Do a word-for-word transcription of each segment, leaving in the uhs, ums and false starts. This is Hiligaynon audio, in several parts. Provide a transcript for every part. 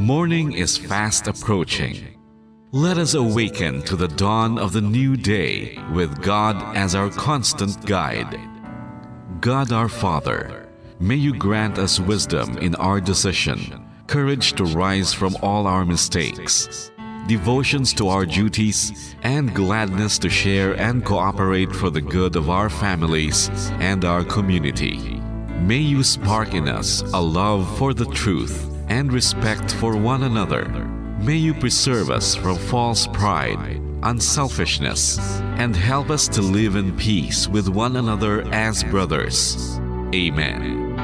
Morning is fast approaching. Let us awaken to the dawn of the new day with God as our constant guide. God our Father, may you grant us wisdom in our decision, courage to rise from all our mistakes, devotions to our duties, and gladness to share and cooperate for the good of our families and our community. May you spark in us a love for the truth and respect for one another. May you preserve us from false pride, unselfishness, and help us to live in peace with one another as brothers. Amen.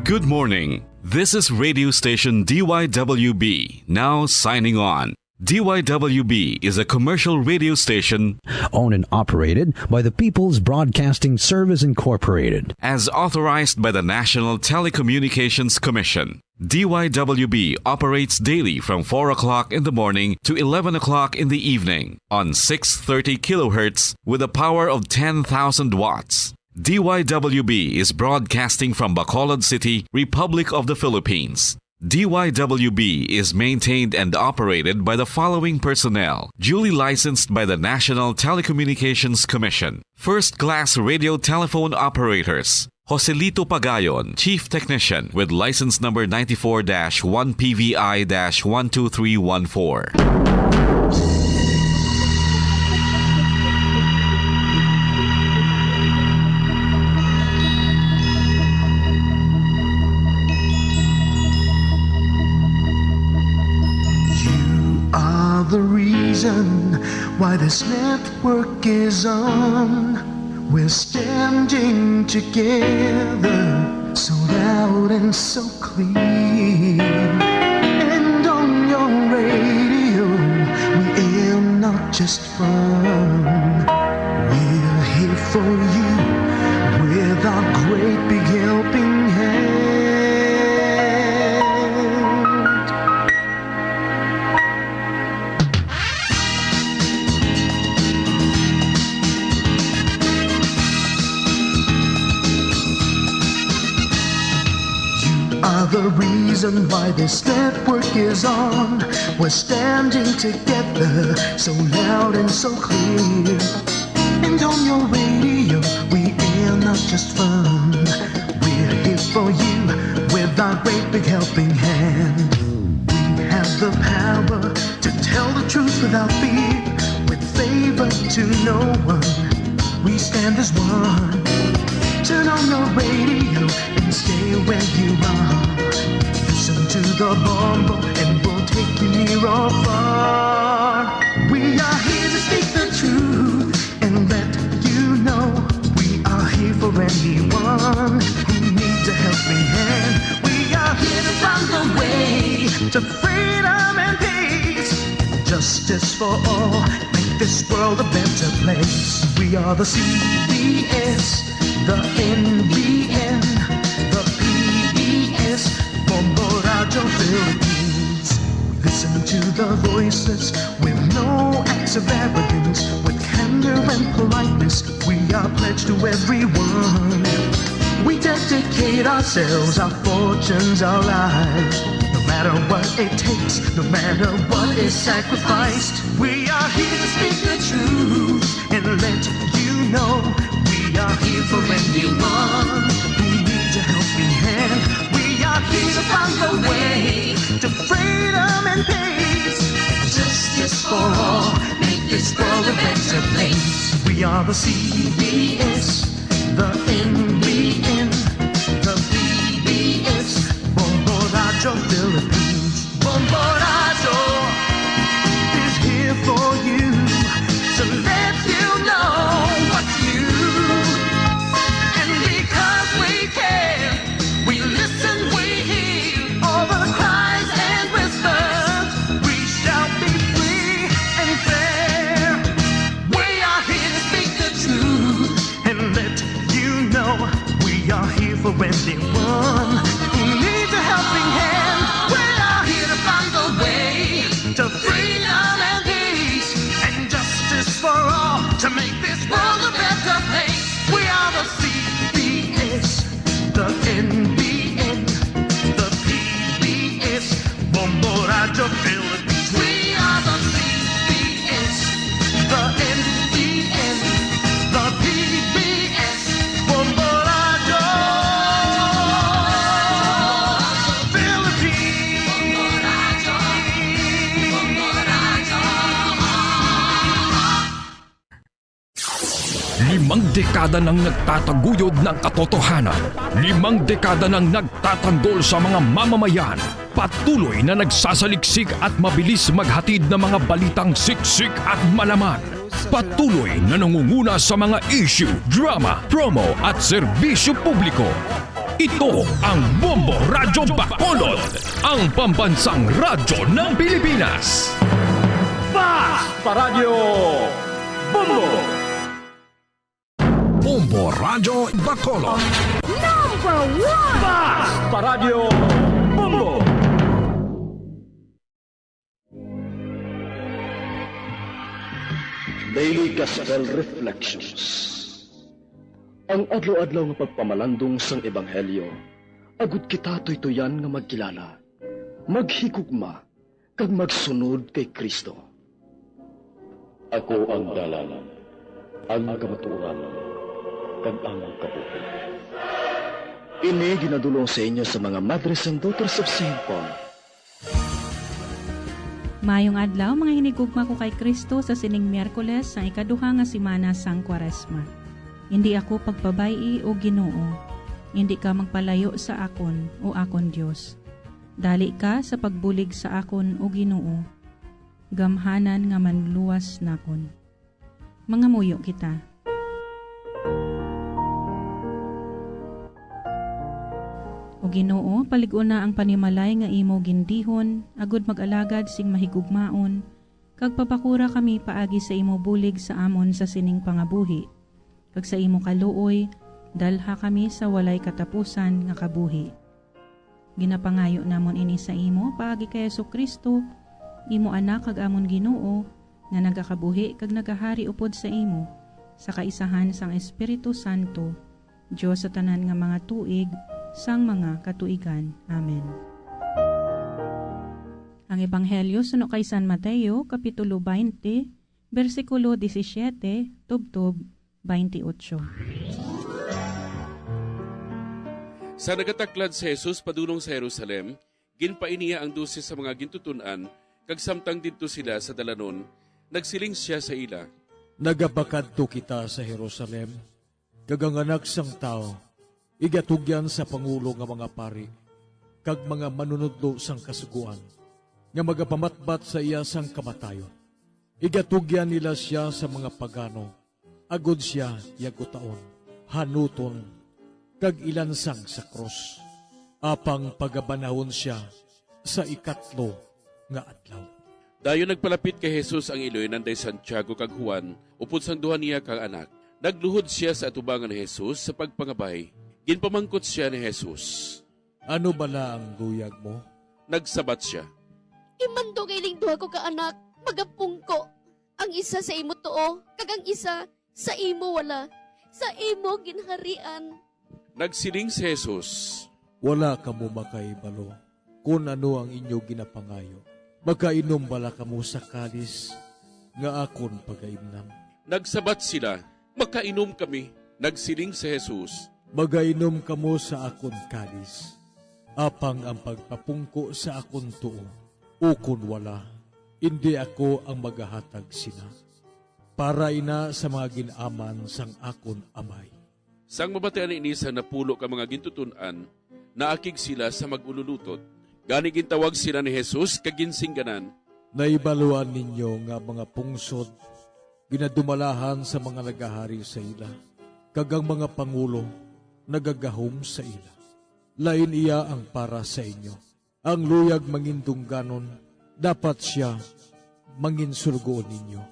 Good morning. This is radio station D Y W B, now signing on. D Y W B is a commercial radio station owned and operated by the People's Broadcasting Service Incorporated. As authorized by the National Telecommunications Commission. D Y W B operates daily from four o'clock in the morning to eleven o'clock in the evening on six thirty kilohertz with a power of ten thousand watts. D Y W B is broadcasting from Bacolod City, Republic of the Philippines. D Y W B is maintained and operated by the following personnel, duly licensed by the National Telecommunications Commission. First class radio telephone operators. Joselito Pagayon, Chief Technician, with license number ninety-four dash one P V I dash one two three one four. You are the reason why this network is on. We're standing together, so loud and so clear. And on your radio, we aim not just fun. We're here for you with our great big helping hand. You are the reason why this network is on. We're standing together, so loud and so clear. And on your radio, we air not just fun. We're here for you with our great big helping hand. We have the power to tell the truth without fear, with favor to no one. We stand as one. Turn on your radio and stay where you are. Listen to the Bombo and we'll take you near or far. We are here to speak the truth and let you know we are here for anyone who needs a helping hand. We are here to find the way to freedom and peace. Justice for all, make this world a better place. We are the C B S, the N B N, the P B S, Bombo Radyo Philippines. Listen to the voices with no acts of arrogance, with candor and politeness. We are pledged to everyone. We dedicate ourselves, our fortunes, our lives. No matter what it takes, no matter what is sacrificed, we are here to speak the truth and let you know we are here for anyone who needs a helping hand. We are here to find the way to freedom and peace. Justice for all, make this world a better place. We are the C B S, the N B N, the P B S, Bombo Radyo Philippines. Bombo Radyo is here for you to let you know what's new. And because we care, we listen, we hear all the cries and whispers. We shall be free and fair. We are here to speak the truth and let you know we are here for anyone who needs a helping hand. We are here to find the way to freedom and peace and justice for all to make this world a better place. We are the C B S, the N B N, the P B S, Radyo Philippines. We are the C B S, the N T N, the P B S, Bombo Radyo Philippines. Limang dekada nang nagtataguyod ng katotohanan. Limang dekada nang nagtatanggol sa mga mamamayan. Patuloy na nagsasaliksik at mabilis maghatid ng mga balitang siksik at malaman. Patuloy na nangunguna sa mga issue, drama, promo at serbisyo publiko. Ito ang Bombo Radyo Bacolod, ang pambansang radyo ng Pilipinas. Fast Paradyo Bombo! Bombo Radyo Bacolod. Number one! Fast Paradyo Bombo! Daily Gospel Reflections. Ang adlaw-adlaw nga pagpamalandong sang ebanghelyo, agud kita tuytoyan nga magkilala, maghigugma, kag magsunod kay Cristo. Ako ang dalan, ang kamatuoran, kag ang kabuhi. Ini ginadul-ong sa inyo sa mga Madres and Daughters of Saint Paul. Maayong adlaw, mga hinigugma ko kay Cristo, sa sining Miyerkules sang ikaduha nga semana sang Kwaresma. Indi ako pagpabay-i, O Ginoo, indi ka magpalayo sa akon, O akon Dios. Dali ka sa pagbulig sa akon, O Ginoo, gamhanan nga manluwas nakon. Mangamuyo kita. O Ginoo, palig-una ang panimalay nga imo gindihon, agud mag-alagad sing mahigugmaon, kag papakura kami paagi sa imo bulig sa amon sa sining pangabuhi, kag sa imo kaluoy, dalha kami sa walay katapusan nga kabuhi. Ginapangayo namon ini sa imo paagi kay Jesu-Cristo, imo Anak kag amon Ginoo, nga nagakabuhi kag nagahari upod sa imo, sa kaisahan sang Espiritu Santo, Dios sa tanan nga mga tuig, sang mga katuigan. Amen. Ang Ebanghelyo suno kay San Mateo, Kapitulo twenty, bersikulo disisiete tubtob twenty-eight. Sa nagataklad si Jesus padulong sa Jerusalem, ginpainiya ang dose sa mga gintuton-an, kag samtang didto sila sa dalanon, nagsiling sia sa ila, "Nagapakadto kita sa Jerusalem, kag ang Anak sang Tawo igatugyan sa pangulo nga mga pari kag mga manunodlo sang Kasugoan, nga magapamatbat sa iya sang kamatayon. Igatugyan nila sia sa mga pagano, agod sia yagutaon, hanuton, kag ilansang sa krus, apang pagabanahon sia sa ikatlo nga adlaw." Dayon nagpalapit kay Jesus ang iloy nanday Santiago kag Juan upod sang duha niya ka anak. Nagluhod sia sa atubangan ni Jesus sa pagpangabay. Ginpamangkot sia ni Jesus, "Ano bala ang luyag mo?" Nagsabat sia, "Imando nga ining duha ko ka anak magapungko, ang isa sa imo tuo kag ang isa sa imo wala, sa imo ginharian." Nagsiling si Jesus, "Wala kamo makahibalo kon ano ang inyo ginapangayo. Makainom bala kamo sa kalis nga akon pagaimnan?" Nagsabat sila, "Makainom kami." Nagsiling si Jesus, "Magainom kamo sa akon kalis, apang ang pagpapungko sa akon tuo ukon wala, indi ako ang magahatag sina. Para ina sa mga gin-aman sang akon Amay." Sang mabatian ini sang napulo ka mga gintuton-an, naakig sila sa mag-ululutod. Gani gintawag sila ni Jesus kag ginsingganan, "Nahibaluan ninyo nga mga pungsod ginadumalahan sa mga nagahari sa ila, kag ang mga pangulo nagagahom sa ila. Lain iya ang para sa inyo. Ang luyag mangindungganon, dapat sia manginsulgoon ninyo.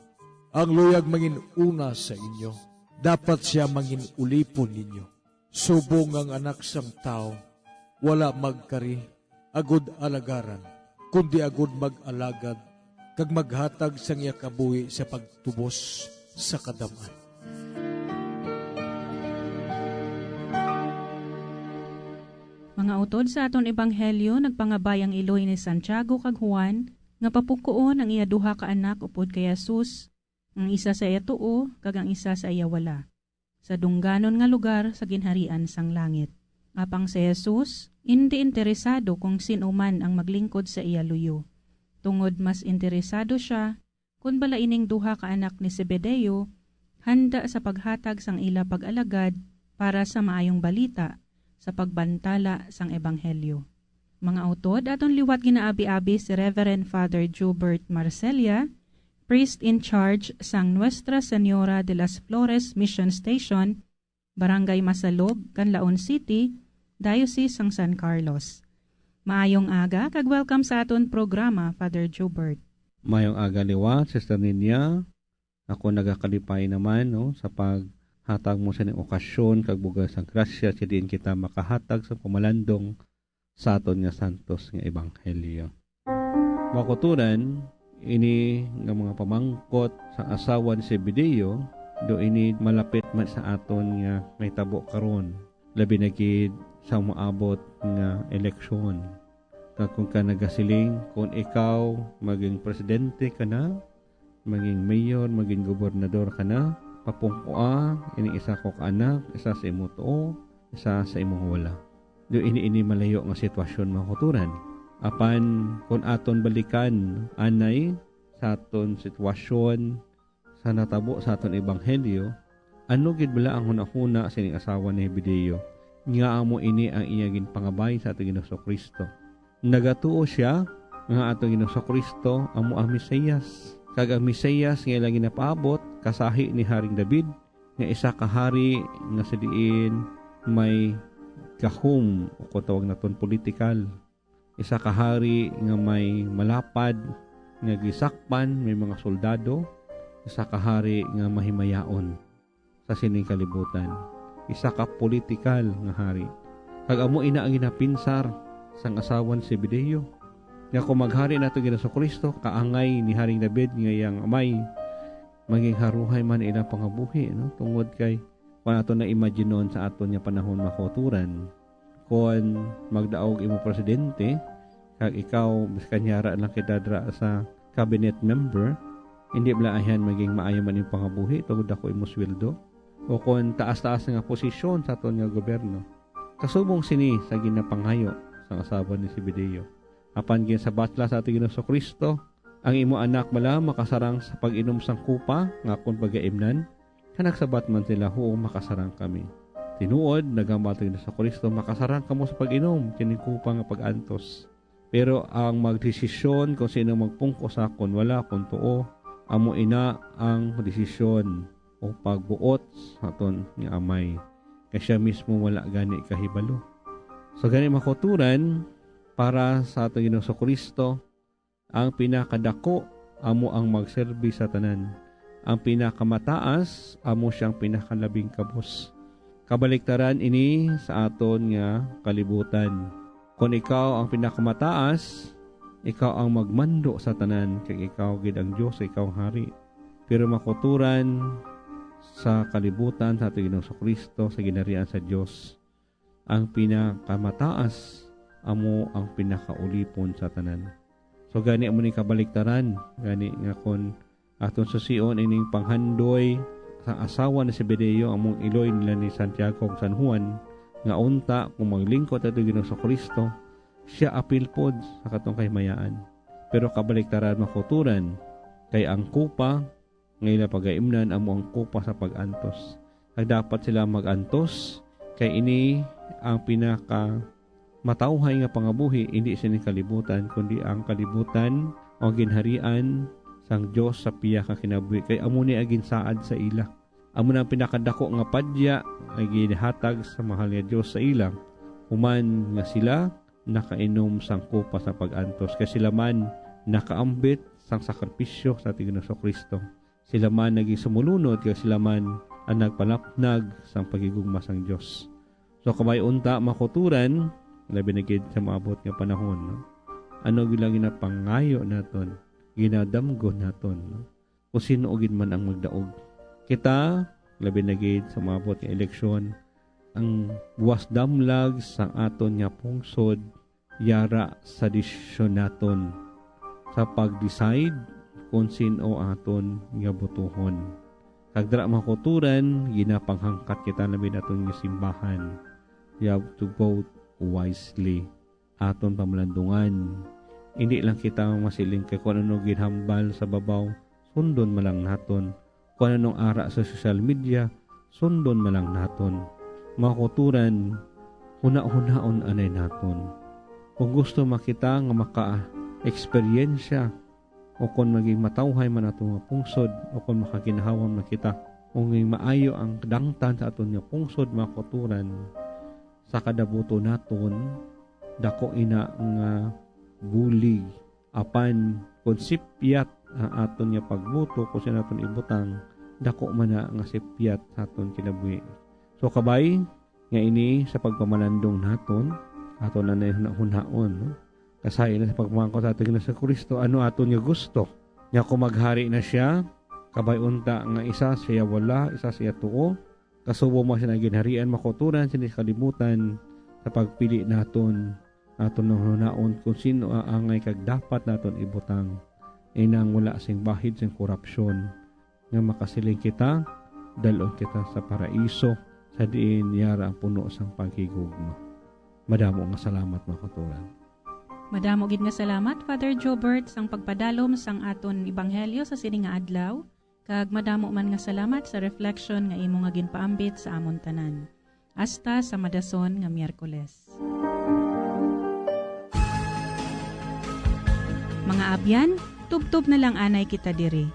Ang luyag mangin-una sa inyo, dapat sia mangin-ulipon ninyo. Subong nga ang Anak sang Tawo wala magkari agud alagaran, kundi agud mag-alagad kag maghatag sang iya kabuhi sa pagtubos sa kadam-an." Mga utod sa aton ebanghelyo, nagpangabay ang iloy ni Santiago kag Juan nga papungkoon ang iya duha ka anak upod kay Jesus, ang isa sa iya tuo kag ang isa sa iya wala, sa dungganon nga lugar sa ginharian sang langit. Apang si Jesus indi interesado kung sin-o man ang maglingkod sa iya luyo, tungod mas interesado sia kon bala ining duha ka anak ni Zebedeo handa sa paghatag sang ila pag-alagad para sa Maayong Balita sa pagbantala sang ebanghelyo. Mga utod, aton liwat ginaabi-abi si Reverend Father Jubert Marcella, priest in charge sang Nuestra Señora de las Flores Mission Station, Barangay Masalog, Canlaon City, Diocese sang San Carlos. Maayong aga kag welcome sa aton programa, Father Jubert. Mayong aga liwat, Sister Ninya. Ako nagakalipay naman, no, sa paghatag mo sa ning okasyon kag bugas sa grasya sa diin kita makahatag sa pamalandong sa aton nga santos nga ebanghelyo. Mga kauturan, ini nga mga pamangkot sa asawa ni Zebedeo, do ini malapit man sa aton nga mahitabo karon, labi na gid sa umaabot nga eleksyon. Kag kung ka nagasiling, kung ikaw maging presidente ka na, maging mayor, maging gobernador ka na, papungkoa ini isa ko ka anak, isa sa imo tuo, isa sa imong wala. Do ini, ini malayo nga sitwasyon, mga kauturan. Apan kung aton balikan anay sa aton sitwasyon sa natabo sa aton ebanghelyo, ano gid bala ang hunahuna sining asawa ni Zebedeo nga amo ini ang iya ginpangabay sa aton Ginoong Kristo? Nagatuo sia nga aton Ginoong Kristo amo ang Mesias, kag ang Mesias nga ila ginapaabot kasahi ni Haring David, nga isa ka hari nga sa diin may gahom, o kung tawag naton, politikal. Isa ka hari nga may malapad nga gisakpan, may mga soldado, isa ka hari nga mahimayaon sa sining kalibutan, isa ka politikal nga hari. Kag amo ina ang ginapinsar sang asawa ni Zebedeo, nga kung maghari na to Ginoong Kristo, kaangay ni Haring David nga iyang amay, maging haruhay man ilang pangabuhi, no? Tungod kay, kung ato na imaginon sa aton nga panahon, mga kauturan, kon magdaog imo presidente, kag ikaw, biskan yara lang kita dira sa cabinet member, hindi bala ayan maging maayo man imong pangabuhi tungod dako imong sweldo? O kon taas-taas nga posisyon sa aton nga gobyerno? Kasubong sini sa ginapangayo sang asawa ni Zebedeo. Apan ginsabat la sa aton Ginoong Kristo, "Ang imo anak bala makasarang sa pag-inom sang kupa nga akon pagaimnan?" Kag nagsabat man sila, "Huo, makasarang kami." Tinuod, naghambal si Jesu-Cristo, "Makasarang kamo sa pag-inom kining kupa nga pag-antos. Pero ang magdesisyon kung sino magpungko sa akon, wala akon tuo. Amo ina ang desisyon o pagbuot sa aton nga Amay, kay sia mismo wala gani kahibalo." So, gani, mga kauturan, para sa aton Ginoong Jesu-Cristo, ang pinakadako amo ang magserbi sa tanan. Ang pinakamataas amo siyang pinakalabing kabos. Kabaliktaran ini sa aton nga kalibutan. Kon ikaw ang pinakamataas, ikaw ang magmando sa tanan, kag ikaw gid ang Dios, ikaw ang hari. Pero, mga kauturan, sa kalibutan, sa aton Ginoong Jesu-Cristo, sa ginharian sa Dios, ang pinakamataas amo ang pinakaulipon sa tanan. So, gani amo ni kabaliktaran, gani nga kon aton susion ining panghandoy sa asawa ni Zebedeo, among iloy nila ni Santiago ug San Juan, nga unta kung maglingkod ato Ginoong Jesu-Cristo, siya apil pod sa katong kahimayaan. Pero kabaliktaran, mga kauturan, kay ang kupa nga ila pagaimnan amo ang kupa sa pag-antos. Kag dapat sila mag-antos, kay ini ang pinaka matawhay nga pangabuhi, hindi sining kalibutan, kundi ang kalibutan o ginharian sang Dios sa pihak nga kinabuhi, kay amo ni ang ginsaad sa ila. Amo na ang pinakadako nga padya nga ginhatag sa mahal nga Dios sa ila, human nga sila nakainom sang kupa sa pag-antos, kay sila man nakaambit sang sakripisyo sa aton Ginoong Jesu-Cristo. Sila man naging sumulunod, kag sila man ang nagpalapnag sang paghigugma sang Dios. So, kabay unta, mga kauturan, labi na gid sa maabot nga panahon, no? Ano gid lang ginapangayo naton, ginadamgo naton, no? Kung sino gid man ang magdaog. Kita, labi na gid sa maabot nga eleksyon, ang buwas damlag sang aton nga pungsod yara sa desisyon naton sa pag-decide kon sin-o aton nga botohon. Kag dira, mga kauturan, ginapanghangkat kita labi naton nga simbahan. We have to vote wisely. Aton pamalandungan. Indi lang kita masiling kay kung ano ginhambal sa babaw, sundon man lang naton. Kung anong ara sa social media, sundon man lang naton. Mga kauturan, hunahunaon anay naton. Kung gusto makita nga maka-eksperyensya o kung maging matawhay man ato nga pungsod o kung makaginhawa man kita, kung maayo ang kadangtan sa aton nga pungsod, mga kauturan, sa kadabuto naton, dako ina nga bulig. Apan kon sipyat ang aton nga pagbuto, kung sa aton ibutang, dako man na nga sipyat sa aton kinabuhi. So, kabay nga ini sa pagpamalandong naton, aton na hunahon, no? Kasay na sa pagpamangkot sa aton Ginoong Kristo, ano aton nga gusto? Nga kung maghari na siya, kabay unta nga isa siya wala, isa siya tuo, kasubo mo sina ginharian, mga kauturan, sini sa kalibutan, sa pagpili naton, aton nang hunaon kung sino ang angay kag dapat naton ibutang. Inang wala sing bahid sing korupsyon, nga makasiling kita, dal-on kita sa paraiso, sa diin yara ang puno sang paghigugma. Madamo nga salamat, mga kauturan. Madamo gid nga salamat, Father Jobert, sang pagpadalom sang aton ebanghelyo sa sini nga adlaw. Kag madamo man nga salamat sa reflection nga imo nga ginpaambit sa amon tanan. Hasta sa madason nga Miyerkules. Mga abyan, tubtob na lang anay kita diri.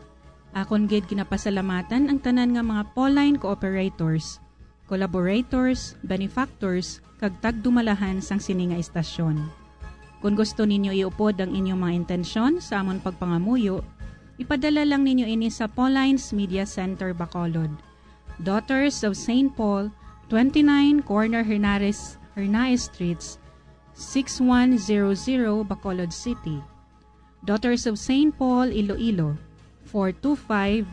Akon gid ginapasalamatan ang tanan nga mga Pauline cooperators, collaborators, benefactors, kag tagdumalahan sang sini nga istasyon. Kon gusto ninyo iupod ang inyong mga intensyon sa amon pagpangamuyo, ipadala lang ninyo ini sa Pauline's Media Center, Bacolod, Daughters of Saint Paul, twenty-nine Corner Hernares, Hernaez Streets, six one zero zero, Bacolod City. Daughters of Saint Paul, Iloilo, four two five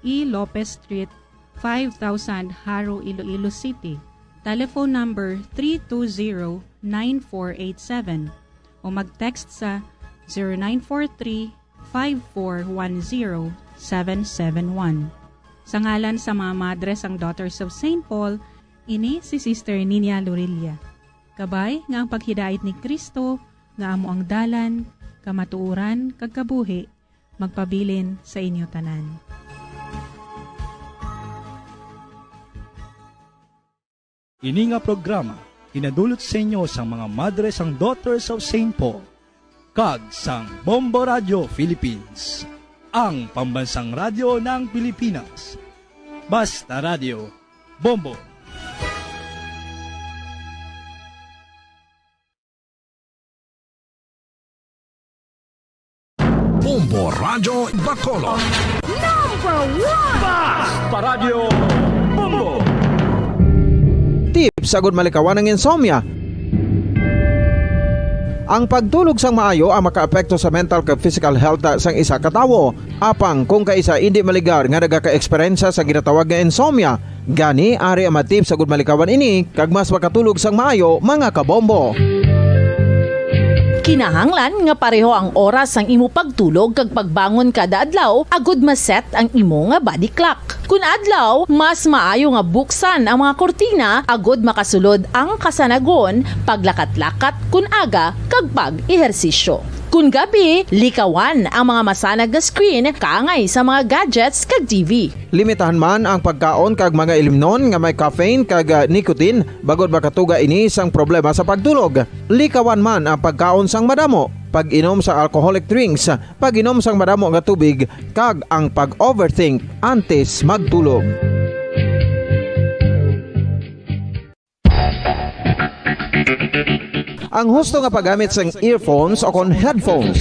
E Lopez Street, five thousand, Jaro, Iloilo City. Telephone number three two zero, nine four eight seven o mag-text sa zero nine four three, five four one zero, seven seven one. Sa ngalan sa mga madre sang Daughters of Saint Paul, ini si Sister Nina Lorilla. Kabay nga ang paghidait ni Cristo, nga amo ang dalan, kamatuoran, kag kabuhi, magpabilin sa inyo tanan. Ini nga programa ginadulot sa inyo sang mga madre sang Daughters of Saint Paul kag sang Bombo Radio Philippines, ang pambansang radyo ng Pilipinas. Basta Radio, Bombo. Bombo Radyo Bacolod. Number one! Basta Radyo Bombo! Tips agud malikawan ang insomnia. Ang pagtulog sang maayo ang makaapekto sa mental kag physical health sang isa ka tawo. Apang kung kaisa indi maligar nga nagaka-eksperyensya sa ginatawag nga insomnia, gani ari ang mga tips agud malikawan ini kag mas makatulog sang maayo, mga kabombo. Kinahanglan nga pareho ang oras sang imo pagtulog kag pagbangon kada adlaw agud ma-set ang imo nga body clock. Kun adlaw, mas maayo nga buksan ang mga kurtina agud makasulod ang kasanagon, paglakat-lakat kun aga, kag pag-ehersisyo. Kun gabi, likawan ang mga masanag nga screen kaangay sa mga gadgets kag T V. Limitahan man ang pagkaon kag mga ilimnon nga may caffeine kag, ah, nicotine, bangod makatuga ini sang problema sa pagtulog. Likawan man ang pagkaon sang madamo, pag-inom sa alcoholic drinks, pag-inom sang madamo nga tubig, kag ang pag-overthink antes magtulog. Ang husto nga paggamit sang earphones o kon headphones.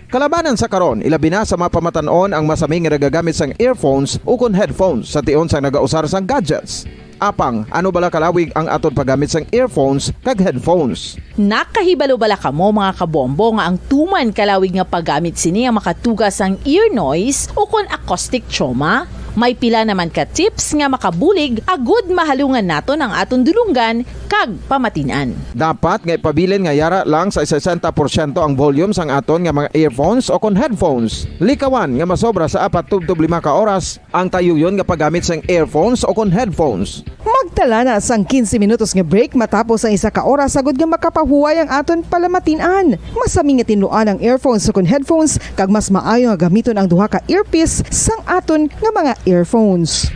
Kalabanan sa karon, ilabi na sa mga pamatan-on ang masami nga nagagamit sang earphones o kon headphones sa tion sang nagausar sang gadgets. Apang, ano bala kalawig ang aton paggamit sang earphones kag headphones? Nakahibalo bala kamo, mga kabombo, nga ang tuman kalawig nga paggamit sini ang makatuga sang ear noise o kon acoustic trauma? May pila naman ka tips nga makabulig agud mahalungan naton ang aton dulonggan kag pamatin-an. Dapat nga ipabilin nga yara lang sa sesenta porsyento ang volume sang aton nga mga earphones o kon headphones. Likawan nga masobra sa apat tubtob lima ka oras ang tayuyon nga paggamit sang earphones o kon headphones. Magtala na sang quince minutos nga break matapos ang isa ka oras, agud nga makapahuway ang aton palamatin-an. Masami nga tinluan ang earphones o kon headphones, kag mas maayo nga gamiton ang duha ka earpiece sang aton nga mga earphones.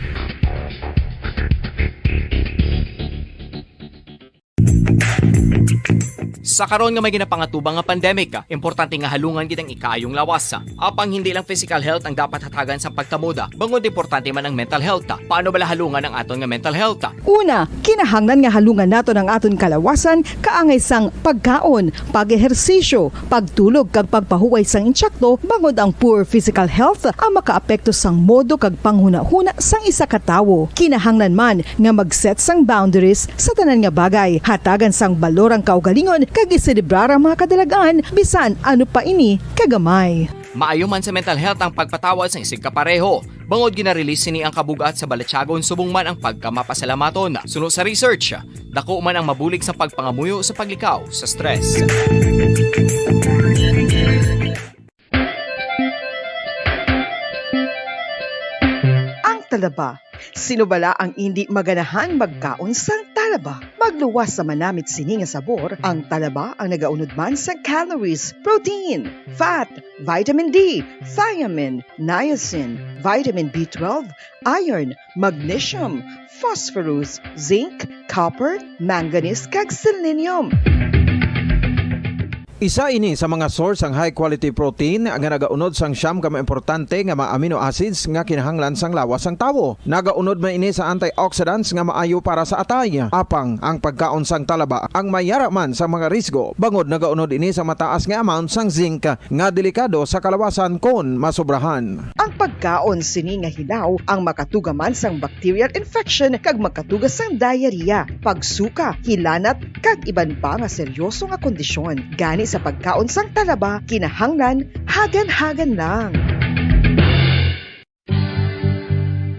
Sa karon nga may ginapangatubang nga pandemic, importante nga halungan gid ang ikaayong lawas. Apang hindi lang physical health ang dapat hatagan sang pagtamod, bangod importante man ang mental health. Paano bala halungan ang aton nga mental health? Una, kinahanglan nga halungan naton ang aton kalawasan kaangay sang pagkaon, pag-ehersisyo, pagtulog kag pagpahuway sang intsakto, bangod ang poor physical health ang makaapekto sang modo kag panghunahuna sang isa ka tawo. Kinahanglan man nga mag-set sang boundaries sa tanan nga bagay, hatagan sang balor ang kaugalingon kag iselebrar ang mga kadalag-an bisan ano pa ini kagamay. Maayo man sa mental health ang pagpatawad sang isigkapareho, bangod gina-release sini ang kabug-at sa balatyagon subong man ang pagkamapasalamaton. Suno sa research, dako man ang mabulig sa pagpangamuyo sa paglikaw sa stress. Ang talaba. Sino bala ang indi maganahan magkaon sang talaba? Magluwas sa manamit sini nga sabor, ang talaba ang nagaunod man sang calories, protein, fat, vitamin D, thiamine, niacin, vitamin B twelve, iron, magnesium, phosphorus, zinc, copper, manganese, kag selenium. Isa ini sa mga source sang high quality protein nga nagaunod sang siyam ka mga importante nga mga amino acids nga kinahanglan sang lawas sang tawo. Nagaunod man ini sa antioxidants nga maayo para sa atay. Apang ang pagkaon sang talaba ang mayara man sa mga risgo, bangod nagaunod ini sa mataas nga amount sang zinc nga delikado sa kalawasan kon masobrahan. Ang pagkaon sini nga hilaw ang makatuga man sang bacterial infection kag makatuga sang diarrhea, pagsuka, hilanat, kag iban pa nga seryoso nga kondisyon. Gani sa pagkaon sang talaba, kinahanglan hagan-hagan lang.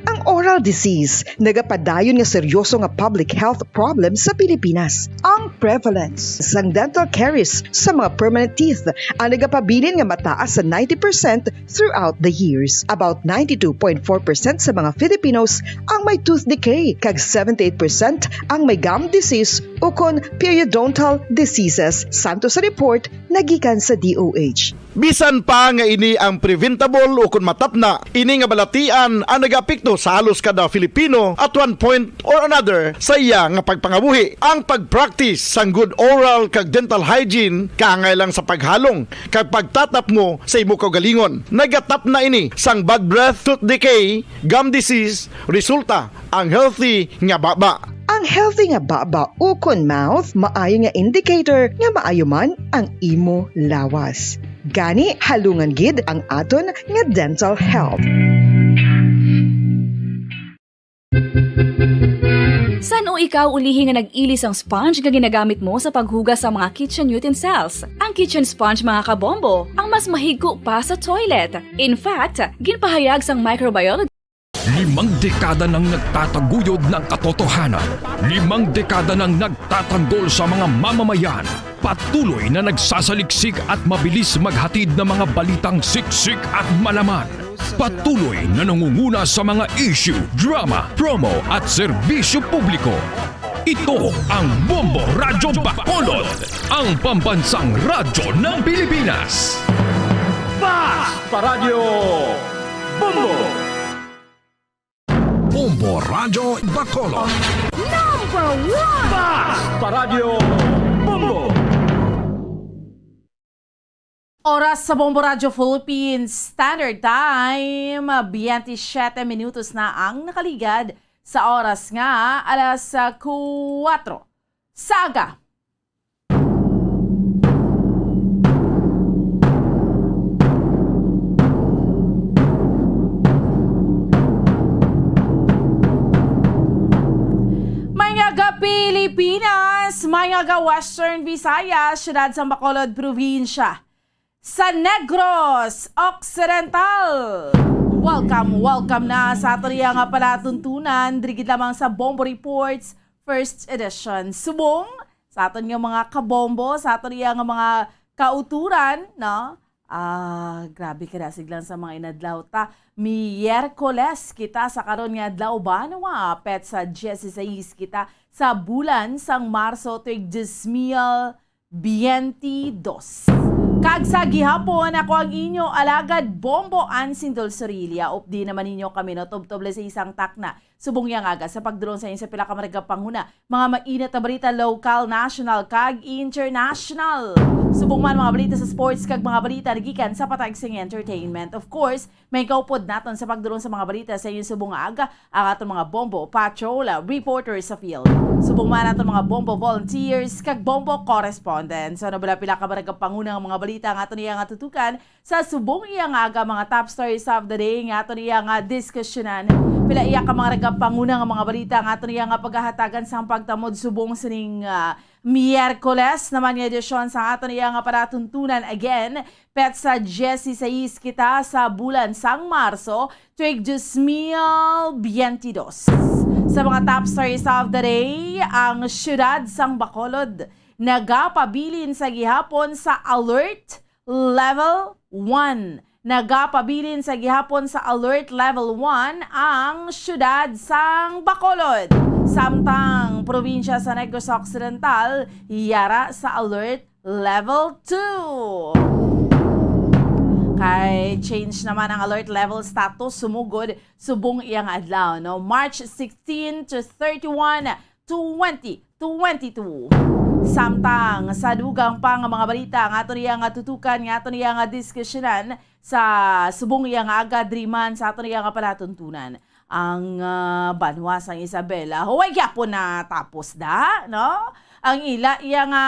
Ang oral disease nagapadayon nga seryoso nga public health problem sa Pilipinas. Ang prevalence sang dental caries sa mga permanent teeth ang nagapabilin nga mataas sa ninety percent throughout the years. About ninety-two point four percent sa mga Filipinos ang may tooth decay, kag seventy-eight percent ang may gum disease ukon periodontal diseases, santo sa report nagikan sa D O H. Bisan pa nga ini ang preventable ukon matapna, ini nga balatian ang nagaapekto sa halos kada Filipino at one point or another sa iya nga pagpangabuhi. Ang pag-practice sang good oral kag dental hygiene, kaangay lang sa paghalong kag pagtatapngo sa imo kaugalingon. Nagatapna ini sang bad breath, tooth decay, gum disease, resulta ang healthy nga baba. Ang healthy nga baba ukon mouth maayo nga indicator nga maayo man ang imo lawas. Gani, halungan gid ang aton nga dental health. San-o ikaw ulihi nga nag-ili sang sponge nga ginagamit mo sa paghugas sa mga kitchen utensils? Ang kitchen sponge, mga kabombo, ang mas mahigko pa sa toilet. In fact, ginpahayag sang microbiologist. Limang dekada nang nagtataguyod ng katotohanan. Limang dekada nang nagtatanggol sa mga mamamayan. Patuloy na nagsasaliksik at mabilis maghatid ng mga balitang siksik at malaman. Patuloy na nangunguna sa mga issue, drama, promo at serbisyo publiko. Ito ang Bombo Radyo Bacolod, ang pambansang radyo ng Pilipinas. Fast pa Radyo Bombo! Bombo Radyo Bacolod. Number one! Fast pa Radyo Bombo! Oras sa Bombo Radyo Philippines Standard Time, biyente siyete minutos na ang nakaligad sa oras nga alas kuwatro sa aga. Mga ga-Pilipinas, mga ga-Western Visayas, siyudad sang Bacolod, probinsya sa Negros Occidental. Welcome, welcome na sa aton iya nga palatuntunan, diri gid lamang sa Bombo Reports First Edition. Subong sa aton nga mga kabombo, sa aton iya nga mga kauturan, no? Ah, grabe ka dasig lang sa mga inadlaw ta. Miyerkules kita sa karon nga adlaw, banwa, petsa dieciséis kita sa bulan sang Marso, tuig dos mil biyente dos. Kag sa gihapon, ako ang inyo alagad, Bombo Ansin Dulcerilla. Updi naman ninyo kami, no, tubtob lang sa isang takna. Subong yang aga sa pagdulong sa inyo sa pila ka maragapanguna, mga mainit na balita, local, national, kag international. Subong man mga balita sa sports kag mga balita nagikan sa patag sing entertainment. Of course, may kaupod naton sa pagdulong sa mga balita sa inyo subong nga aga, ang aton mga Bombo Patrol, ah, reporters sa field. Subong man aton mga Bombo volunteers kag Bombo correspondents. Ano bala pila ka maragapanguna nga mga balita ang aton iya nga tutukan sa subong iya nga aga, mga top stories of the day nga aton iya nga diskusyonan. Pila iya ka mga ragapanguna nga mga balita nga aton iya nga pagahatagan sang pagtamod subong sining, ah, Miyerkules naman nga edisyon sa aton iya nga palatuntunan. Again, petsa dieciséis kita sa bulan sang Marso, tuig dos mil biyente dos. Sa mga top stories of the day, ang siyudad sang Bacolod nagapabilin sa gihapon sa alert level one. Nagapabilin sa gihapon sa alert level one ang siyudad sang Bacolod. Samtang probinsya sa Negros Occidental, yara sa alert level two. Kay change naman ang alert level status sumugod subong iyang adlaw, no? March sixteen to thirty-one, twenty twenty-two. Samtang sa dugang pa nga mga balita nga aton iya nga tutukan, nga aton iya nga diskusyonan sa subong iya nga aga, diri man sa aton iya nga palatuntunan, ang, ah, banwa sang Isabela, huway gyapon natapos da, no? Ang ila iya nga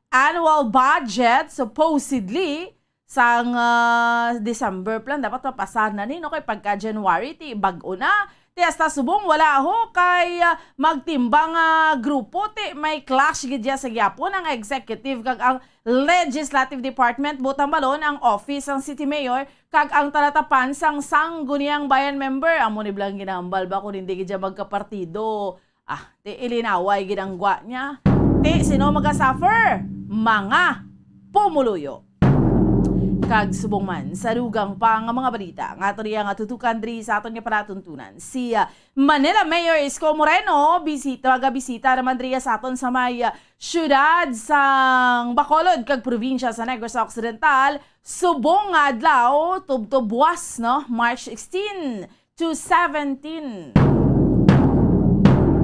annual budget, supposedly, sang, ah, December plan, dapat mapasar na ni, no? Kay pagka January, ti bag-o na. Ti hasta subong, wala ho, kay, ah, magtimbang, ah, grupo, ti may clash gid ya sa gyapon ang executive kag ang legislative department, butang balon ang office sang city mayor kag ang talatapan sang Sangguniang Bayan member. Amo ni blang ginahambal ba kung hindi gid ya magkapartido? Ah, ti ilinaway gid ang gwa niya. Ti sino maga-suffer? Mga pumuluyo. Kag subong man sa dugang pa nga mga balita nga aton iya nga tutukan diri sa aton nga palatuntunan, si, ah, Manila Mayor Isko Moreno bisita, magabisita naman diri sa aton sa may, ah, siyudad sang Bacolod kag probinsya sa Negros Occidental subong nga adlaw, tubtob buwas, no, March sixteen to seventeen.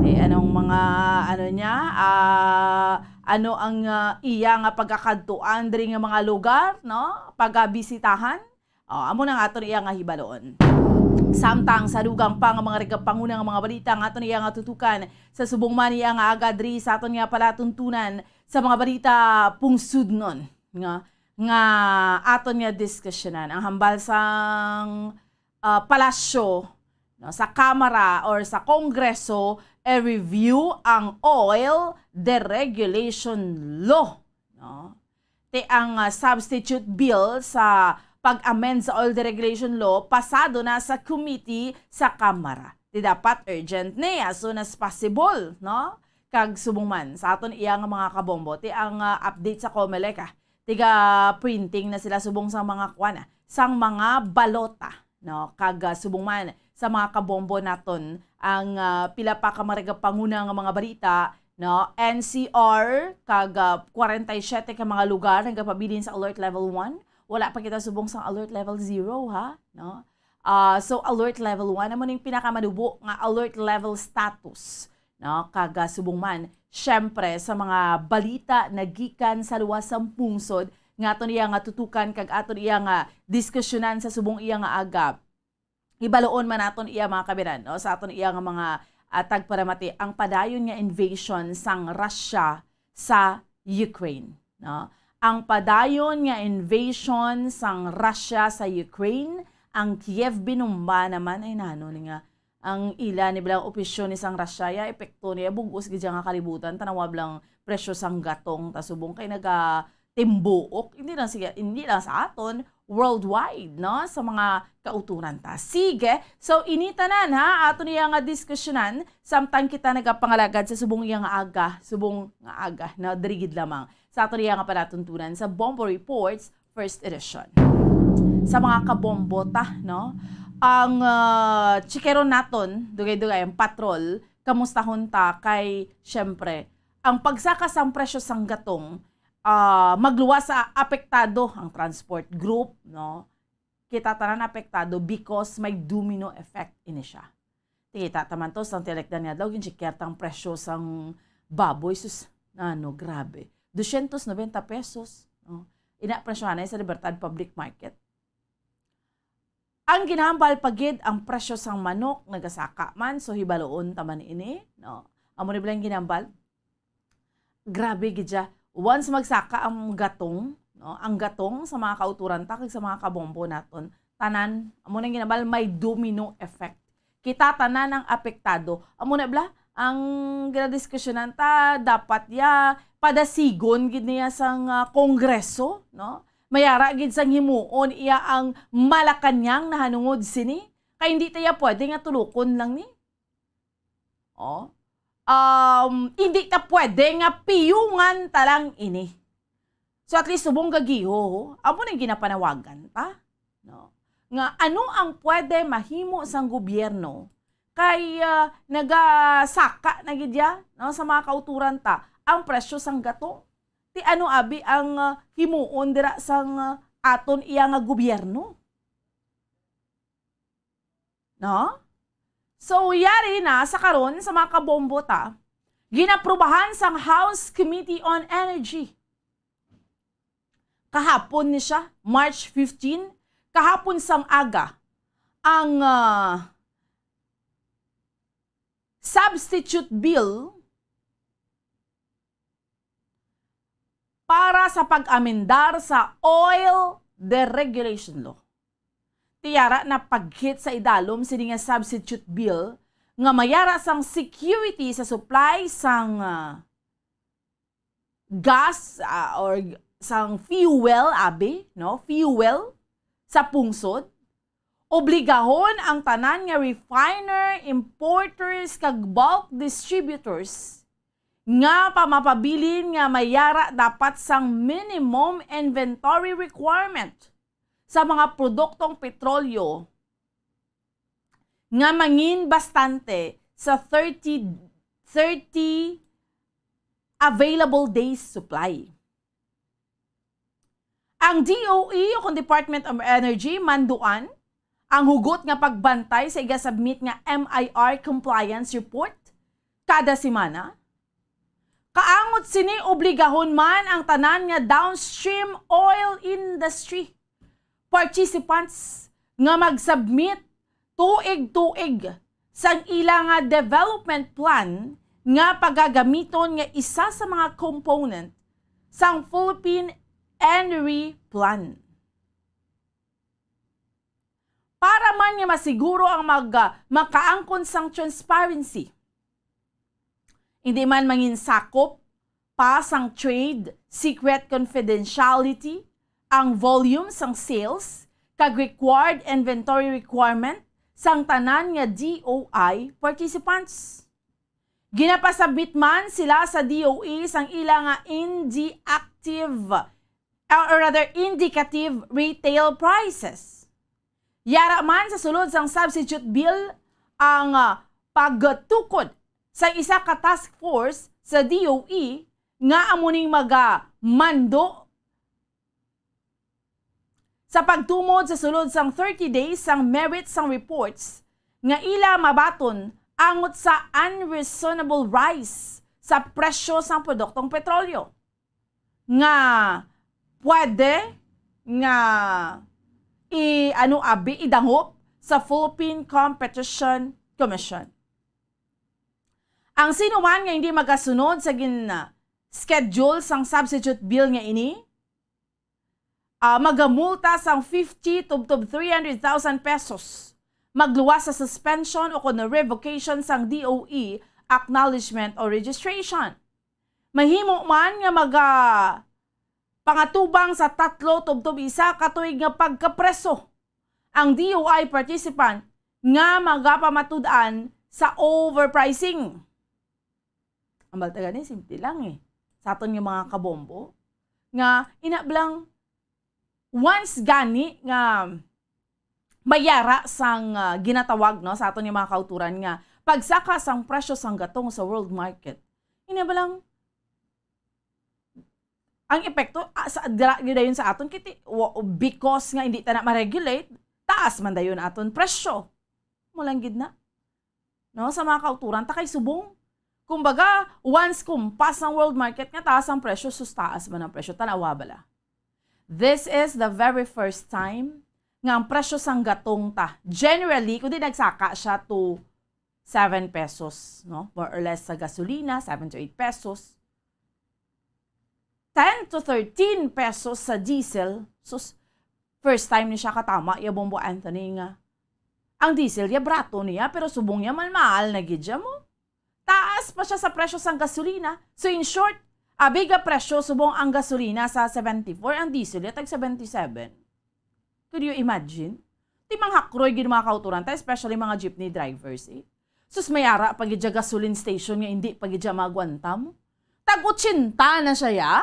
Eh, anong mga, ano niya, ah, ano ang, ah, iya nga pagkakadtuan diri nga mga lugar, no? Pagabisitahan? Oh, amo na nga aton iya nga hibalon. Samtang sa dugang pa nga mga ragapanguna nga mga balita nga aton iya nga tutukan, sa subong man iya nga aga diri sa aton nga palatuntunan sa mga balita pungsudnon nga, nga aton nga diskusyonan. Ang hambal sang, ah, palasyo, no, sa Kamara or sa Kongreso, i-review ang oil deregulation law, no? Ti ang, ah, substitute bill sa pag-amend sa oil deregulation law pasado na sa committee sa Kamara. Ti dapat urgent ni, as soon as possible, no? Kag subong man sa aton iya nga mga kabombo, ti ang, ah, update sa Comelec, ah, tiga printing na sila subong sa mga kwan, ah, sang mga balota, no? Kag, ah, subong man sa mga kabombo naton ang, ah, pila pa ka maragapanguna nga mga balita, no? N C R kag, ah, kwarenta y siyete ka mga lugar nagapabilin sa alert level one. Wala pa kita subong sang alert level zero, ha, no? Ah, so alert level one amo ning pinakamanubo nga alert level status, no? Kag, ah, subong man, syempre, sa mga balita nagikan sa luwas sang pungsod nga aton iya nga tutukan kag aton iya nga diskusyonan sa subong iya nga aga, ibaloon man naton iya, mga kabiran, no? Sa aton iya nga mga, ah, tagparamati, ang padayon nga invasion sang Russia sa Ukraine, no? Ang padayon nga invasion sang Russia sa Ukraine, ang Kiev binumba naman, ay nano ni nga ang ila ni bilang opisyon ni sang Russia, ya epekto niya bug-os gid nga kalibutan, tanawa bilang presyo sang gatong, ta subong kay naga timbuok, hindi lang siya, hindi lang sa aton, worldwide, no? Sa mga kauturan ta. Sige, so ini tanan, ha, ato niya nga diskusyonan, samtang kita nagapangalagad sa subong iya nga aga, subong nga aga, no? Diri gid lamang sa ato niya nga palatuntunan sa Bombo Reports, first edition. Sa mga kabombo ta, no? Ang, ah, tsikero naton, dugay-dugay, ang patrol, kamustahon ta kay, syempre, ang pagsaka sang presyo sang gatong, ah, magluwas sa apektado ang transport group, no? Kita tanan apektado because may domino effect ini siya. Kita ta man to, sang tinekdan nga adlaw, gincheck ta ang presyo sang baboy, sus, ano, grabe. Dosyentos nobenta pesos, no? Ina presyohan na sa Libertad Public Market. Ang ginahambal pa gid ang presyo sang manok nagasaka man, so hibaluon ta man ini, no? Amo ni bala ang ginahambal. Grabe gid siya. Once magsaka ang gatong, no? Ang gatong sa mga kauturan ta kag sa mga kabombo naton, tanan, amo nang ginahambal, may domino effect. Kita tanan ang apektado. Amo na bala ang ginadiskusyonan ta, dapat ya padasigon gid niya sang, ah, Kongreso, no? Mayara gid sang himuon iya ang Malacañang nahanungod sini. Kay hindi ta ya pwede nga tulokon lang ni. Oh. Um, hindi ta pwede nga piyungan ta lang ini. So at least subong gagiho, amo nang ginapanawagan ta, no? Nga ano ang pwede mahimo sang gobyerno kay, ah, nagasaka na gid ya, no, sa mga kauturan ta ang presyo sang gatong. Ti ano abi ang, ah, himuon dira sang, ah, aton iya nga gobyerno? No? So, yari na sa karon sa mga kabombo ta, ginaprubahan sang House Committee on Energy. Kahapon ni siya, March fifteen, kahapon sang aga, ang, ah, substitute bill para sa pag-amendar sa Oil Deregulation Law. Tiyara na paghit sa idalom sini nga substitute bill nga mayara sang security sa supply sang, ah, gas, ah, or sang fuel, abi, no? Fuel sa pungsod. Obligahon ang tanan nga refiner, importers, kag bulk distributors nga pamapabilin nga mayara dapat sang minimum inventory requirement sa mga produktong petrolyo nga mangin bastante sa thirty, thirty available days supply. Ang D O E o kung Department of Energy manduan ang hugot nga pagbantay sa igasubmit nga M I R compliance report kada semana. Kaangot sini, obligahon man ang tanan nga downstream oil industry participants nga mag-submit tuig-tuig sang ila nga development plan nga pagagamiton nga isa sa mga component sang Philippine Energy Plan. Para man nga masiguro ang mag-, makaangkon sang transparency, hindi man manginsakop pa sang trade secret confidentiality ang volume sang sales kag required inventory requirement sang tanan nga D O I participants. Ginapasabit man sila sa D O E sang ila nga indi active, or rather, indicative retail prices. Yara man sa sulod sang substitute bill ang, ah, pagtukod sa isa ka task force sa D O E nga amo ning magamando sa pagtumod sa sulod sang thirty days sang merit sang reports nga ila mabaton angot sa unreasonable rise sa presyo sang produktong petrolyo nga pwede nga i-, ano, abi, idangop sa Philippine Competition Commission. Ang sino man nga hindi magasunod sa gin-, schedule sang substitute bill nga ini, ah, magamulta sang fifty tubtob three hundred thousand pesos, magluwas sa suspension o kon revocation sang D O E acknowledgement o registration. Mahimo man nga maga-, pangatubang sa tatlo tubtob isa ka tuig nga pagkapreso ang D O I participant nga magapamatud-an sa overpricing. Ang balta gani, simple lang eh. Sa aton nga mga kabombo, nga inablang once gani nga mayara sang, ah, ginatawag, no, sa aton nga mga kauturan nga pagsaka sang presyo sang gatong sa world market. Inablang ang epekto, ah, sa, dira gyud dayon sa aton kiti, wa-, because nga hindi ta na ma-regulate, taas man dayon aton presyo. Mo lang gid na. No, sa mga kauturan ta kay subong. Kumbaga, once kumpas ang world market nga taas ang presyo, sus, taas man ang presyo. Tanawa bala. This is the very first time nga ang presyo sang gatong ta, generally, kundi nagsaka siya to seven pesos, no? More or less sa gasolina, seven to eight pesos. Ten to thirteen pesos sa diesel. Sus, first time ni siya katama, ya Bombo Anthony, nga ang diesel ya brato niya, pero subong niya man mahal na gid siya mo. Taas pa siya sa presyo sang gasolina. So in short, abi nga presyo subong ang gasolina sa seventy-four, ang diesel ya tag seventy-seven. Could you imagine? Ti manghakroy gid mga kauturan ta, especially mga jeepney drivers, eh. Sus, may ara pa gid siya gasoline station nga hindi pa gid siya maagwanta mo. Tag ochenta na siya, ya?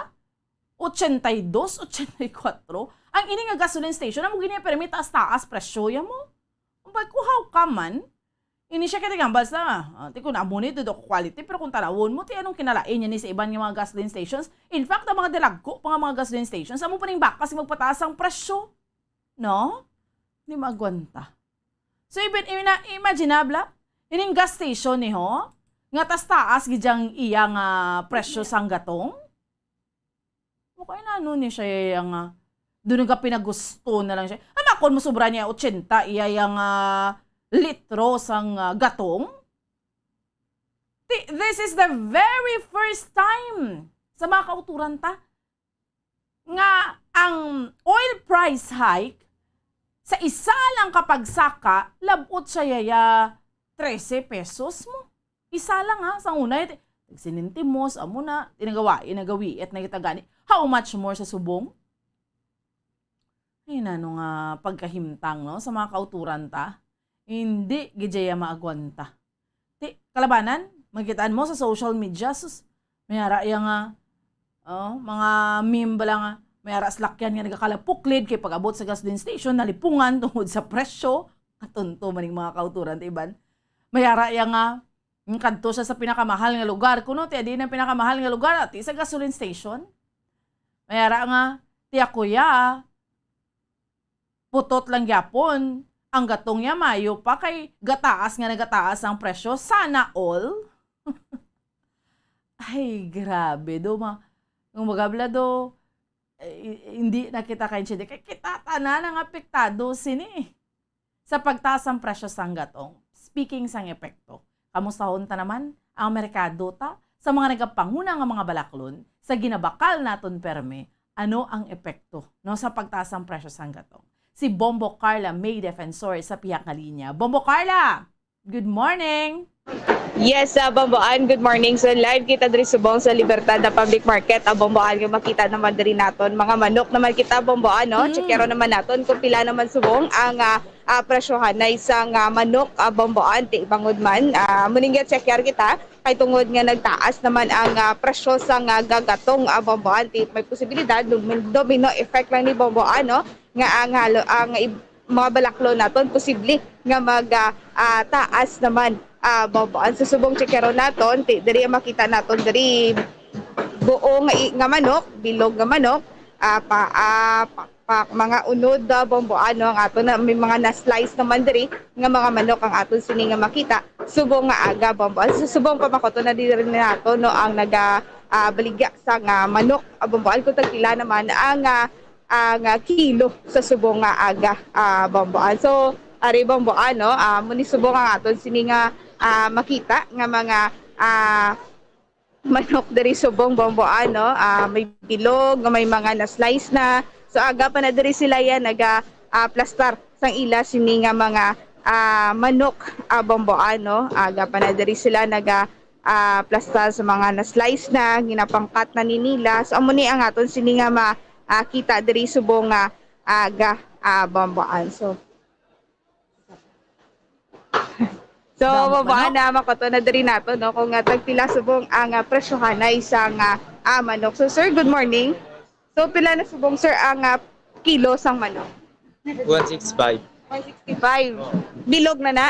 Ochenta y dos, ochenta y kuatro. Ang ini nga gasoline station, amo gini permi taas-taas presyo ya mo. Umbay ko, how ka man? Ini siya kay tigambal sa, ah, ti kun amo ni tudok quality, pero kung tanawon mo, ti anong kinalain niya ni sa iban nga mga gasoline stations? In fact, ang mga dalagko pa nga mga gasoline stations, amo pa ning bakas nga magpataas ang presyo. No? Di maagwanta. So, even, ina-, imaginable, ining gas station ni ho, nga tas taas gid ang iya nga presyo sang gatong. Okay na, ano ni siya yang, ah, doon nga pinagusto na lang siya. Ano kung masubra niya ochenta iya yang, ah, litro sang, ah, gatong? Thi-, this is the very first time sa mga kauturan ta nga ang oil price hike sa isa lang ka pagsaka, labot siya yaya trese pesos mo. Isa lang, ha, sa una, eh, tagsinintimos, amo na, tinagawa, inagawiit na kita gani. How much more sa subong? Ay, nano nga pagkahimtang, no, sa mga kauturan ta. Hindi gid ya maagwanta. Ti, kalabanan, makitaan mo sa social media, sus, may ara iya nga, oh, mga meme bala nga, may ara salakyan nga nagakalapuklid kay pag-abot sa gasoline station, nalipungan tungod sa presyo. Katunto man ning mga kauturan, ti iban. May ara iya nga, mm, kadto siya sa pinakamahal nga lugar. Kuno, ti, adi na ang pinakamahal nga lugar, ati sa gasoline station. May ara nga, ti, ako ya, putot lang gyapon. Ang gatong niya mayo pa kay gataas nga nagataas ang presyo. Sana all. Ay, grabe, do, ma-, kung magabla, do, eh, hindi na kita kaintindihan. Kay kita tanan ang apektado sini. Sa pagtaas ang presyo sang gatong, speaking sang epekto, kamustahon ta naman ang merkado ta sa mga nagapanguna nga mga balaklon sa ginabakal naton perme, ano ang epekto, no, sa pagtaas ang presyo sang gatong. Si Bombo Carla May Defensor sa pihak nga linya. Bombo Carla, good morning! Yes, ah, Bomboan, good morning. So, live kita diri subong sa Libertad na Public Market. Ah, Bomboan, nga makita naman diri naton, mga manok naman kita, Bomboan, no? Mm. Checkero naman naton kung pila naman subong ang, ah, ah, presyohan na isang, ah, manok, ah, Bomboan, ti bangod man. Ah, muning checker kita, kay tungod nga nagtaas naman ang, ah, presyo sa nga gagatong, ah, Bomboan, ti may posibilidad, dom-, domino effect lang ni, Bomboan, no? Nga ang halo-, ang ib-, mga balaklon naton posible nga mag, ah, ah, taas naman, ah, Bomboan. Sa subong checkero naton, ti-, diri ang makita naton diri, buo nga i-, nga manok, bilog nga manok, ah, pa, ah, pakpak, mga unod, ah, Bomboan, no? Ang ato na, may mga na-slice naman diri nga mga manok ang aton sini nga makita subong nga aga, Bomboan. Sa subong pamakoton na diri nato, no, ang naga, ah, baligya sa nga manok, ah, Bomboan, kung tagpila naman ang, ah, ang, ah, kilo sa subong nga aga, ah, Bomboan. So, ari, Bomboan, no, ah, amo ni subong ang aton sini nga, ah, makita nga mga, ah, manok diri subong, Bomboan, no? Ah, may bilog, may mga na-slice na. So, aga pa na diri sila yan naga, ah, plastar sang ila sini nga mga, ah, manok, ah, Bomboan, no? Aga pa na diri sila naga, ah, plastar sa mga na-slice na, ginapangkat na ni nila. So, amo ni ang aton sini nga ma-, ah, kita diri subong nga aga, ah, Bomboan. So, so, Bomboan, na makuto na diri nato, no, kung, ah, tagpila subong ang, ah, presyohanay sang, ah, ah, manok. So, sir, good morning. So, pila na subong, sir, ang, ah, kilo sang manok? One six five. One sixty-five. Bilog na na?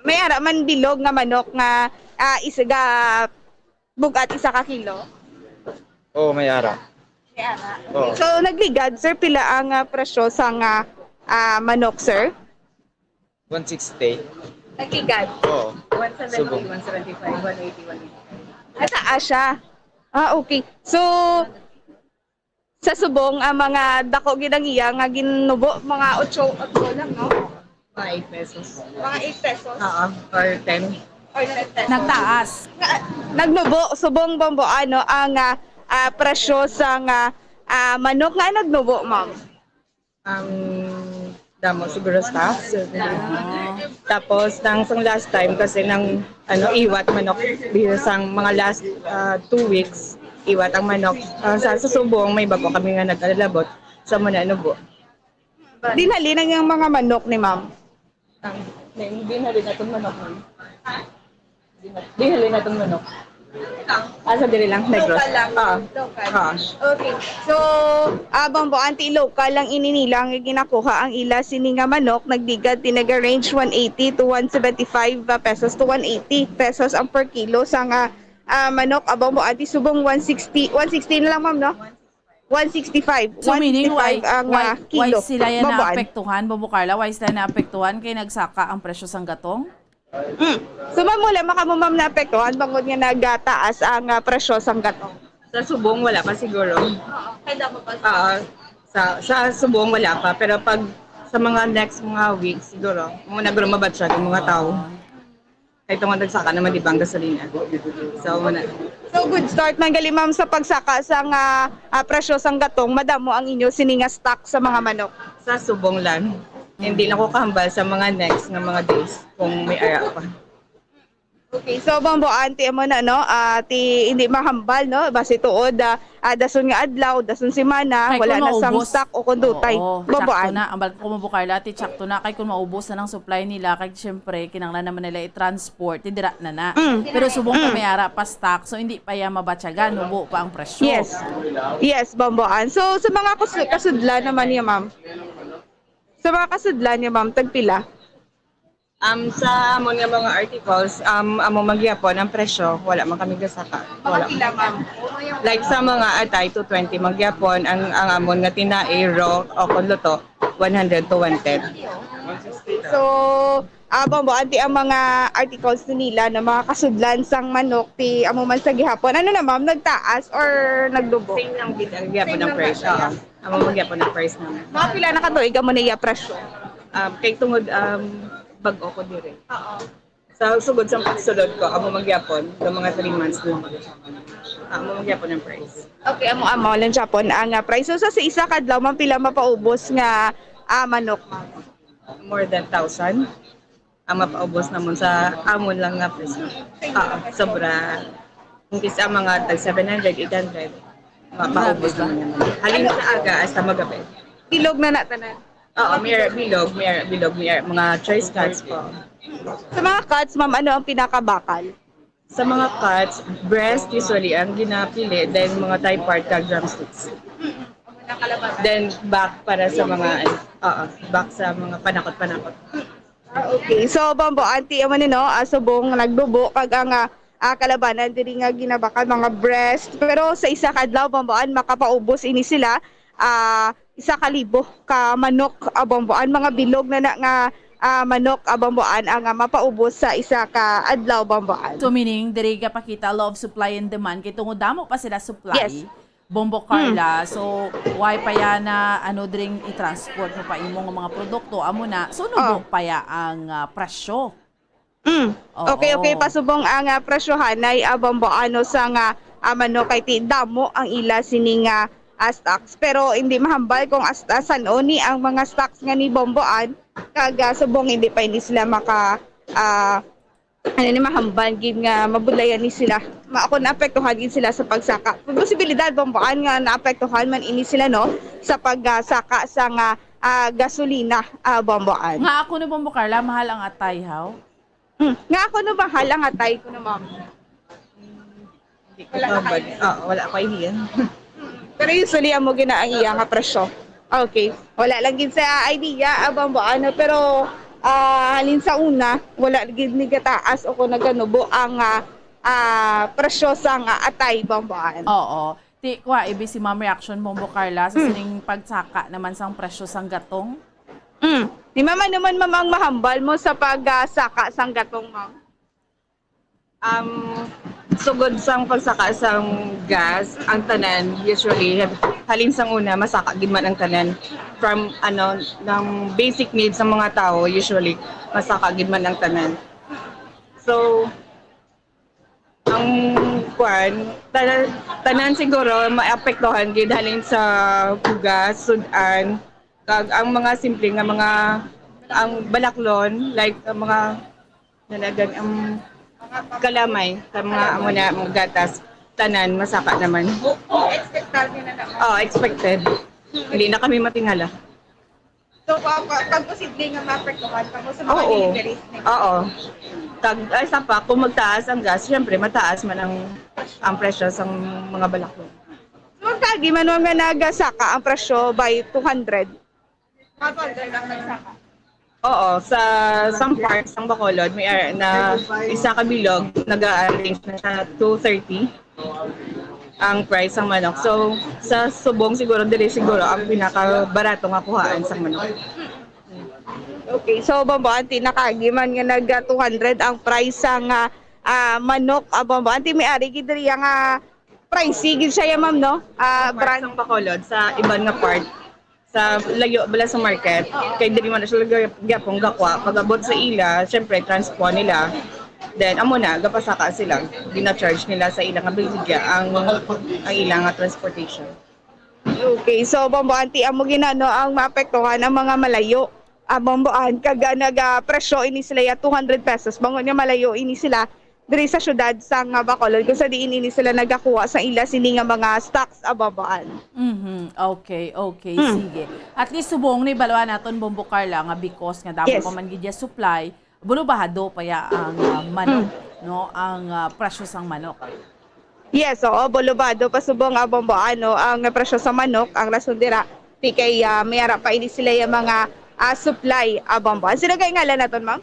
May ara man bilog nga manok nga, ah, is-, ga-, bug-at isa ka kilo? Oo, may ara. May ara. Oo. So, nagligad, sir, pila ang, ah, presyo sang, ah, ah, manok, sir? One sixty. Nagligad? Oo. One seventy, subong. One seventy-five, one eighty, one eighty-five. Asa, ah, siya? Ah, okay. So, sa subong, ang mga dako gid ang iya nga ginubo, mga otso, otso lang, no? Mga eight pesos. Mga eight pesos? Oo, or ten. Or ten pesos. Nagtaas. Nga, nagnubo, subong Bomboan, no, ang, ah, ah, presyo sang, ah, manok nga nagnubo, ma'am? Um, damo siguro staff. Tapos, nang sang last time kasi nang, ano, iwat manok, di sang mga last, ah, two weeks, iwat ang manok. Ah, sa, sa subong, may bago kami nga nagkalabot sa mga nubo. Dinhali na yung mga manok ni ma'am? Ang, hindi na rin atong manok, ma'am. Hindi na rin atong manok. Asa diri lang, Negros? Local lang. Oo. Local. Oo. Okay. So, ah, Bomboan, ti local lang ini nila nga ginakuha ang ila sini nga manok, nagligad ti naga-range one eighty to one seventy-five pesos to one eighty pesos ang per kilo sa nga, ah, manok, ah, Bomboan, ti subong one sixty, one sixty na lang, ma'am, no? One sixty-five. So, meaning, why, one sixty-five ang, why, ah, why kilo. Sila yan Bomboan. Naapektuhan, Bombo Carla? Why sila naapektuhan? Kay nagsaka ang presyo sang gatong? Mm. So, ma'am, wala man kamo, ma'am, naapektuhan bangod nga nagataas ang, ah, presyo sang gatong? Sa subong, wala pa siguro. Oo, kay damo pa. Oo. Sa, sa subong, wala pa. Pero pag sa mga next mga weeks, siguro, muna guro mabatsyag ang mga tao. Ah. Kay tungod nagsaka naman, di ba, ang gasolina? So, muna. So, good start man gali, ma'am, sa pagsaka sang, ah, presyo sang gatong, madamo ang inyo sini nga stock sa mga manok? Sa subong lang. Hindi lang ko kahambal sa mga next nga mga days kung may ara pa. Okay, so, Bomboan, ti amo na, no? Ah, ti hindi mahambal, no? Basi tuod, ah, ah, dason nga adlaw, dason semana, kay wala kung na sang maubos, stock o kung dutay. Oo, Bomboan. Sakto na. Ang balik ko, Bombo Carla, ti sakto na. Kay kung maubos na ng supply nila, kay siyempre, kinanglan naman nila i-transport, ti dira na na. Mm. Pero subong pa may ara pa stock, so hindi pa yan mabatyagan, nubo pa ang presyo. Yes. Yes, Bomboan. So, sa mga kus-, kasudlan naman niya, ma'am? Sa mga kasudlan niya, ma'am, tagpila? Um, sa amon nga mga articles, um, amo man gyapon ang presyo, wala man kami gasaka. Mga pila, ma'am? Like sa mga atay, two twenty man gyapon, ang, ang amon nga tinai, raw o kon luto, one hundred to one ten. So, ah, Bomboan, ti ang mga articles ni nila na mga kasudlan sang manok, ti amo man sa gihapon. Ano na, ma'am? Nagtaas or nagdubo? Same lang gid ang gyapon ang price. Same lang ba siya? Oo. Amo man gyapon ang price naman. Mga pila na ka tuig amo na iya presyo? Um, kay tungod, um, bag-o ko diri. Oo. Sa sugod sa pagsulod ko, amo man gyapon, ng mga three months lang. Amo man gyapon ang price. Okay, amo, amo lang gyapon ang, ah, price. So, sa, sa isa ka adlaw, ma'am, pila mapaubos nga, ah, manok, ma'am? More than thousand. Ang mapaubos namon sa amon lang nga price. Ah, sobra. Kung kisa mga tag seven hundred, eight hundred, mapaubos naman naman. Halin sa aga hasta magabi. Bilog na na tanan? Oo, may bilog, may bilog, may mga choice cuts po. Sa mga cuts, ma'am, ano ang pinakabakal? Sa mga cuts, breast usually ang ginapili, then mga thigh part kag drumsticks. Then back para sa mga, ano, oo, back sa mga panakot-panakot. Ah, okay. So, Bomboan, ti amo ni, no, ah, subong nagdubo kag ang, ah, ah, kalabanan diri nga ginabakal, mga breast. Pero sa isa ka adlaw, Bomboan, makapaubos ini sila, ah, isa ka libo ka manok, ah, Bomboan, mga bilog na na nga, ah, manok, ah, Bomboan, ang, ah, mapaubos sa isa ka adlaw, Bomboan. So, meaning, diri gapakita law of supply and demand, kay tungod damo pa sila supply, yes. Bombo Carla, so why pa ya na, ano, dring i-transport mo pa imo nga mga produkto, amo na, so nubo pa ya ang, ah, presyo. Mm. Oo. Okay, okay, pasubong ang, ah, presyohanay, ah, Bomboan, sa nga, ah, manok kay ti damo ang ila sini nga, ah, stocks. Pero hindi mahambal kung hasta san-o ni ang mga stocks nga ni Bomboan, kag, ah, subong hindi pa ini sila maka, ah, ano ni, mahambal gid nga mabudlayan ni sila. Ma-, ako, naapektuhan gid sila sa pagsaka. Posibilidad, Bomboan, nga naapektuhan man ini sila, no, sa pagsaka sa nga, ah, gasolina, ah, Bomboan. Nga ako no, Bombo Carla, mahal ang atay, haw? Hmm. Nga ako no, mahal ang atay ko no, ma'am. Hindi ko Wala pa ka bag-, idea. Ah, wala pa idea. Pero usually, amo gina ang iya nga presyo. Okay. Wala lang gid sa idea, ah, Bombo, ano, pero, ah, halin sa una, wala gid ni gataas o kung naganubo ang, ah, ah, presyo sang, ah, atay, Bombo, ano. Oo. Ti, kwa, ibi si Ma'am Reaction, Bombo Carla, sa Hmm. sining pagsaka naman sang presyo sang gatong? Mm. Ni ma'am, ano man, ma'am, ang mahambal mo sa pag, ah, saka sang gatong, ma'am? Um, sugod sang pagsaka sang gas, ang tanan, usually, halin sang una, masaka gid man ang tanan. From, ano, ng basic needs sa mga tao, usually, masaka gid man ang tanan. So, ang, kwan, tanan, tanan siguro maapektuhan gid halin sa bugas, sud-an, kag ang mga simple nga mga, ang balaklon, like, ang mga nanagan, ang kalamay, sa mga, amo na, mga gatas, tanan, masaka naman. Expected nyo na naman? Oh, expected. Hindi na kami matingala. So, pa, pa, pag posible nga maapektuhan kamo sa mga Oo. Deliveries na Oo. Tag, ay, sa pa, kung magtaas ang gas, syempre, mataas man ang, ang presyo sa mga balaklon. So, ang kagi man nga nagasaka ang presyo by two hundred? Mga two hundred ang nagsaka? Oo, sa some parts ng Bacolod, may ar-, na isa ka bilog, nag-a-range na siya two thirty ang price sang manok. So, sa subong siguro, diri siguro ang pinakabarato nga kuhaan sang manok. Okay, so, Bombo, anti nakagi man nga nag, ah, two hundred ang price sang, ah, ah, manok, ah, Bombo. Anti may ari gid diri nga pricey gid siya, ya, ma'am, no? Ah, Parts brand. Ng Bacolod, sa iban nga part, sa layo bala sa market, kay diri man na sila gya-, gyapon gakwa. Pag-abot sa ila, syempre, transpo nila. Then, amo na, gapasaka sila. Gina-charge nila sa ilang baligya ang, ang ilang nga transportation. Okay, so, Bombo, anti, amo gina, no, ang maapektuhan ang mga malayo. Ah, Bombo, an, kag, ah, nag, ah, presyo ini sila ya two hundred pesos. Bangon nga malayo ini sila diri sa syudad sang, ah, Bacolod, kung sa diin ini sila nagakuha sa ila sini nga mga stocks, ah, Bombo, an. Mhm. Okay, okay, Hmm. Sige. At least subong ni baluan naton, Bombo Carla, nga because nga damo Yes. pa man gid ya supply, bulubado pa ya ang, ah, manok, Mm. no? Ang, ah, presyo sang manok. Yes, oo, bulubado pa subong, ah, Bombo, ano, ang presyo sa manok, ang rason dira, ti kay, ah, may ara pa ini sila yung mga, ah, supply, ah, Bombo. Ano sila kay ngalan naton, ma'am?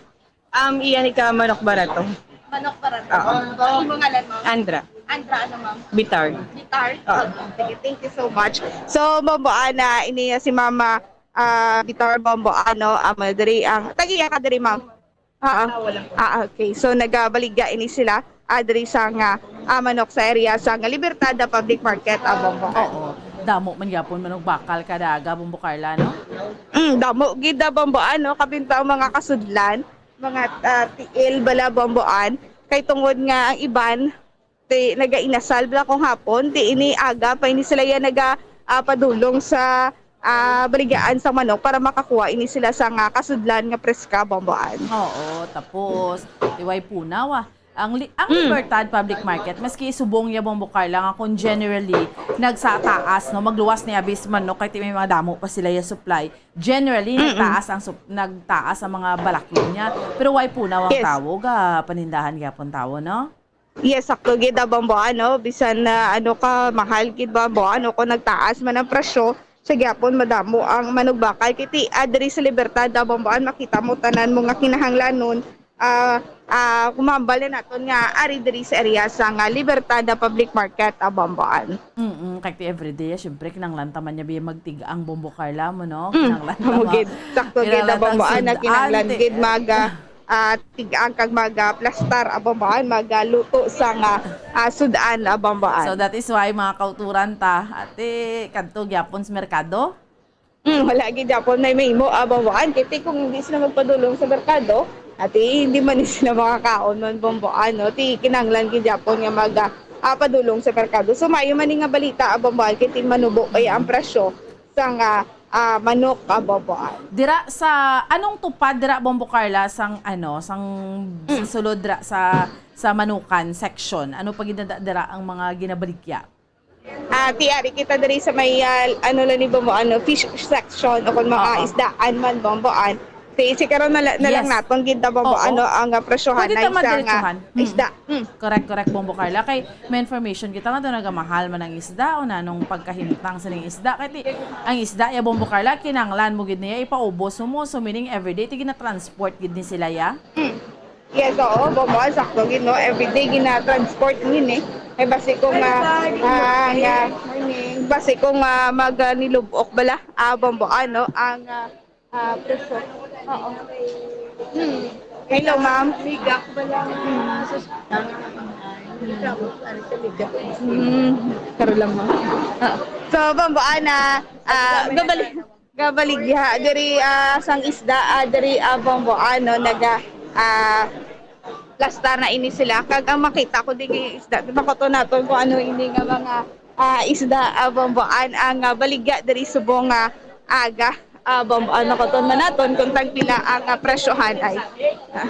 Um, iya ni ka manok barato. Manok barato. Oo. Ang imong ngalan, ma'am? Andra. Andra, ano, ma'am? Bitar. Bitar? Oo. Sige, thank you so much. So, Bombo, ana, ini si Mama, ah, Bitar, Bombo, ano, amo diri ang, tagiya ka diri, ma'am? Ah, ah. Ah, wala po. Ah, okay. So, nagabaligya ini sila, ah, diri sa nga, ah, manok sa area sa nga Libertad, ah, Public Market, ah, Bombo. Oo. Damo man gyapon manok bakal kada aga, Bombo Carla, no? Mm, damo gid, ah, Bombo, ano, kabinta ang mga kasudlan, mga, ah, tiil bala, Bombo, an, kay tungod nga ang iban, ti, nagainasal bala kung hapon, ti ini aga pa ini sila yan naga, ah, padulong sa, ah, baligyaan sa manok para makakuha ini sila sa nga kasudlan nga preska, Bombo, an. Oo, tapos, ti way punaw, ah. Ang li-, ang Mm. Libertad Public Market, maski subong ya, Bombo Carla, nga kung generally, nagsataas, no, magluwas ni abis manok, kay ti may mga damo pa sila ya supply. Generally, Mm-mm. nagtaas ang sup-, nagtaas ang mga balaklon niya. Pero way punaw ang Yes. tawo, ga panindahan gyapon tawo, no? Yes, sakto gid, ah, Bombo, ano, bisan na, ano ka, mahal gid, Bombo, ano, kung nagtaas man ang presyo, sa gyapon madamo ang manugbakal. Kiti, ah, diri sa Libertad, ah, Bombo, an, makita mo tanan mo nga kinahanglanon, ah, ah, kumambal na naton nga ari diri sa area sa nga Libertad, ah, Public Market, ah, Bombo, an. Mm, kay ti everyday, ah, syempre, kinahanglan ta man niya biya magtig-ang, Bombo Carla, mo, no? Mm, Kinahanglan ta amo ma-, gid. Sakto gid, kinahanglan ah, Bombo, ta an, na sud-an, kinahanglan ti-, gid mag, ah, ah, tig-ang kag magaplastar, ah, Bombo, an, magaluto sa nga, ah, sud-an, ah, Bombo, an. So, that is why, mga kauturan ta, ate, kadto gyapon sa merkado? Hmm, wala gid gyapon may mahimo, ah, Bombo, an. Kay ti kung hindi sila magpadulong sa merkado, ate, hindi man ni sila makakaon man, Bombo, an, no? Ti kinahanglan gid gyapon nga mag, ah, ah, padulong sa merkado. So, maayo man ni nga balita, ah, Bombo, an, kay ti manubo kay ang presyo sa nga, ah, manok, ah, Bombo Ann. Dira sa, anong tupad dira, Bombo Carla, sang, ano, sang, sa Mm. sulod dira sa, sa manukan section? Ano pa gid na dira ang mga ginabaligya? Ah, ti ari kita diri sa may, ah, ano lang ni Bombo Ann, no, fish section o kung mga Oo. isdaan man, Bombo Ann. Ti, si karon na, la- na lang Yes. naton gid na, Bombo Oo. Ann, no, ang, ah, presyohan Pwede na ta isa nga madiretsuhan. Hmm. isda. Mm. Correct, correct, Bombo Carla. Kay may information kita nga doon nagamahal man ang isda o nanong pagkahimtang sa ning isda. Kay ti, ang isda ya, Bombo Carla, kinanglan mo gid niya ipaubos mo. So, meaning everyday, ti gina-transport gid ni sila ya? Mm. Yes, oo, Bombo Ann, sakto gid, no? Everyday gina-transport mo yun, eh. Ay, basi kung, ah, ah, nga, basi kung, ah, mag, ah, nilubok bala, ah, Bombo Ann, no? Ang, ah, ah, presyo. Oo. Hmm. Hello, ma'am. Migak bala nga sa sutang. Ano sa migak? Hmm. Karon lang, ma'am. Ah. So, Bombo Ann, ah, ah, gabali. Gabaligya diri, ah, sang isda, ah, diri, ah, Bombo Ann, no, naga, ah, plastar na ini sila. Kag ang makita ko diri isda, makuton naton kung ano ini nga mga, ah, isda, ah, Bombo Ann, ang, ah, baligya diri subong nga aga, ah, Bombo Ann, makuton man naton kung tagpila ang, ah, presyohan ay. Ah.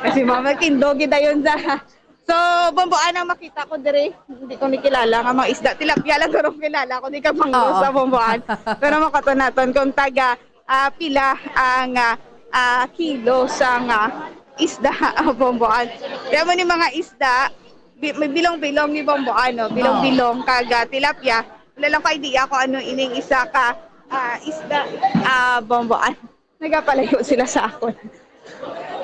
Kasi mga kindogi dayon sa So, Bombo Ann, ang makita ko diri, hindi ko ni kilala nga mga isda. Tilapia lang guro kilala ko, di ka bangos Oo. Sa Bombo Ann. Pero makuton naton kung taga, ah, pila ang, ah, ah, kilo sang, ah, isda, ah, Bombo Ann. Kaya mo ni mga isda, bi- may bilong-bilong ni Bombo Ann, no? Bilong-bilong kag, ah, tilapia. Wala lang ko idea kung ano ining isa ka, ah, isda, ah, Bombo Ann. Nagapalayo sila sa akon.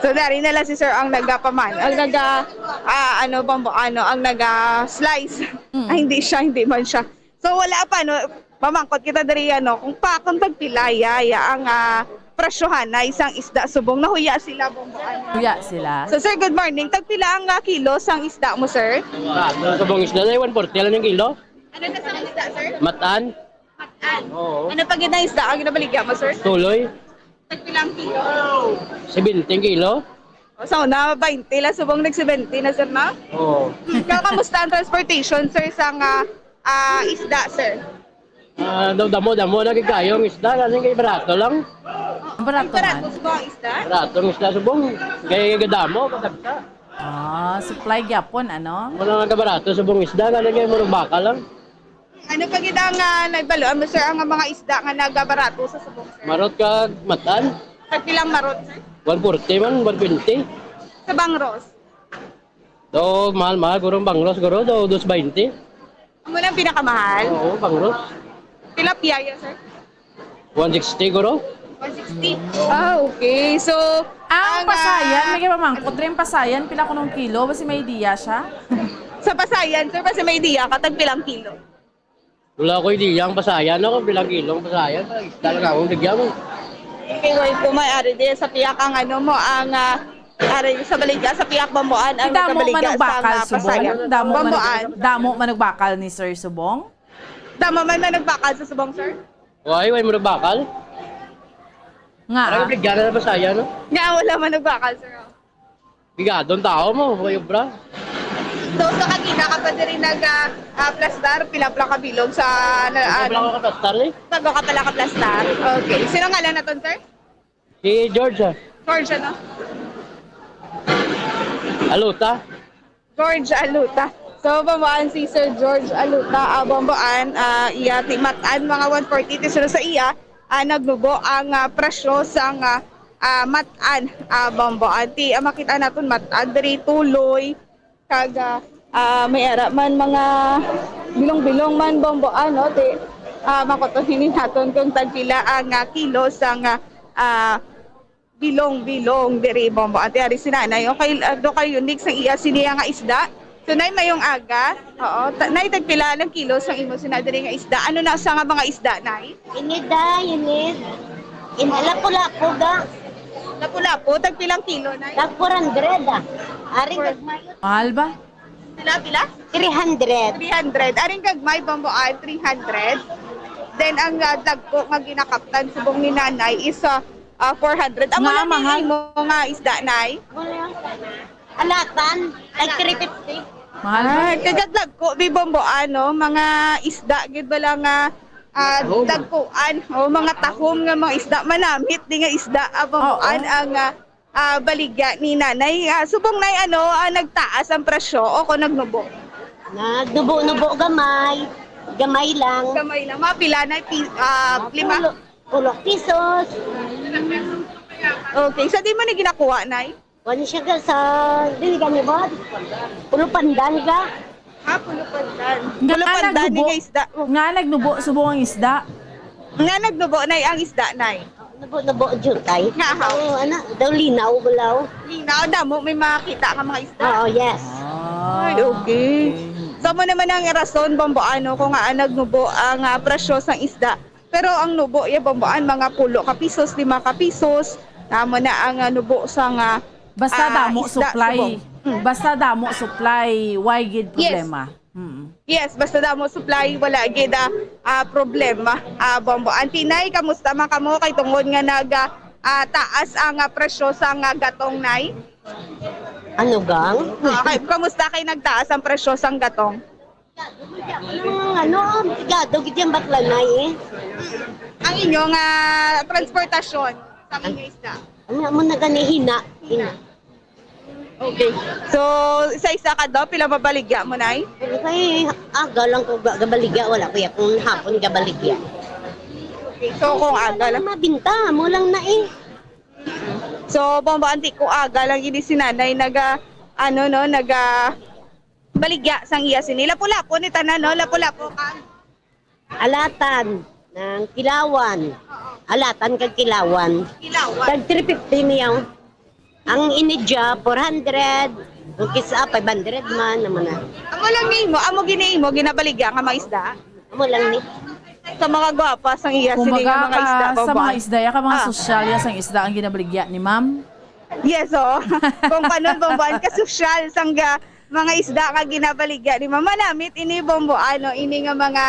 So, dari na lang si sir ang nagapaman, ang naga, ah, ano, Bombo Ann, ang naga-slice. Mm. Ay, hindi siya, hindi man siya. So, wala pa, no? Mamangkot kita diri, ano, kung pa, kung tagpila, ya, ya, ang, ah, presyohan na isang isda subong. Nahuya sila, Bombo Ann. Huya sila. So, sir, good morning. Tagpila ang, ah, kilo sang isda mo, sir? Ang subong isda na one forty lang yung kilo. Ano na sa isda, sir? Matan. Matan. Oo. Ano pa gid ang isda ang ginabaligya mo, sir? Tuloy. Tagpilang kilo? Seventy kilo. O, so, na twenty lang, subong nag seventy na, sir, na? Oo. Ikaw, kamusta ang transportation, sir, sa nga, ah, isda, sir? Ah, daw damo-damo na gid kayo ang isda, kasi kay barato lang. Ang barato Ay, barato man. sa mga isda? Barato ang isda subong. Kay gadamo, kadagsa. Ah, supply gyapon, ano? Wala nga kabarato subong isda, kasi kay murag bakal lang. Ano pa gid ang, ah, nagbaluan mo, sir, ang mga isda nga nagabarato sa subong, sir? Marot ka matan, Tagpilang marot, sir? one forty man, one twenty. Sa bangros? Do, mahal-mahal, guro ang bangros, guro, do, dos bainte. Amo lang pinakamahal? Oo, bangros. Tilapia, sir? One sixty, guro. One sixty. Ah, okay. So, Ang ang, pasayan, ah, may pamangkot rin pasayan, pila kunong kilo, basi may idea siya. Sa pasayan, sir, kasi may idea ka, tagpilang kilo? Wala ko idea ang pasayan, no? Kung pilang kilo ang pasayan, para isda lang akong bigyan mo. Okay, wait ko, may ari di sa piyak ang ano mo, ang, ah, ari sa baligya, sa piyak Bombo Ann, ang Damo nagkabaligya manugbakal sa, ah, subong. pasayan. Damo Bombo manug- Ann. Damo manugbakal ni Sir Subong. Damo man manugbakal sa subong, sir? Why, why mo nagbakal? Nga, Parang ah. bigyan na pasayan, no? Nga, wala manugbakal, sir. Bigadong tao mo, way obra. So, sa kanina ka pa diri nag, ah, ah, plastar, pila pala ka bilog sa, na, Ano ano? Wala ko katastar, eh. Bago ka pala ka plastar. Okay. Sino ngalan naton, sir? Si George, ah. George, ano? Aluta. George Aluta. So, Bombo Ann, si Sir George Aluta, ah, Bombo Ann, ah, iya ti matan mga one forty ti sino sa iya, ah, nagnubo ang, ah, presyo sang, ah, ah, matan, ah, Bombo Ann. Ti, ah, makita naton matan diri tuloy, kag, ah, ah, may ara man mga bilong-bilong man, Bombo Ann, no? Ti, ah, makuton hini naton kung tagpila ang, ah, kilo sang, ah, ah, bilong-bilong diri, Bombo Ann. Ti ari si nanay, okay, ah, do kayo, Nick, sa iya siniya nga isda. So, nay, mayong aga. Oo. Ta- nay, tagpila lang kilo sang imo sina diri nga isda? Ano na sa nga mga isda, nay? Inida, inid. In, lapu-lapu ga. Lapu-lapu, tagpilang kilo, nay? Tag four hundred, ah. Ari, gagmay. Mahal ba? Pila, pila? Three hundred. Three hundred. Aring gagmay, Bombo Ann, three hundred. Then, ang, ah, dagko nga ginakaptan subong ni nanay is, ah, ah, four hundred. Amo Nga, lang mahal. Imo nga isda, nay? Alatan, like three fifty. Mahal ba? Ah, kagad dagko, bi, Bombo Ann, no? Mga isda, gid ba lang nga ah, Tahom. Dagkuan, o mga tahom nga mga isda, manamit di nga isda, ah, bambuan Oo. ang, ah, ah, baligya ni Nanay. Ah, subong, Nay, ano, ah, nagtaas ang presyo o kung nagnubo? Nagnubo-nubo gamay. Gamay lang. Gamay lang. Mga pila, Nay? Pi-, ah, lima? Pulo, pulo pesos. Okay. So, di mo na ginakuha, Nay? Wala siya ga sa dili gani ba? Pulo pandan ga. Ah, pulo pandan. Nga Pulo pandan nagnubo, nga isda. Oh. Nga nagnubo subong ang isda. Nga nagnubo, Nay, ang isda, Nay. Nubo-nubo jutay. Nga, ha? Oo, ana, daw linaw balaw. Linaw, damo may makita nga mga isda. Oo, yes. Ah, Ay, okay. okay. So, mo naman ang rason, bambuan, no, kung nga nagnubo ang, ah, presyo sang isda. Pero ang nubo, ya, bambuan, mga pulo ka pisos, lima ka pisos. Amo na ang, ah, nubo sa nga, Basta ah, damo isda, supply. Subong. Mm. Basta damo supply, why gid Yes. problema? Mm. Yes, basta damo supply, wala gid, ah, ah, problema. Ah, bambuan. Ti, Nay, kamusta man kamo? Kay tungod nga nag, ah, ah, taas ang, ah, presyo sa nga gatong, Nay? Ano, gang? Okay, kamusta kay nagtaas ang presyo sang gatong? Ang ano, pigado gid yung baklanay eh. Ang inyong, ah, transportasyon sa inyong isda? Ano mo na gani hina? Hina. Okay. So, sa isa ka daw, pila mabaligya mo, Nay? Kay aga lang ko ga-, gabaligya, wala ko ya kung hapon gabaligya. Okay. So, kung aga lang. Mabinta mo lang na eh. So, bambuan, ti, kung aga lang gid si Nanay naga, ano, no, naga, baligya sang iya sini. Lapu-lapu ni tanan, no? Lapu-lapu ka. Alatan ng kilawan. Oo. Alatan kag kilawan. Kilawan. Tag three fifty niya. Ang inidya, four hundred. Ang kisa, five hundred man, naman na. Amo lang ni mo, amo gini mo, ginabaligya nga mga isda? Amo lang ni. Sa mga gwapa, sang iya, sini Kumbaga nga mga ka, isda, sa bambuan. Mga isda, ya ka mga Ah. sosyal, ya sang isda ang ginabaligya ni ma'am? Yes, oo. Kung panon, bambuan, kasosyal, sang ga-, mga isda nga ginabaligya ni Mama Namit, ini bambuan, no? Ini nga mga,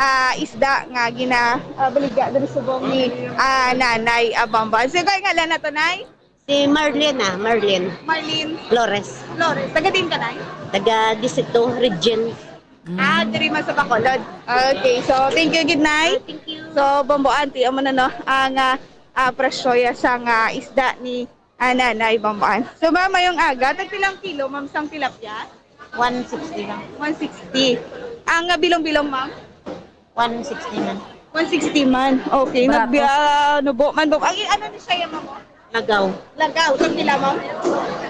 ah, isda nga gina-, ah, baligya diri subong ni, ah, Nanay, ah, Bambuan. So, kay ngalan na to, Nay? Si Marlene, ah, Marlene. Marlene? Flores. Flores. Taga din ka, Nay? Taga Disitu Region. Ah, diri man sa Bacolod. Okay, so thank you gid, Nay. Ah, thank you. So, bambuan, ti, amo na, no, ang, ah, ah, presyo ya sang, ah, isda ni Ah, Nanay Bambuan. So, ma'am, mayong aga, tagpilang kilo, ma'am, sang tilapia? One sixty lang. One sixty. Ang, ah, bilong-bilong, ma'am? One sixty man. One sixty man. Okay. Barato. Nag-, ah, nubo man, bu-, ay, ano ni siya, ma'am, oh? Lagaw. Lagaw. Tagpila, ma'am?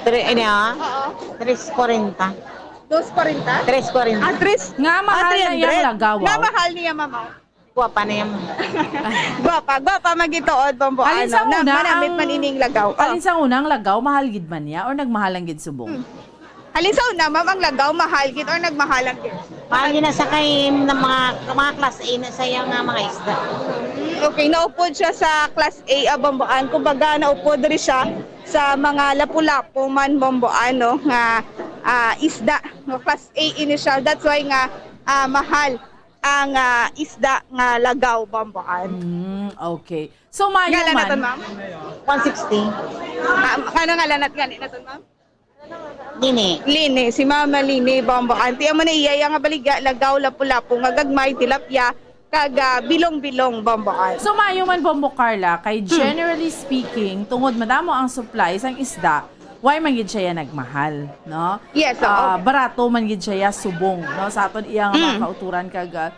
Tre-, ano, ah? Oo. Tres kwarenta. Dos kwarenta? Tres kwarenta. Ah, tres. Nga mahal na yang lagaw, ah. Nga mahal niya, ma'am, oh. Gwapa na yan. Gwapa, gwapa, magituod, bambuan, Alin sa no? Na una manamit ang, man ining lagaw. Oh. Alin sa una ang lagaw, mahal gid man niya or nagmahal lang gid subong? Hmm. Alin sa una, ma'am, ang lagaw, mahal gid or nagmahal lang gid? Mahal gid na sa kay ng mga, mga class A na sa iyang, ah, mga isda. Hmm, okay, naupod siya sa class A, ah, bambuan. Kumbaga, naupod diri siya sa mga lapu-lapu man, bambuan, no, nga, ah, isda, no, class A ini siya. That's why nga, ah, mahal ang, ah, isda nga lagaw, bambuan. Mm, okay. So, maayo man. Ngalan naton, ma'am? One sixty. Ah, ano ngalan nat gani naton, ma'am? Lini. Lini, si Mama Lini, bambuan. Ti, amo na iya, iya nga baligya, lagaw, lapu-lapu, nga gagmay, tilapia, kag, ah, bilong-bilong, bambuan. So, maayo man, Bombo Carla, kay Hmm. generally speaking, tungod madamo ang supply sang isda, why man gid siya nagmahal, no? Yes, oo. Ah, barato man gid siya subong, no? Sa aton iya nga mga Mm. kauturan kag, ah,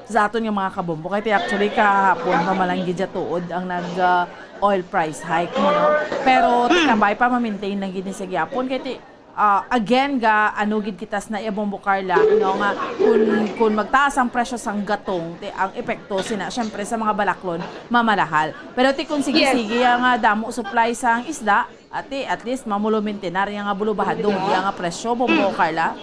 sa aton nga mga kabombo. Kay ti actually kahapon pa man lang gid siya tuod ang nag, ah, oil price hike, no? Pero ti Mm. kabay pa ma-maintain lang gid ni sa gihapon. Kay ti, ah, again, ga, ano gid kita sa na iya, Bombo Carla, no, nga kun, kun magtaas ang presyo sang gatong, ti ang epekto sina, syempre, sa mga balaklon, mamalahal. Pero ti kung Yes. sige-sige, nga damo supply sang isda, Ati, at least, mamulumintinar iya nga bulubahadong iya nga presyo, Bombo Mm. Carla.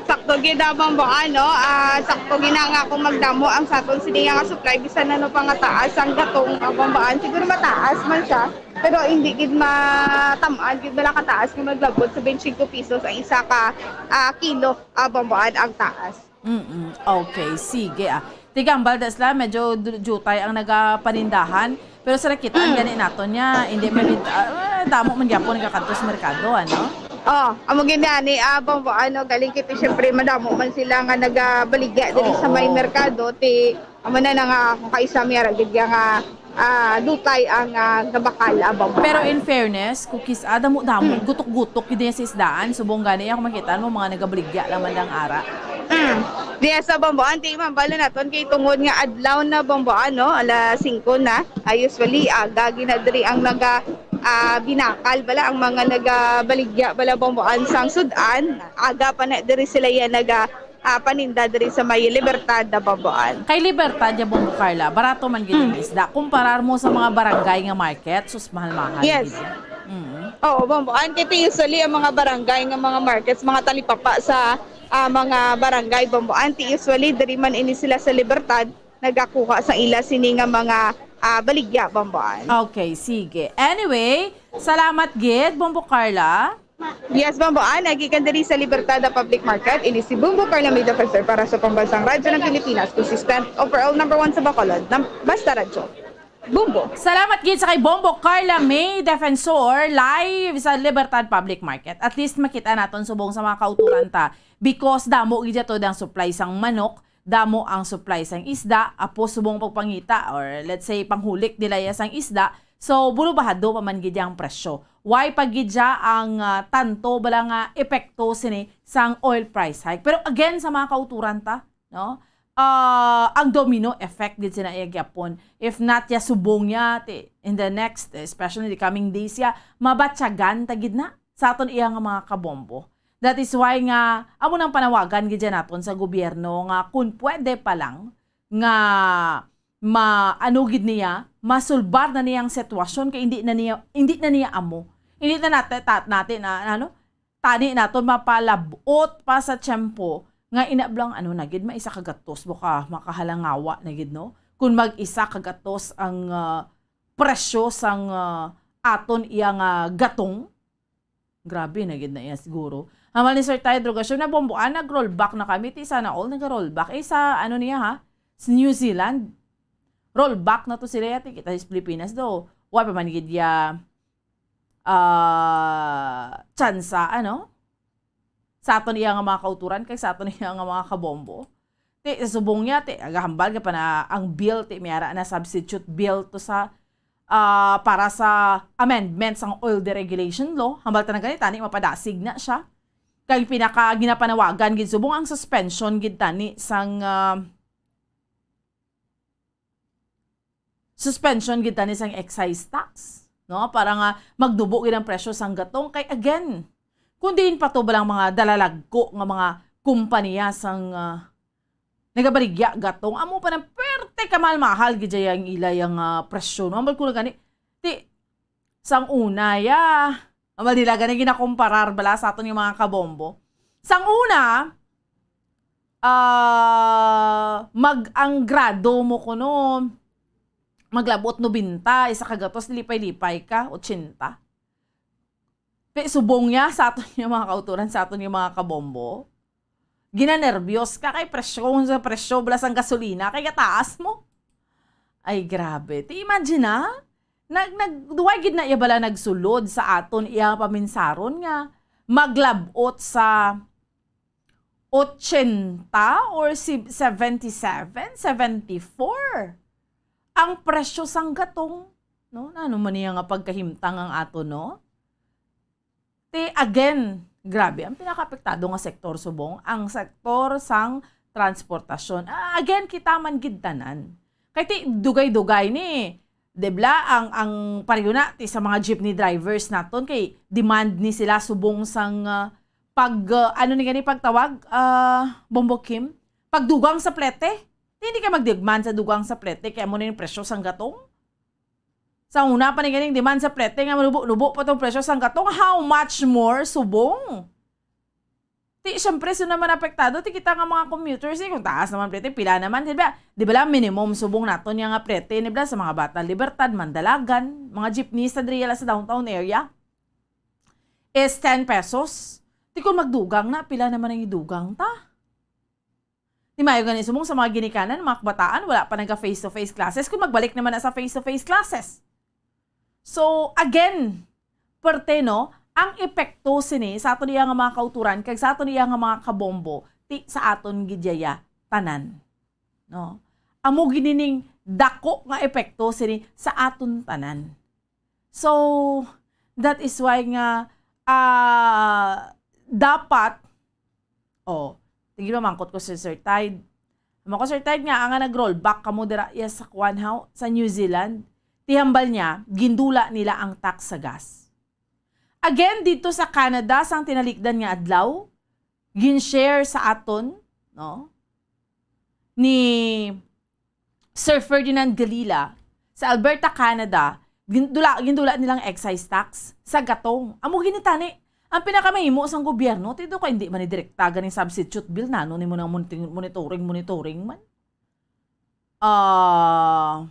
Sakto gid, ah, Bombo, ano, ah, sakto gid na nga kung magdamo ang sa aton sini nga supply, bisan ano pa nga taas ang gatong, ah, Bombo, ah, siguro mataas man siya, pero hindi gid matam-an gid wala kataas nga maglabot sa twenty-five pesos ang isa ka, ah, kilo, ah, Bombo, ah, ang taas. Mm-mm. Okay, sige, ah. Tigambal da sila, medyo du-, jutay ang nagapanindahan. Pero sa nakit-an Mm. gani naton niya, hindi mabit-, ah, damo man gyapon nagakadto sa merkado, ano? Oh, amo gid ni, ah, Bombo, ano, galing kiti, syempre, madamo man sila nga nagabaligya diri sa may Oo. merkado, ti, Amo na na nga, kung kaisa may aragid nga, ah, dutay ang, ah, gabakal, ah, Bombo. Pero in fairness, kukis, ah, damo-damo, Hmm. gutok-gutok gid niya sa isdaan. Subong gani, ako makita mo, mga nagabaligya lang man lang ara. Mm. Diya sa Bombo, anti man, balo naton kay tungod nga adlaw na, Bombo, ano, alas singko na. Ah, usually, aga gina diri ang naga, ah, binakal bala, ang mga nagabaligya bala, Bombo, ang sang sudan. Aga pa na diri sila yan naga, ah, paninda diri sa may Libertad, Bombo. Kay Libertad ya, Bombo Carla, barato man gid ang Mm. isda. Kumparar mo sa mga barangay nga market, sus, mahal-mahal Yes. gid. Mm. Oo, Bombo. Ang kiti usually ang mga barangay nga mga markets, mga talipapa sa, ah, mga barangay, Bombo. Anti usually diri man ini sila sa Libertad nagakuha sa ila sini nga mga, ah, baligya, Bombo. Okay, sige. Anyway, salamat gid, Bombo Carla. Yes, Bombo. Ah, nagikan diri sa Libertad Public Market. Ini si Bombo Carla May Defensor para sa Pambansang Radyo ng Pilipinas. Consistent overall number one sa Bacolod. Nam- Basta Radyo. Bombo. Salamat gid sa kay Bombo Carla May Defensor live sa Libertad Public Market. At least makita naton subong sa mga kauturan ta because damo gid to ang supply sang manok, damo ang supply sang isda, apo subong pagpangita or let's say panghulik nila ya sang isda. So, bulubahado pa man gid ang presyo. Why pa gid siya ang ah, tanto bala nga epekto sini sang oil price hike? Pero again sa mga kauturan ta, no? Ah, ang domino effect gid sina iya gyapon. If not ya subong ya ti, in the next, especially the coming days ya, mabatyagan ta gid na sa aton iya nga mga kabombo. That is why nga amo nang panawagan gid ya naton sa gobyerno nga kun pwede pa lang nga ma ano gid niya, masulbar na niya ang sitwasyon kay hindi na niya hindi na niya amo. Hindi na natin tat natin na ano, tani naton mapalabot pa sa tiyempo nga inablang ano na gid, maisa ka gatos mo ka makahalangawa na gid, no? Kung mag-isa ka gatos ang ah, presyo sang ah, aton iya nga gatong, grabe na gid na iya siguro. Hamal ni Sir Ty Drogasyon na bombo, ah, nag-rollback na kami. Ti sana all nag-rollback. Eh, sa ano niya ha? Sa New Zealand. Rollback na to sila yati. Kita sa Pilipinas do. Wa pa man gid ya ah, tsansa, ano? Sa aton iya nga mga kauturan, kay sa aton iya nga mga kabombo. Ti, sa subong niya, ti, agahambal ka pa na ang bill, ti, may ara na substitute bill to sa, ah, para sa amendment sang oil deregulation law. Hambal ta na gani, tani, mapadasig na siya. Kay pinaka ginapanawagan gid subong ang suspension gid tani sang ah, suspension gid tani sang excise tax, no? Para nga magnubo gid ang presyo sang gatong. Kay again, kung diin pa to ba lang mga dalalagko nga mga kompanya sang ah, nagabaligya gatong, amo pa nang perte ka mahal-mahal gid ang ila yang ah, presyo, no? Ambal ko na gani, ti, sang una ya, ambal nila gani ginakomparar bala sa aton yung mga kabombo. Sang una, ah, mag-anggrado mo kuno, maglabot nobenta, isa ka gatos, lipay-lipay ka, ochenta. Pe, subong niya sa aton yung mga kauturan, sa aton yung mga kabombo. Ginanerbyos ka kay presyo, kung sa presyo, bala sang gasolina, kay gataas mo. Ay, grabe. Ti, imagine na, nag, nag, duway gid na iya bala nagsulod sa aton iya paminsaron nga maglabot sa ochenta or si seventy-seven, seventy-four ang presyo sang gatong, no? Ano man niya nga pagkahimtang ang ato, no? Ti again, grabe ang pinakaapektado nga sektor subong ang sektor sang transportasyon. Ah, again, kita man gid tanan. Kay ti dugay-dugay ni, di bla, ang ang pareho na ti sa mga jeepney drivers naton kay demand ni sila subong sang ah, pag ah, ano ni gani pagtawag ah, Bombo Kim? Pagdugang sa plete. Ti hindi ka magdemand sa dugang sa plete kay amo na yung presyo sang gatong. Sa una pa ni ganing demand sa plete nga manubo-nubo pa tong presyo sang gatong, how much more subong? Ti, syempre, sino naman apektado? Ti kita nga mga commuters, eh, kung taas naman plete, pila naman, di ba? Di ba lang minimum subong naton nga plete, di ba, sa mga bata, Libertad, Mandalagan, mga jeepney sa diri la sa downtown area is ten pesos. Ti kung magdugang na, pila naman ang idugang ta? Ti maayo gani subong sa mga ginikanan, mga kabataan, wala pa naga face-to-face classes, kung magbalik naman na sa face-to-face classes. So, again, perte, no, ang epekto sini sa aton iya nga mga kauturan kag sa aton iya nga mga kabombo, ti sa aton gid yaya tanan. No? Amo gini ning dako nga epekto sini sa aton tanan. So, that is why nga, ah, dapat, oh, sige, mamangkot ko si Sir Tide. Amo ko, Sir Tide, nga, nga nag-rollback kamo dira, yes, sa kuwan, haw, sa New Zealand. Ti hambal niya, gindula nila ang tax sa gas. Again, dito sa Canada, sang tinalikdan nga adlaw, gin-share sa aton, no, ni Sir Ferdinand Galila, sa Alberta, Canada, gin-, dula-, gindula nilang excise tax sa gatong. Amo gini tani ang pinakamahimo sang gobyerno, ti daw kay hindi man ni direkta ganing substitute bill, nano nimo nang moniting-, monitoring, monitoring man. Ah,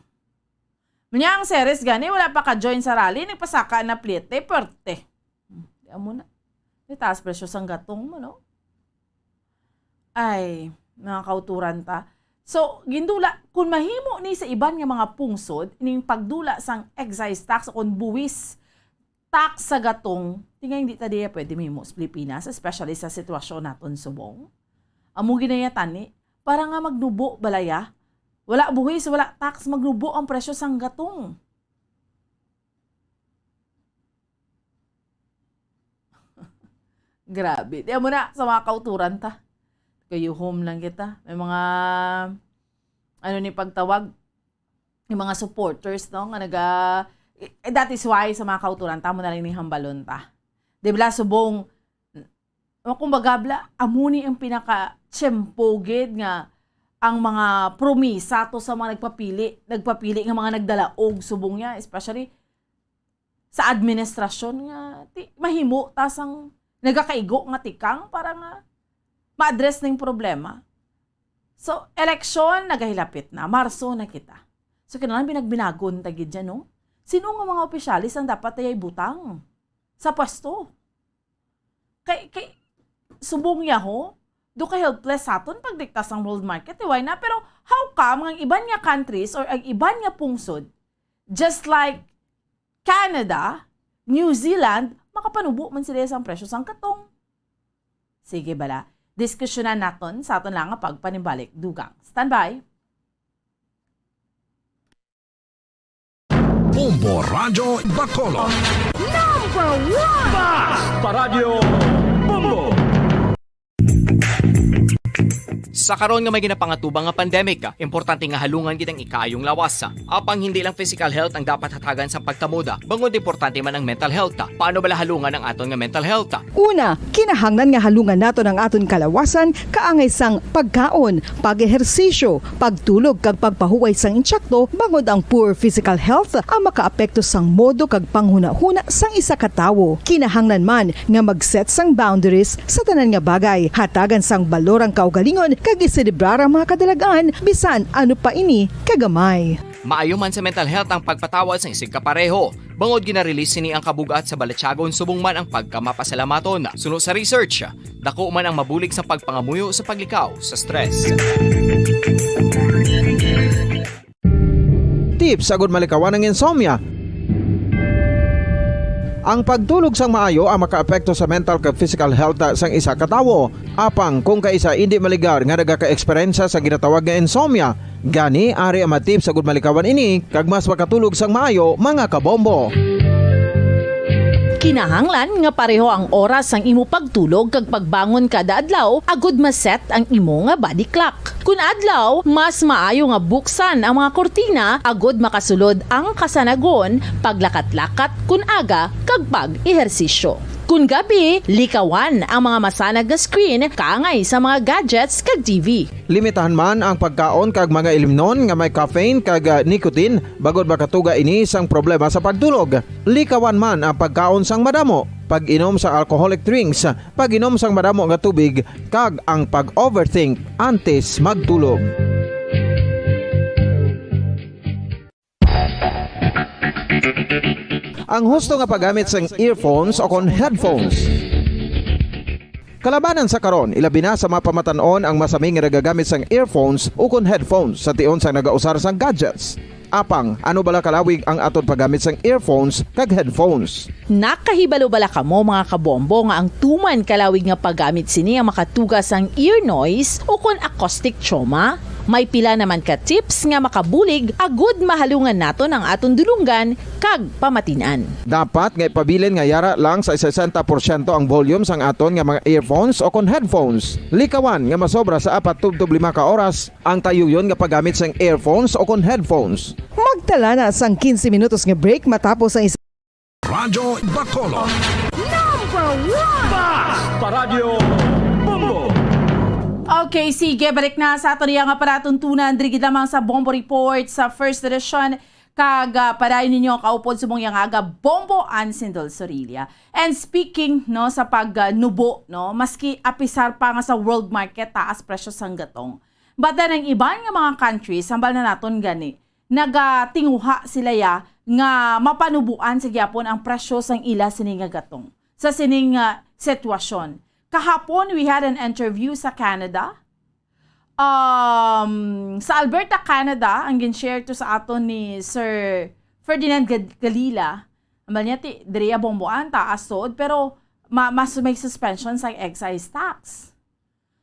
manya ang Ceres gani, wala pa ka-join sa rally, nagpasaka na plete, perte. Hmm, di amo na. Di taas presyo sang gatong mo, no? Ay, mga kauturan ta. So, gindula, kung mahimo ni sa iban nga mga pungsod, ning pagdula sang excise tax o kung buwis tax sa gatong, tingay hindi ta diya pwede mahimo sa Pilipinas, especially sa sitwasyon naton subong. Amo ginaya tani, para nga magnubo balaya. Wala buhis, wala tax, magnubo ang presyo sang gatong. Grabe. Di amo na sa mga kauturan ta. Kayuhom lang kita. May mga, ano ni pagtawag, yung mga supporters, no, nga naga-, eh, that is why sa mga kauturan ta, mo na lang ning hambalon ta. Di ba, subong, o kumbaga, bla, amo ni ang pinaka-tiyempo gid nga ang mga promisa to sa mga nagpapili, nagpapili nga mga nagdalaog subong niya, especially sa administrasyon nga ti-, mahimo ta sang nagakaigo nga tikang para nga ma-address ning problema. So, eleksyon nagahilapit na, Marso na kita. So, kinahanglan binagbinagon ta gid dyan, no? Sino nga mga opisyalis ang dapat tayay butang sa pwesto? Kay, kay, subong niya ho, do ka helpless sa aton pagdikta sang world market, eh, why na? Pero how come nga ang iban nga countries or ang iban nga pungsod, just like Canada, New Zealand, makapanubo man sila sang presyo sang katong? Sige bala, diskusyonan naton sa aton lang nga pagpanimbalik. Dugang. Standby. Bombo Radyo Bacolod. Number one! Basta Radyo Bombo! Sa karon nga may ginapangatubang nga pandemic, importante nga halungan gid ang ikaayong lawas. Apang hindi lang physical health ang dapat hatagan sa pagtamod, bangod importante man ang mental health. Paano bala halungan ang aton nga mental health? Una, kinahanglan nga halungan naton ang aton kalawasan kaangay sang pagkaon, pag-ehersisyo, pagtulog, kag pagpahuway sang insakto, bangod ang poor physical health ang makaapekto sang modo kag panghunahuna sang isa ka tawo. Kinahanglan man nga mag-set sang boundaries sa tanan nga bagay, hatagan sang balor ang kaugalingon, kag iselebrar ang mga kadalagan, bisan ano pa ini kagamay. Maayo man sa mental health ang pagpatawad sang isigkapareho. Bangod gina-release sini ang kabug-at sa balatyagon subong man ang pagkamapasalamaton. Suno sa research, dako man ang mabulig sa pagpangamuyo sa paglikaw sa stress. Tips agud malikawan ang insomnia. Ang pagtulog sang maayo ang makaapekto sa mental kag physical health sang isa ka tawo. Apang kung kaisa indi maligar nga nagaka-eksperyensya sa ginatawag nga insomnia, gani ari ang mga tips agud malikawan ini kag mas makatulog sang maayo, mga kabombo. Kinahanglan nga pareho ang oras sang imo pagtulog kag pagbangon kada adlaw agud ma-set ang imo nga body clock. Kun adlaw, mas maayo nga buksan ang mga kurtina agud makasulod ang kasanagon, paglakat-lakat kun aga, kag pag-ehersisyo. Kun gabi, likawan ang mga masanag nga screen kaangay sa mga gadgets kag T V. Limitahan man ang pagkaon kag mga ilimnon nga may caffeine kag, ah, nicotine, bangod makatuga ini sang problema sa pagtulog. Likawan man ang pagkaon sang madamo, pag-inom sa alcoholic drinks, pag-inom sang madamo nga tubig, kag ang pag-overthink antes magtulog. Ang husto nga paggamit sang earphones o kon headphones. Kalabanan sa karon, ilabi na sa mga pamatan-on ang masami nga nagagamit sang earphones o kon headphones sa tion sang nagausar sang gadgets. Apang, ano bala kalawig ang aton paggamit sang earphones kag headphones? Nakahibalo bala kamo, mga kabombo, nga ang tuman kalawig nga paggamit sini ang makatuga sang ear noise o kon acoustic trauma? May pila naman ka tips nga makabulig agud mahalungan naton ang aton dulonggan kag pamatin-an. Dapat nga ipabilin nga yara lang sa sesenta porsyento ang volume sang aton nga mga earphones o kon headphones. Likawan nga masobra sa apat tubtob lima ka oras ang tayuyon nga paggamit sang earphones o kon headphones. Magtala na sang quince minutos nga break matapos ang isa. Radyo Bacolod. Number one! Bas! Paradyo Bombo! Okay, sige, balik na sa ato niya nga palatuntunan. Diri gid lamang sa Bombo Report sa First Edition. Kag, ah, padayon ninyo ang kaupod subong yang aga, Bombo Ann Sindol Sorilla. And speaking, no, sa pagnubo, no, maski apisar pa nga sa world market taas presyo sang gatong, but then ang iban nga mga countries, hambal na naton gani, nagatinguha sila ya nga mapanuboan sa gyapon ang presyo sang ila sini nga gatong sa sining, ah, sitwasyon. Kahapon, we had an interview sa Canada. Um, sa Alberta, Canada, ang gin-share to sa aton ni Sir Ferdinand Gad-, Galila. Ambal niya, ti, diri ya Bombo Ann, taas sud, pero ma-, mas may suspension sa excise tax.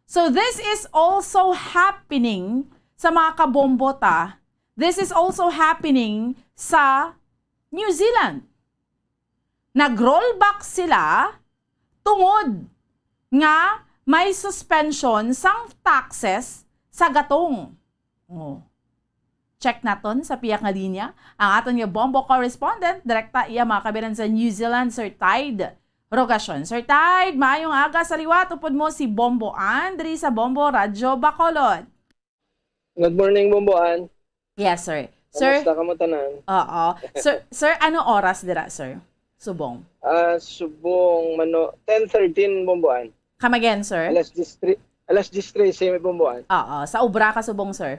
So, this is also happening sa mga kabombo ta. This is also happening sa New Zealand. Nag-rollback sila tungod nga may suspension sang taxes sa gatong. Oh. Check naton sa piyak nga linya ang aton nga Bombo correspondent, direkta iya mga kabiran sa New Zealand, Sir Tide Rogacion. Sir Tide, maayong aga sa liwat. Upod mo si Bombo Ann diri sa Bombo Radyo Bacolod. Good morning, Bombo Ann. Yes, sir. Sir, kamusta kamo tanan? Oo. Sir, sir, ano oras dira, sir? Subong. Ah, subong, mano, ten thirteen, Bombo Ann. Come again, sir? Alas diyes tre-, alas diyes trese, may Bombo Ann. Oo. Sa obra ka subong, sir?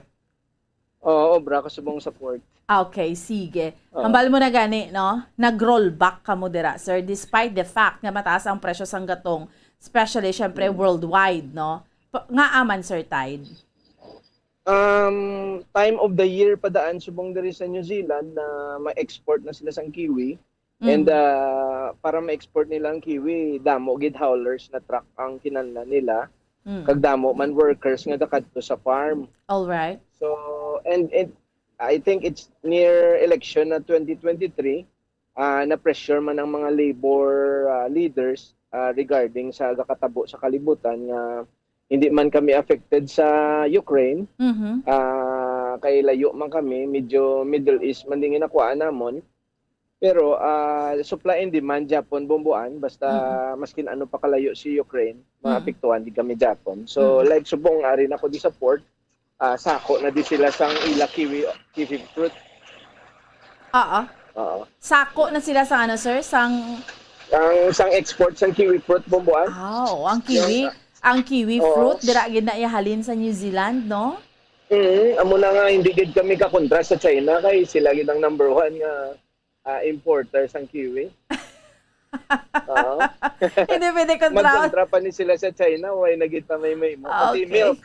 Oo, obra ka subong sa port. Okay, sige. Oo. Hambal mo na gani, no? Nag-rollback kamo dira, sir, despite the fact nga mataas ang presyo sang gatong, especially, syempre, Mm. worldwide, no? Pa-, ngaa man, Sir Tide? Um, time of the year pa daan subong diri sa New Zealand na ma-export na sila sang kiwi. And, Mm. ah, para ma-export nila ang kiwi, damo gid haulers na truck ang kinahanglan nila. Mm. Kag damo man workers nga gakadto sa farm. All right. So, and, and I think it's near election na twenty twenty-three, ah, na-pressure man ang mga labor, ah, leaders, ah, regarding sa gakatabo sa kalibutan nga hindi man kami affected sa Ukraine. Mhm. Ah, kay layo man kami, medyo Middle East man din ginakuhaan namon. Pero, ah, supply and demand gyapon, Bombo Ann, basta Mm. maskin ano pa kalayo si Ukraine, Mm. maapektuhan din kami gyapon. So, Mm. like, subong ari na ko di sa port, ah, sako na di sila sang ila kiwi, kiwi fruit. Oo. Oo. Sako na sila sa ano, sir? Sang Ang, sang export sang kiwi fruit, Bombo Ann. Ah, oo, ang kiwi, Yung, ang kiwi Oo. fruit, dira gid na ihalin sa New Zealand, no? Mm, amo na nga, hindi gid kami kakontra sa China kay sila gid ang number one nga, ah, importer sang kiwi. Oo. Hindi pwede kontra. Magkontra pa ni sila sa China, why na gid pa may, may mo? Pati Okay. milk.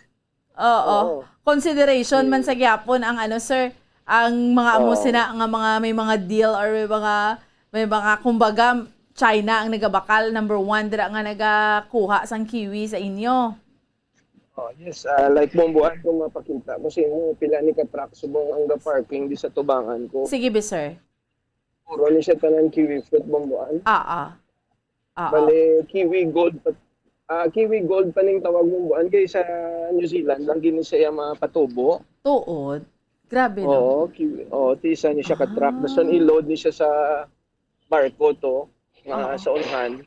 Oo. Oo. Consideration man Mm. sa gyapon ang ano, sir, ang mga amo Oo. sina nga mga may mga deal or may mga, may mga, kumbaga, China ang nagabakal, number one dira nga nagakuha sang kiwi sa inyo. Oh, yes. Ah, like, Bombo Ann, kung mapakita ko sa inyo, pila ni ka truck subong ang ga-parking di sa tubangan ko. Sige, be, sir. Puro ni siya tanan kiwi fruit, Bombo Ann. Ah, ah. Ah, ah. Bale, kiwi gold pa, ah, kiwi gold pa ning tawag, Bombo Ann, kay sa New Zealand lang gini siya mapatubo. Tuod. Grabe, no? Oo, kiwi. Oo, tisa ni siya ka truck. Ah. Dason i-load ni siya sa barko to, nga Oo. sa unhan.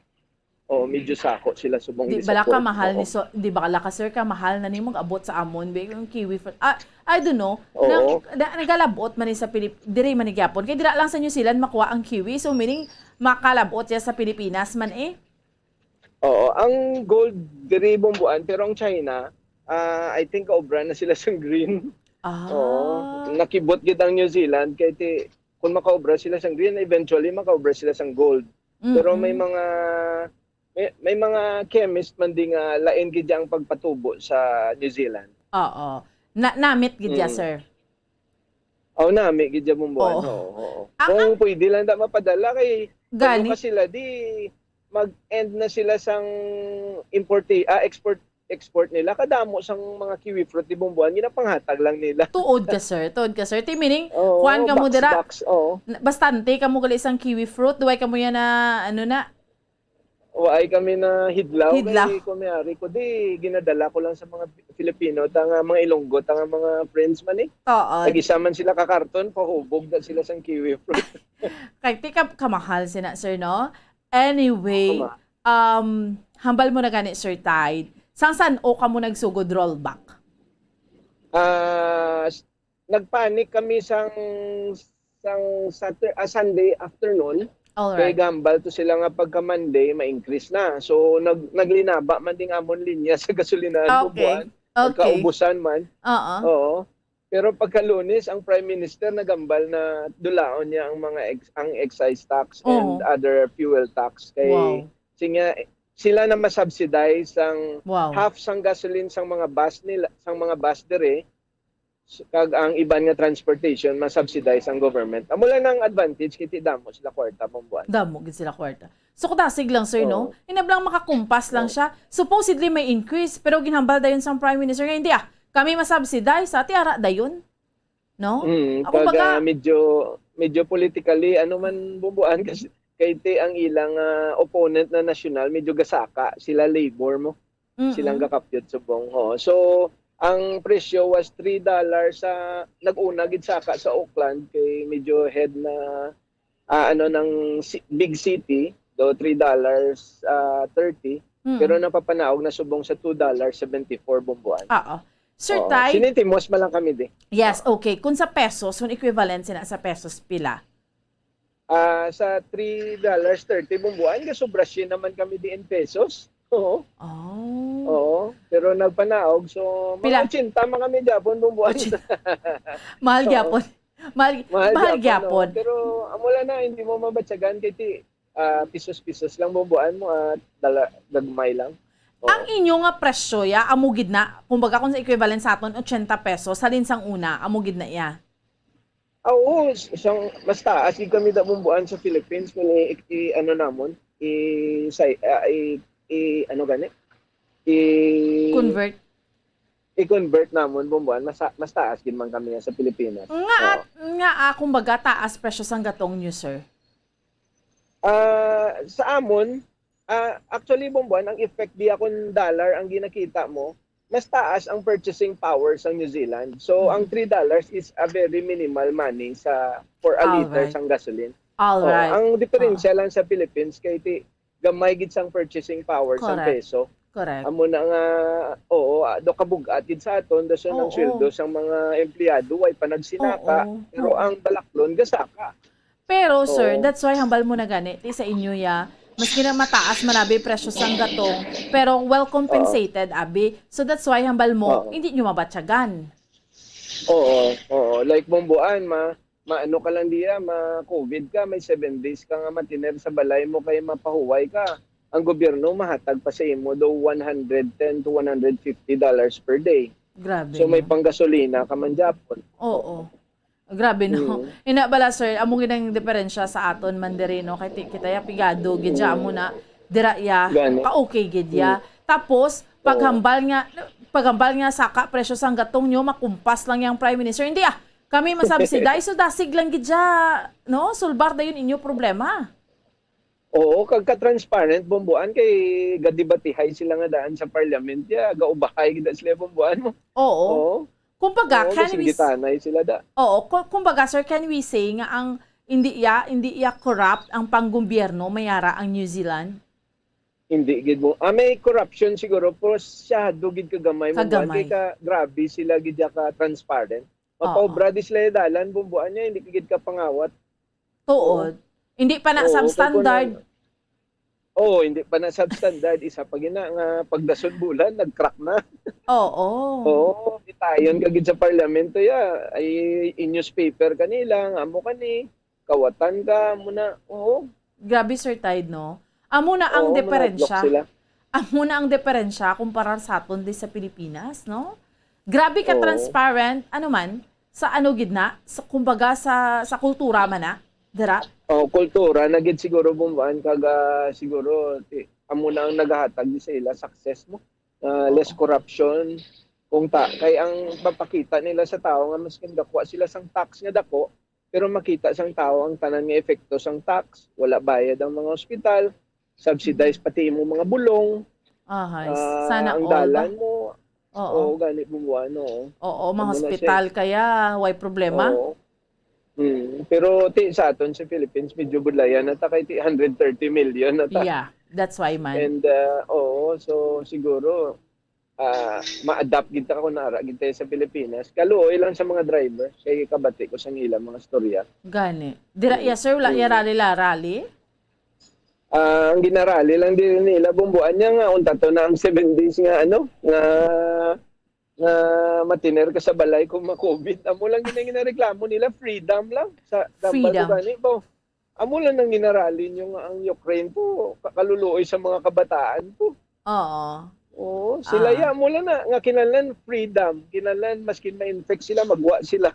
Oo, medyo sako sila subong Di di sa bala ka port. mahal Oo. ni so, di bala ka, sir, ka mahal na nimo abot sa amon, be, yung kiwi fruit. Ah, I don't know. Oo. Nang, na, nagalabot man ni sa Pilip-, diri man ni gyapon. Kay dira lang sa New Zealand makuha ang kiwi. So, meaning, makalabot siya sa Pilipinas man eh. Oo, ang gold diri, Bombo Ann, pero ang China, ah, I think kaobra na sila sang green. Ah. Oo, nakibot gid ang New Zealand kay ti, kung makaobra sila sang green, eventually makaobra sila sang gold. Pero may Mm-mm. mga, may, may mga chemist man di nga lain gid ang pagpatubo sa New Zealand. Oo. Na, namit gid ya, Mm. sir. Oh, nami gid ya, Bombo Ann. Oo. Oo, oo. Ang, Kung ang pwede lang da mapadala kay Gani. Ano ka sila, di mag-end na sila sang importi-, ah, export, export nila, kadamo sang mga kiwi fruit di Bumbuan, ginapanghatag lang nila. Tuod ka, sir. Tuod ka, sir. Ti meaning, Oo, kuwan ka mo box, dira, box, oo. N-, bastante ka mo gali sang kiwi fruit, duway ka mo yan na, ano na? Waay kami na hidlaw, Hidlaw. Kay kung may ari ko, di, ginadala ko lang sa mga Filipino, ta nga mga Ilonggo, ta nga mga friends man eh. Oo. Nag-isa man sila ka karton, pahubog na sila sang kiwi fruit. Kay, ti ka, kamahal sina, sir, no? Anyway, Tama. um, hambal mo na gani, Sir Tide. Sang san-o ka mo nagsugod rollback? Ah, s-, nagpanic kami sang, sang Satur-, ah, Sunday afternoon. All Kay right. gambal to sila nga pagka Monday, ma-increase na. So, nag-, naglinaba man ding amon linya sa gasolinahan, Okay. Bubuan. Okay. Nagkaubusan man. Oo. Oo. Pero pagka Lunes, ang Prime Minister nagambal na dulaon niya ang mga ex-, ang excise tax and Oo. other fuel tax. Kay Wow. siya, sila na masubsidize sang Wow. half sang gasoline sang mga bus nila, sang mga bus dire, s-, kag ang iban nga transportation masubsidize ang government. Amo lang ang advantage kay ti damo sila kwarta, Bumbuan. Damo gid sila kwarta. So, kadasig lang, sir, no? Oo. Hinablang makakumpas lang Oo. siya. Supposedly may increase, pero ginhambal dayon sang Prime Minister nga, "Hindi, ah, kami masubsidize, sa ti ara dayon." No? Mm, Ako pag, baga ah, medyo, medyo politically, ano man, Bumbuan, kasi kay ti ang ilang, ah, opponent na nasyonal, medyo gasaka, sila labor mo. Mm-mm. Silang gakapyot subong. Oo. So, ang presyo was three dollars sa, nag-una gid saka sa Auckland, kay medyo head na, ah, ano, ng ci-, big city, do three dollars, ah, thirty, Mm. pero napapanaog na subong sa two dollars seventy-four, Bumbuan. Oo. Sir Oo. Tide? Sinintimos man lang kami di. Yes, Oo. okay. Kung sa pesos, kung equivalent sina sa pesos, pila? Ah, sa three dollars thirty, Bumbuan, gasobra siya naman kami di in pesos. Oo. Oh. Oo. Pero nagpanaog, so, mga Pila? ochenta man kami gyapon, Bumbuan. Ochenta. Mahal Oo. gyapon. Mahal, Mahal mahal gyapon, gyapon. no? Pero, amo lang na, hindi mo mabatyagan kay ti, ah, pisos-pisos lang, Bumbuan, mo, ah, dala, gagmay lang. Oo. Ang inyo nga presyo, ya, amo gid na, kumbaga, kung sa equivalent sa aton, ochenta pesos, halin sang una, amo gid na, ya. Ah, oo, s-, sang mas taas gid kami da Bumbuan sa Philippines kung i, i, ano namon, i, say, ah, i, i, ano gani? I, Convert. i-convert namon, Bumbuan, mas, mas taas gid man kami sa Pilipinas. Nga Oo. at, nga, ah, kumbaga, taas presyo sang gatong nyo, sir? Ah, sa amon, ah, actually, Bumbuan, ang effect diya kung dollar ang ginakita mo, mas taas ang purchasing power sa New Zealand. So, Mm. ang three dollars is a very minimal money sa, for a liter Alright. sang gasolin. Alright. Oo, ang diferensya Oo. lang sa Philippines kay ti-, gamay gid sang purchasing power sang Correct. peso. Correct. Amo na nga, oo, ah, do kabug-at gid sa aton, dason ang Oo. sweldo sang mga empleyado, way pa nagsinaka, Oo. pero Oo. ang balaklon gasaka. Pero, sir, Oo. that's why hambal mo na gani, ti sa inyo, ya, maski na mataas man abi presyo sang gatong, pero well Oo. compensated abi. So, that's why hambal mo, Oo. hindi nyo mabatyagan. Oo, oo. Like, Bumbuan, ma-, maano ka lang diya, ma-covid ka, may seven days ka nga matiner sa balay mo kay mapahuway ka. Ang gobyerno mahatag pa sa imo do one hundred ten to one hundred fifty dollars per day. Grabe, So, may no? panggasolina ka man gyapon. Oo. Grabe, no? Mm. Ina bala, sir, amo gid ang diferensya sa aton man diri, no? Kay ti-, kita ya pigado gid siya, amo na, dira ya, Gani. ka-okay gid ya. Mm. Tapos, Oo. paghambal nga, paghambal nga saka presyo sang gatong nyo, makumpas lang yang Prime Minister. Hindi, ah, kami masubsidize, so dasig lang gid siya, no? Sulbar dayon inyo problema. Oo, kag ka-transparent, Bumbuan, kay gadebatihay sila nga daan sa parliament, ya, gaubahay gid sila, Bumbuan, mo. Oo. Oo. Kumbaga, Oo, can we s-, masingitanay sila da. Oo, ku-, kumbaga, sir, can we say nga ang hindi iya, hindi iya corrupt ang panggobyerno, may ara ang New Zealand? Hindi gid mo. Ah, may corruption siguro, pero siyado gid kagamay mo, Kagamay. Kay ka, grabe sila gid ya ka-transparent. Oo. Mapobra di sila dalan, Bumbuan niya, hindi gid ka pangawat. Tuod. Oo. Hindi pa na Oo, kay substandard. kung na-, oo, hindi pa na substandard. Isa pa gina nga pagdasod bulan, nag-crack na. Oo. Oo, bitayon ka gid sa parlamento, ya. Ay, in-newspaper kanila, nga amo kani, kawatan ka, amo na. Oo. Grabe, Sir Tide, no? Amo na ang Oo, mga diferensya. block sila. Amo na ang diferensya kumpara sa aton di sa Pilipinas, no? Grabe ka Oo. transparent, ano man, sa ano gid na, sa, kumbaga sa, sa kultura man na, dira? Oh, kultura na gid siguro, Bumbuan, kag, ah, siguro, ti-, amo na ang nagahatag di sa ila success mo. ah, less corruption. Kung ta kay ang mapakita nila sa tawo nga maskin gakuha sila sang tax nga dako, pero makita sang tawo ang tanan nga epekto sang tax, wala bayad ang mga ospital, subsidize pati imong mga bulong, Ahay, ah, sana ang all ba? dalan mo. Oo. Oo, gani, Bumbuan, oo. Oo, mga Amo na siya. hospital kaya, way problema? Oo. Mm. Pero ti sa aton sa Philippines, medyo budlayan na ta kay ti hundred thirty million na ta. Yeah, that's why man. And uh, oo, so siguro ah ma-adapt gid ta kung nara gid tayo sa Pilipinas. Kaluoy lang sa mga driver, kay kabati ko sa ilang mga storya. Gani. Dira, yes sir, wala Mm. ya rally la rally? Ah, ang ginarali lang din nila, Bumbuan, niya nga unta to na ang seven days nga ano, nga nga matiner ka sa balay kung ma-covid. Amo lang gina ginareklamo nila, freedom lang sa gambal Freedom. Ko gani po. Amo lang nang ginarali nyo nga ang Ukraine po kakaluluoy sa mga kabataan po. Oo. Oo, sila Ah. Ya, amo lang na nga kinahanglan freedom, kinahanglan maskin ma-infect sila, magwa sila.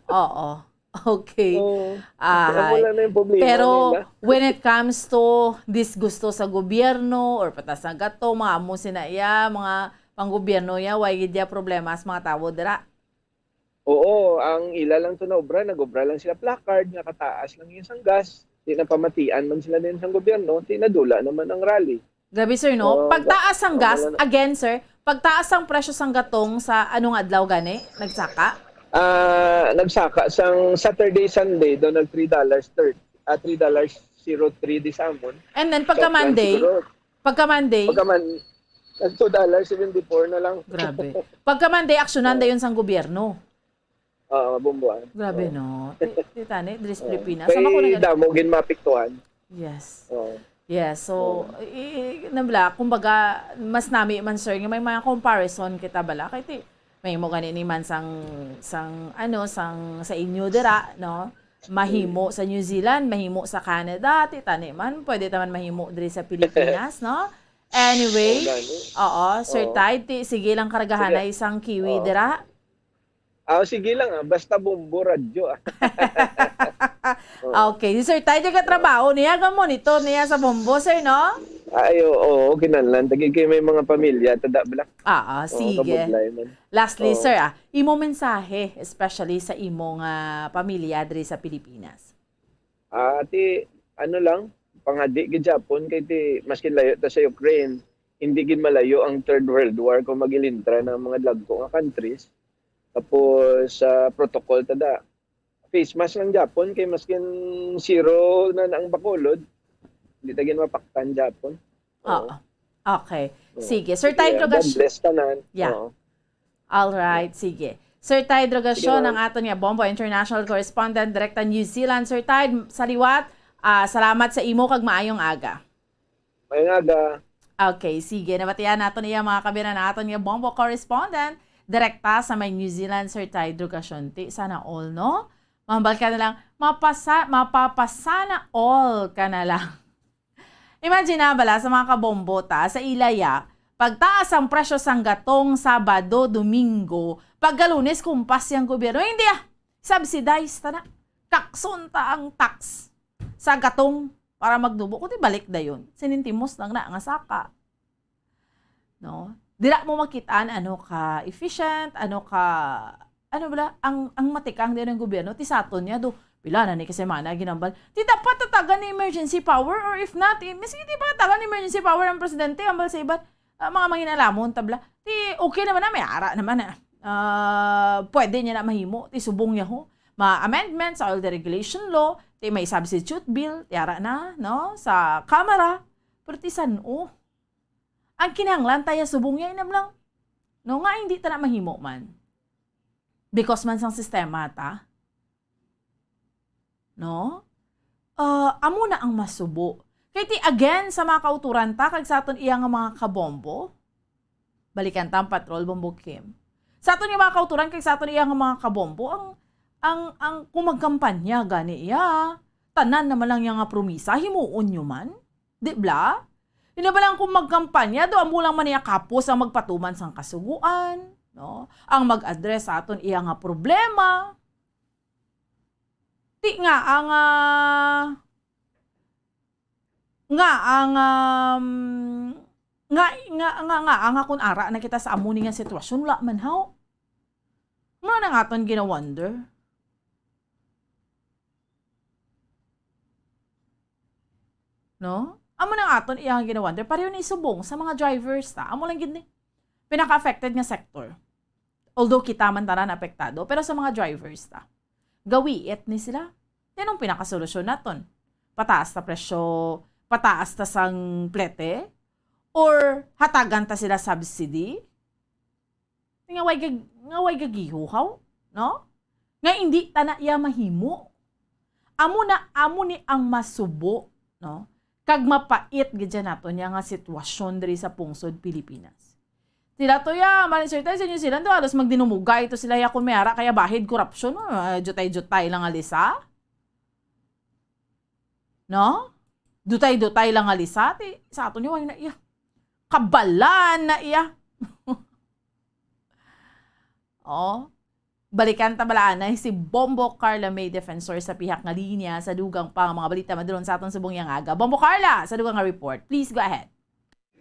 Oo. Okay. Oo. Ahay. Amo lang na yung problema Pero nila. when it comes to disgusto sa gobyerno or patas nga gato, mga amo sina iya, mga panggobyerno ya, way gid ya problema sa mga tawo dira. Oo, ang ila lang to na obra, nag-obra lang sila placard nga kataas lang yung sang gas. Di na pamatian man sila din sang gobyerno, di nadula naman ang rally. Grabe sir, no? Oo, Pagtaas ang oo, gas, wala na. Again sir, pagtaas ang presyo sang gatong sa anong adlaw gani? Nagsaka? Ah, nagsaka sang Saturday, Sunday daw nag three dollars thirty, ah, three dollars zero three di sa amon. And then pagka Sa plan Monday, siguro. pagka Monday, Pagka man, nag two dollars seventy-four na lang. grabe. Pagka Monday, aksyonan Oo. dayon sang gobyerno. Oo, Bumbuan. Grabe, Oo. no? Ti- Tita, ni, diri sa Oo. Pilipinas. Kay Sama ko nag- damo gid mapiktuhan. Yes. Oo. Yes, so, i- i- nabla, kumbaga, mas nami man, sir, nga may mga comparison kita bala. Kay ti, may mo gani ni man sang, sang, ano, sang, sa inyo dira, no? Mahimo sa New Zealand, mahimo sa Canada, ti tani man, pwede ta man mahimo diri sa Pilipinas, no? Anyway, Oo, gani. Oo, Sir Oo. Tide, ti, sige lang kargahanay sang kiwi Oo. dira. Ah, sige lang, ah. Basta Bombo Radyo, ah. Oo. Okay, si Sir Tide nagatrabaho niya, ga-monitor niya sa Bombo, sir, no? Ay, oo, oo, kinahanglan. Tagi kay may mga pamilya, tada bala. Ah, ah, Oo, sige. Kabudlay man. Lastly, Oo. sir, ah, imo mensahe, especially sa imo nga pamilya diri sa Pilipinas. Ah, ti, ano lang, pangadi gid Japon kay ti, maskin layo ta sa Ukraine, hindi gid malayo ang Third World War kung magilintra ng mga dagko nga countries. Tapos, sa protocol ta da, face mask lang Japon kay maskin zero na, na ang Bacolod, hindi ta gid mapaktan Japon. Oo. Oo. Okay. Oo. Sige. Sir Sige, Tide God Rogasyon. Bless tanan. Yeah. Oo. All right, sige. Sir Tide Rogasyon, Sige, ang aton nga Bombo International Correspondent, direkta New Zealand. Sir Tide, sa liwat, ah, salamat sa imo kag maayong aga. Maayong aga. Okay, sige. Nabatian naton iya mga kabiran naton nga Bombo Correspondent, direkta sa may New Zealand, Sir Tide Rogasyon. Ti, sana all, no? Mahambal ka na lang, mapasa, mapapasana all ka na lang. Imagine na bala sa mga kabombo ta, sa ilaya, pagtaas ang presyo sang gatong Sabado, Domingo, pagka Lunes, kumpas yang gobyerno. Hindi ah, subsidize ta na. Kakson ta ang tax sa gatong para magdubo. Kundi balik dayon, sinintimos lang na nga saka. No? Dira mo makitaan ano ka efficient, ano ka, ano bala, ang, ang matikang din ang gobyerno, ti saton niya do, pila na ni kasemana ginambal. Ti dapat tatagan ni emergency power or if not, eh, maski di pa tatagan ni emergency power ang presidente, ambal sa iban, ah, mga manginalamon, tabla. Ti okay naman na, may ara naman na. Ah, pwede niya na mahimo, ti subong niya ho. Ma amendment sa all the regulation law, ti may substitute bill, ti ara na, no, sa Kamara. Pero ti san-o? Ang kinahanglan tayo subong niya, inam lang. No, nga hindi ta na mahimo man. Because man sang sistema ta. No? Ah, amo na ang masubo. Kay ti again sa mga kauturan ta kag sa aton iya nga mga kabombo. Balikan ta ang patrol, Bombo Kim. Sa aton nga mga kauturan kag sa aton iya nga mga kabombo, ang ang ang kung magkampanya gani iya, tanan naman lang niya nga promisa himuon nyo man. Di bla? Ina ba lang kung magkampanya, do amo lang man niya kapos ang magpatuman sang kasuguan, no? Ang mag-address sa aton iya nga problema. Ti nga ang, ah, nga ang, um, Nga, nga, nga, nga, nga, kung ara na kita sa amo ni nga sitwasyon, wala man, haw? Mura na nga aton gina-wonder. No? Amo na nga aton iyang gina-wonder. Pareho ni subong sa mga drivers ta. Amo lang gid ni pinaka-affected nga sector. Although kita man tanan apektado, pero sa mga drivers ta, gawiit ni sila. Yan ang pinakasolusyon naton. Pataas ta presyo, pataas ta sang plete, or hatagan ta sila subsidy? Nga way gag-, nga way gagihuhaw, no? Nga hindi ta na iya mahimo. Amo na, amo ni ang masubo, no? Kag mapait gid siya nato niya nga sitwasyon diri sa pungsod Pilipinas. Sila to ya, man, sir, tayo sa New Zealand, to, halos magdinumugay to sila ya kung may ara kaya bahid korupsyon, no? Ah, jutay-jutay lang alisa. No? Dutay-dutay lang alisa, ti, sa ato niya, way na iya. Kabalan na iya. Oh. Balikan ta bala anay si Bombo Carla May Defensor sa pihak nga linya sa dugang pa nga mga balita madulong sa aton subong yang aga. Bombo Carla, sa dugang nga report. Please go ahead.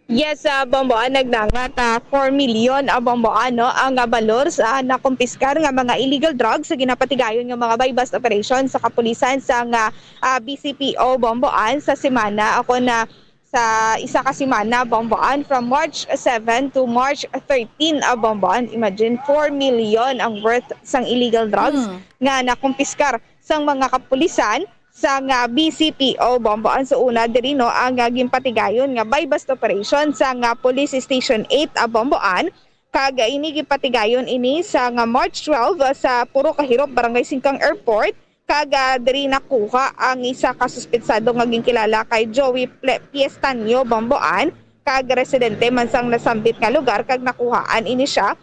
Yes, ah, Bombo, ah, nagnangat, ah, four million, ah, Bombo, ah, no, ang, ah, balor sa nakumpiskar nga mga illegal drugs sa ginapatigayon nga mga buy-bust operation sa kapulisan sa nga, ah, B C P O, Bombo, ah, sa semana. Ako na sa isa ka semana, Bomboan, from March seven to March thirteen, ah, Bomboan. Imagine, four million ang worth sang illegal drugs Hmm. nga nakumpiskar sang mga kapulisan sang, ah, B C P O, Bomboan. So, una diri, no, ang, ah, ginpatigayon nga buy-bust operation sang, ah, Police Station eight, ah, Bomboan. Kag, ah, ini ginpatigayon ini sang, ah, March twelve, ah, sa Puro Kahirop, Barangay Singkang Airport. Kag, ah, diri nakuha ang isa ka suspetsado nga ginkilala kay Joey Ple-, Piestanio Bomboan, kag residente man sang nasambit nga lugar, kag nakuhaan ini siya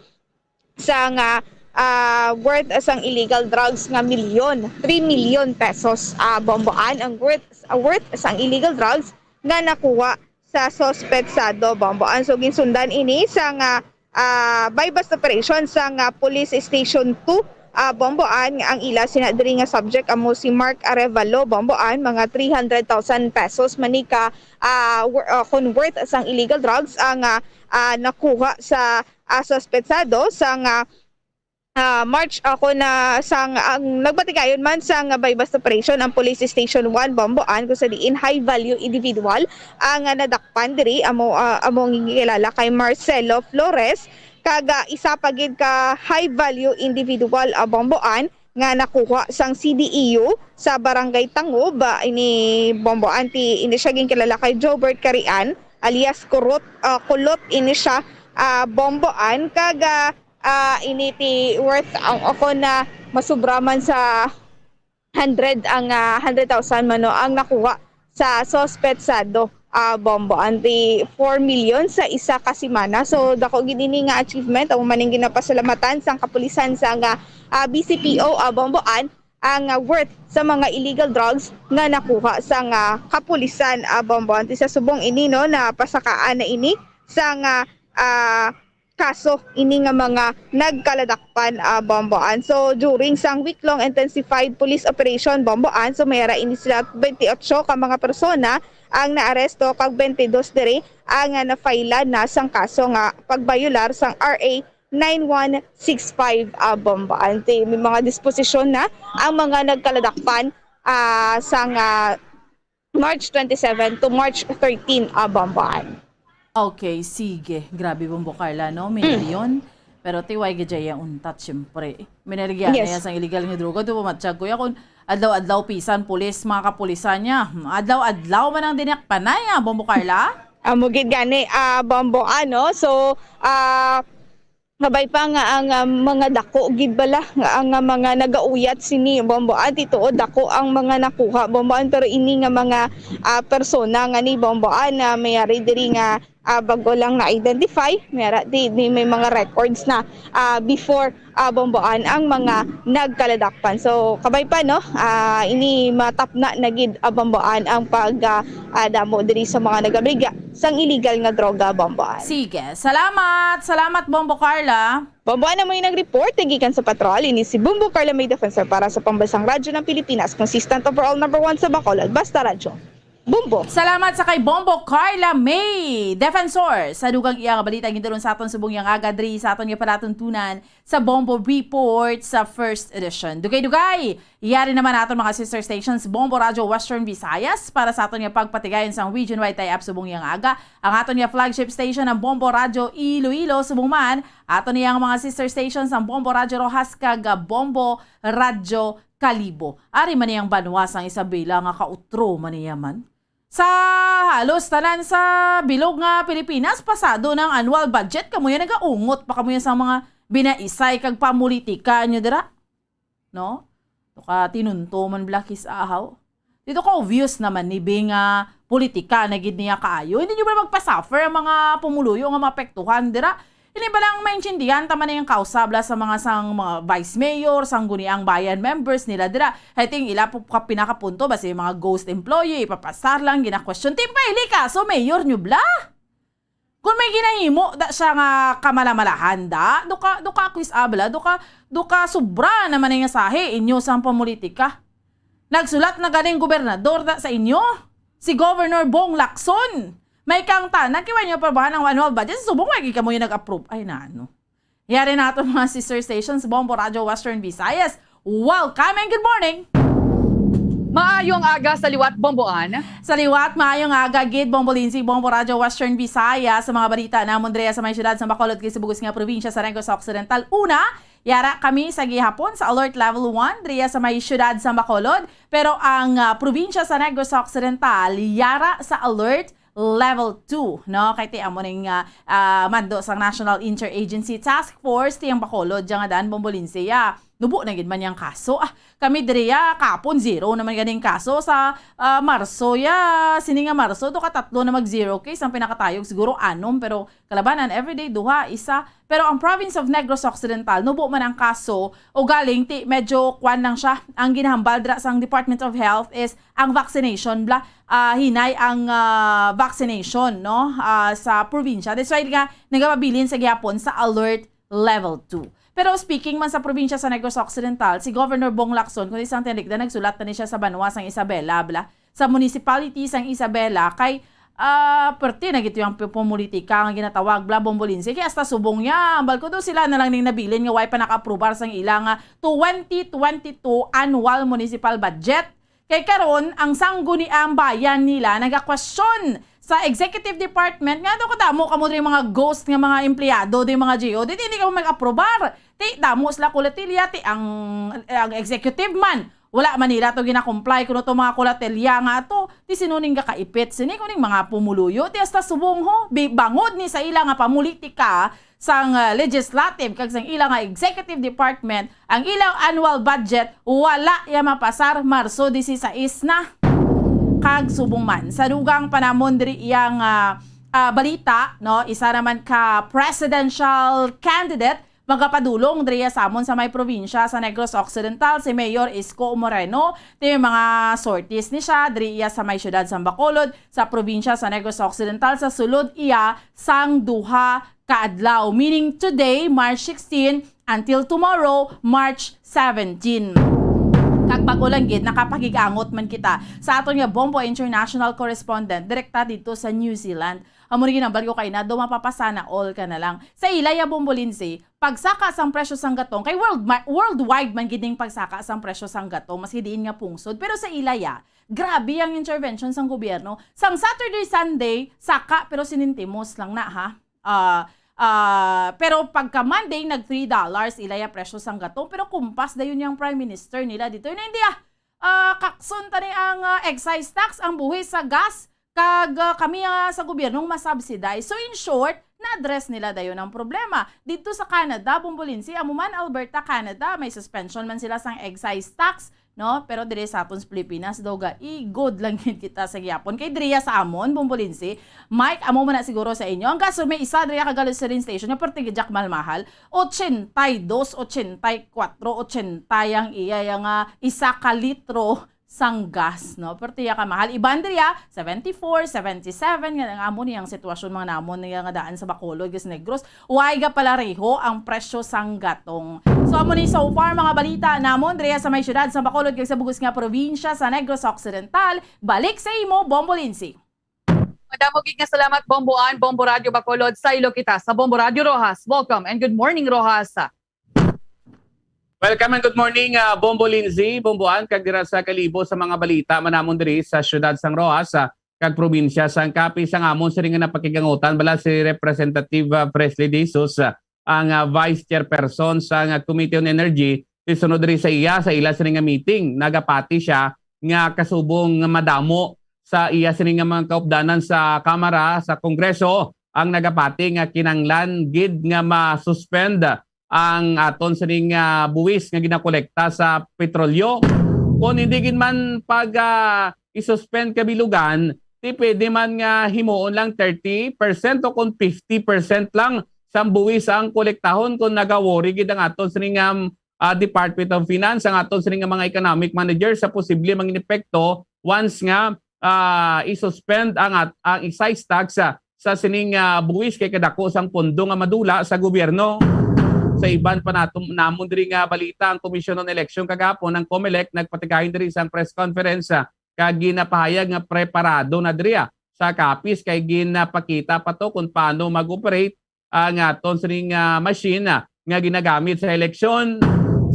sang, ah, ah, worth sang illegal drugs nga milyon, three million pesos, ah, Bomboan ang worth, worth sang illegal drugs nga nakuha sa suspetsado, Bomboan. So, ginsundan ini sang, ah, ah, buy-bust operation sang, ah, Police Station two, ah, Bomboan. Ang ila sina diri nga subject amo si Mark Arevalo, Bomboan, mga three hundred thousand pesos man ni ka, ah, wor-, ah, kon worth sang illegal drugs ang, ah, ah, nakuha sa, ah, suspetsado sang, ah, ah, March, ako na sang, ang nagpatigayon man sang buy-bust operation ang Police Station one, Bomboan, kung sa diin high value individual ang, ah, nadakpan diri, amo, ah, amo ang gikilala kay Marcelo Flores, kag, ah, isa pa gid ka high value individual, ah, Bomboan, nga nakuha sang C D E U sa Barangay Tangob, ah, ini Bomboan, ti ini siya ginkilala kay Jobert Carian alias Kurot, ah, Kulot ini siya, ah, Bomboan, kag, ah, ah, ini ti worth ang ako na masubra man sa hundred ang, ah, hundred thousand man, no, ang nakuha sa suspetsado, ah, Bomboan, ti four million sa isa ka semana. So, dako gid ini nga achievement. Amo man ang ginapasalamatan sang kapulisan sang, ah, ah, B C P O, ah, Bomboan, ang, ah, worth sa mga illegal drugs nga nakuha sang, ah, kapulisan, ah, Bomboan. Ti sa subong ini, no, napasakaan na ini sang, ah, ah, kaso ini nga mga nagkaladakpan, ah, Bomboan. So, during sang week-long intensified police operation, Bomboan, so may ara ini sila twenty-eight ka mga persona ang naaresto, kag twenty-two diri ang, ah, na-file na sang kaso nga pagbayolar sang R A nine one six five, ah, Bomboan. Ti may mga disposisyon na ang mga nagkaladakpan, ah, sang, ah, March twenty-seven to March thirteen, ah, Bomboan. Okay, sige. Grabe, Bombo Carla, no? Mm. Milyon. Pero ti way gid iya untat, siyempre. Minergya na Yes. iya sang illegal nga droga. Ito, mamatsyag ko ya kung adlaw-adlaw pisan, pulis, mga kapulisan niya. Hmm, adlaw-adlaw man ang dinakpanay, ah, Bombo Carla? Amo gid gani, ah, Bombo, ano? So, ah, kabay pa nga ang, ah, mga dako gid bala nga ang, ah, mga nagauyat sini, Bombo, ah, ti tuod dako ang mga nakuha, Bombo, ah, pero ini nga mga, ah, persona nga ni, Bombo, ah, na may ari diri nga, ah, bago lang na-identify, may ara di, di may mga records na, ah, before, ah, Bombo, ah, ang mga nagkaladakpan. So, kabay pa, no? Ah, ini matapna na gid, ah, Bombo, ah, ang pag, ah, ah, damo diri sa mga nagabaligya sang illegal nga droga, Bombo, ah. Sige. Salamat. Salamat, Bombo Carla. Bombo, ah, na mo yung nag-report, gikan sa patrol. Ini si Bombo Carla May Defensor para sa Pambansang Radyo ng Pilipinas, consistent overall number one sa Bacolod. Basta Radyo. Bombo. Salamat sa kay Bombo Carla May Defensor sa dugang iya nga balita gintulon sa aton subong yang aga diri sa aton nga palatuntunan sa Bombo Report sa first edition. Dugay-dugay, yari naman aton mga sister stations, Bombo Radio Western Visayas, para sa aton nga pagpatigayon sang region-wide tie-up subong yang aga. Ang aton nga flagship station, ang Bombo Radio Iloilo, subong man aton iyang mga sister stations, ang Bombo Radio Roxas kag, ah, Bombo Radio Kalibo. Ari man iyang banwa sang Isabela nga kautro man niya man. Sa halos tanan sa bilog nga Pilipinas, pasado na ang annual budget, kamo yan nagaungot pa kamo yan sa mga binaisay kag pamulitika nyo dira. No? Ito ka tinunto man, Blackis Ahaw. Dito ka obvious naman ni Bing nga politika na gid niya kaayo. Hindi nyo ba magpa-suffer ang mga pumuluyo nga maapektuhan dira? Hindi ba lang maintindihan tama na yung kausa bla sa mga sang mga vice mayor, sang guniang bayan members nila dira? I think ila po ka pinakapunto ba si mga ghost employee, ipapasar lang, gina-question. Ti pa ili ka, so mayor nyo bla? Kung may ginahimo da siya nga kamalamalahan da, do ka, do ka quiz abla, do ka, do ka sobra naman nga sahi inyo sang pamulitika. Nagsulat na galing gobernador da sa inyo, si Governor Bong Lacson. May kang tanan, kiwa nyo aprobahan ang annual budget, subong lagi kamo yung nag-approve. Ay, na ano. Yari na ato mga sister stations, Bombo Radio Western Visayas. Welcome and good morning! Maayong aga sa liwat, Bomboan. Sa liwat, maayong aga gid, Bombo Lindsay, Bombo Radio Western Visayas, sa mga balita namon diri sa may siyudad sa Bacolod kay sa bug-os nga probinsya sa Negros Occidental. Una, yara kami sa gihapon sa Alert Level one diri sa may siyudad sa Bacolod, pero ang, ah, probinsya sa Negros Occidental yara sa Alert Level two, no? Kay ti amo ning, ah, ah, mando sang National Interagency Task Force, ti ang Bacolod, dyan nga daan, Bombo Lindsay, ah. Nubo na gid man yang kaso. Ah, kami diri, ah, kapon zero naman ganing kaso. Sa, ah, Marso, ya, sini nga Marso, do ka tatlo na mag-zero case. Ang pinakatayog siguro anom, pero kalabanan, everyday, duha, isa. Pero ang province of Negros Occidental, nubo man ang kaso, o galing, ti, medyo kwan lang siya. Ang ginahambal dira sang Department of Health is ang vaccination, bla, ah, hinay ang, ah, vaccination, no, ah, sa probinsya. That's why nga nagapabilin sa gihapon sa alert level two. Pero speaking man sa probinsya sa Negros Occidental, si Governor Bong Lacson, kung isang tinigda, nagsulat na ni siya sa banwa sang Isabela, bla, sa municipality sang Isabela, kay, ah, perti na gito yung pu-, pumulitika nga ginatawag, bla, Bombolinse. Kaya hasta subong niya, ang balko daw sila na lang ning nabilin nga way pa naka-aprobar sang ila nga twenty twenty-two annual municipal budget. Kay karon, ang sangguniang bayan nila nagakwestiyon sa executive department nga daw kadamo kamo diri mga ghost nga mga empleyado, di mga G O, di, di, di kamo mag-aprobar. Ti damo sila kulatilya, ti ang, ang executive man, wala man nila to gina-comply kuno to mga kulatilya nga ato. Ti sino ning gakaipit sini kuning mga pumuluyo? Ti hasta subong ho, bi-, bangod ni sa ila nga pamulitika, sang, ah, legislative kag sang ila nga executive department, ang ilang annual budget wala ya mapasar Marso dieciséis na. Kag subong man sa dugang pa namon diri iyang, ah, ah, balita, no, isa naman ka presidential candidate magapadulong diri sa amon sa may probinsya sa Negros Occidental, si Mayor Isko Moreno. Ti mga sorties ni siya diri iya sa may siyudad sa Bacolod, sa probinsya sa Negros Occidental, sa sulod iya sang duha ka adlaw, meaning today, March sixteen, until tomorrow, March seventeen. Kag bag-o lang gid, nakapakig-angot man kita sa aton nga Bombo International correspondent direkta dito sa New Zealand. Amo ni ginambal ko kay na, do mapapasana all ka na lang. Sa ila ya, Bombo Lindsay, pagsaka sang presyo sang gatong, kay world ma-, worldwide man gid ning pagsaka sang presyo sang gatong, maski diin nga pungsod. Pero sa ila ya, grabe ang intervention sang gobyerno. Sang Saturday, Sunday, saka, pero sinintimos lang na, ha? Ah, ah, pero pagka Monday, nag three dollars, ilaya presyo sang gatong. Pero kumpas dayon yang Prime Minister nila dito. Yun, hindi, ah, ah, kakson tani ang, ah, excise tax, ang buhis sa gas, kag, ah, kami, ah, sa gobyernong masubsidize. So, in short, na-address nila dayon ang problema. Dito sa Canada, Bombolinsi, amo man, Alberta, Canada, may suspension man sila sang excise tax, no? Pero diri sa aton sa Pilipinas, daw ga, i-good lang gid kita sa gihapon. Kay diriya sa amon, Bombolinsi, Mike, amo man na siguro sa inyo. Ang gasolina, may isa diriya ka gasoline station, nga perti gid jak mahal-mahal, ochenta y dos, ochenta y kuatro, ochenta yang iya, yang, ah, isa ka litro sang gas, no? Pero tiya ka mahal. Iban diri, ah, seventy-four, seventy-seven, nga amo ni ang sitwasyon, mga namon, nga, nga daan sa Bacolod, kag sa Negros. Way ga palareho ang presyo sang gatong. So, amo ni so far, mga balita namon, diri sa may siyudad sa Bacolod, kag sa bug-os nga probinsya sa Negros Occidental. Balik sa imo, Bombo Lindsay. Madamo gid nga salamat, Bombo Ann, Bombo Radyo Bacolod, saylo kita sa Bombo Radyo Roxas. Welcome and good morning, Roxas. Welcome and good morning, ah, Bombo Lindsay, Bombo Ann, kag dira sa Kalibo sa mga balita manamon diri sa siyudad sang Roxas, ah, kag probinsya sang Capiz. Ang amon sini nga napakigangutan bala si Representative, ah, Fresly De Jesus, ah, ang, ah, vice chairperson sang, ah, Committee on Energy, ti sunod diri sa iya, sa ila sini nga meeting, nagapati sia nga kasubong nga madamo sa iya sini nga mga kaupdanan sa Kamara, sa Kongreso, ang nagapati nga kinahanglan gid nga ma-suspend ang aton sining, ah, buwis nga ginakolekta sa petrolyo. Kon hindi gid man pag, ah, i-suspend kabilugan, ti pwede man nga himuon lang thirty percent o kon fifty percent lang sang buwis ang kolektahon kon nagawori gid ang aton sining, um, ah, Department of Finance, ang aton sining nga mga economic manager sa posible mangin epekto once nga, ah, i-suspend ang at-, ang excise tax, ah, sa sining, ah, buwis kay kadako sang pondo nga madula sa gobyerno. Sa iban pa nato, namon diri nga balita, ang Commission on Election kagapon, ang COMELEC, nagpatigayon diri sang press conference, ah, kag ginapahayag nga preparado na diri, ah, sa Capiz kay ginapakita pa to kung paano mag-operate ang aton sining, ah, machine, ah, nga ginagamit sa eleksyon.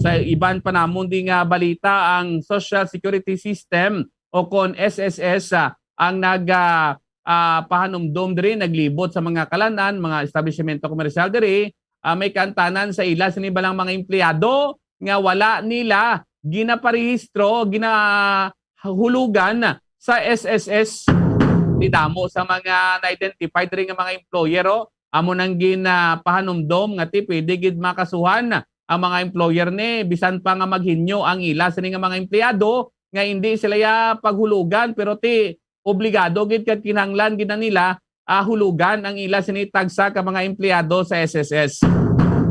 Sa iban pa namon di nga balita, ang Social Security System o kon S S S, ah, ang nag, ah, ah, pahanumdom diri, naglibot sa mga kalanan, mga establishmento komersyal diri, ah, may kaantanan sa ila sini balang mga empleyado nga wala nila ginaparehistro, ginahulugan sa S S S. Di damo sa mga na-identify diri nga mga employer, oh, amo nang ginapahanumdom nga ti pwede gid makasuhan ang mga employer ni, bisan pa nga maghinyo ang ila sini nga mga empleyado nga indi sila ya paghulugan, pero ti obligado gid kag kinahanglan gid na nila, ah, hulugan ang ila sini tagsa ka mga empleyado sa S S S.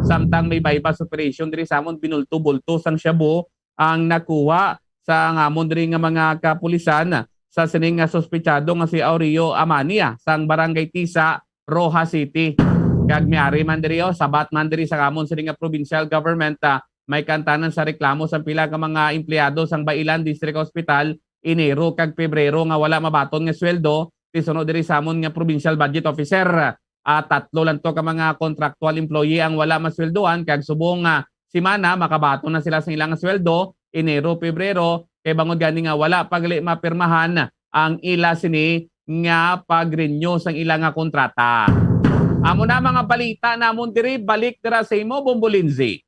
Samtang may buy-bust operation diri sa amon, binulto-bulto sang shabu ang nakuha sa amon diri nga mga kapulisan sa sining nga suspetsado nga si Aureo Amania sang Barangay Tisa, Roxas City. Kag miari man diri, oh, sabat man diri sa amon sini nga provincial government, ah, may kaantanan sa reklamo sang pila ka mga empleyado sang Bailan District Hospital, Enero kag Pebrero nga wala mabaton nga sweldo, ti suno diri sa amon nga provincial budget officer. Ah, tatlo lang to ka mga contractual employee ang wala masweldohan, kag subong nga semana makabaton na sila sa ilang sweldo, Enero, Pebrero, kay bangod gani nga wala pa gali mapirmahan ang ila sini nga pag-renew sang ila nga kontrata. Amo na mga balita namon diri, balik dira sa imo, Bombo Lindsay.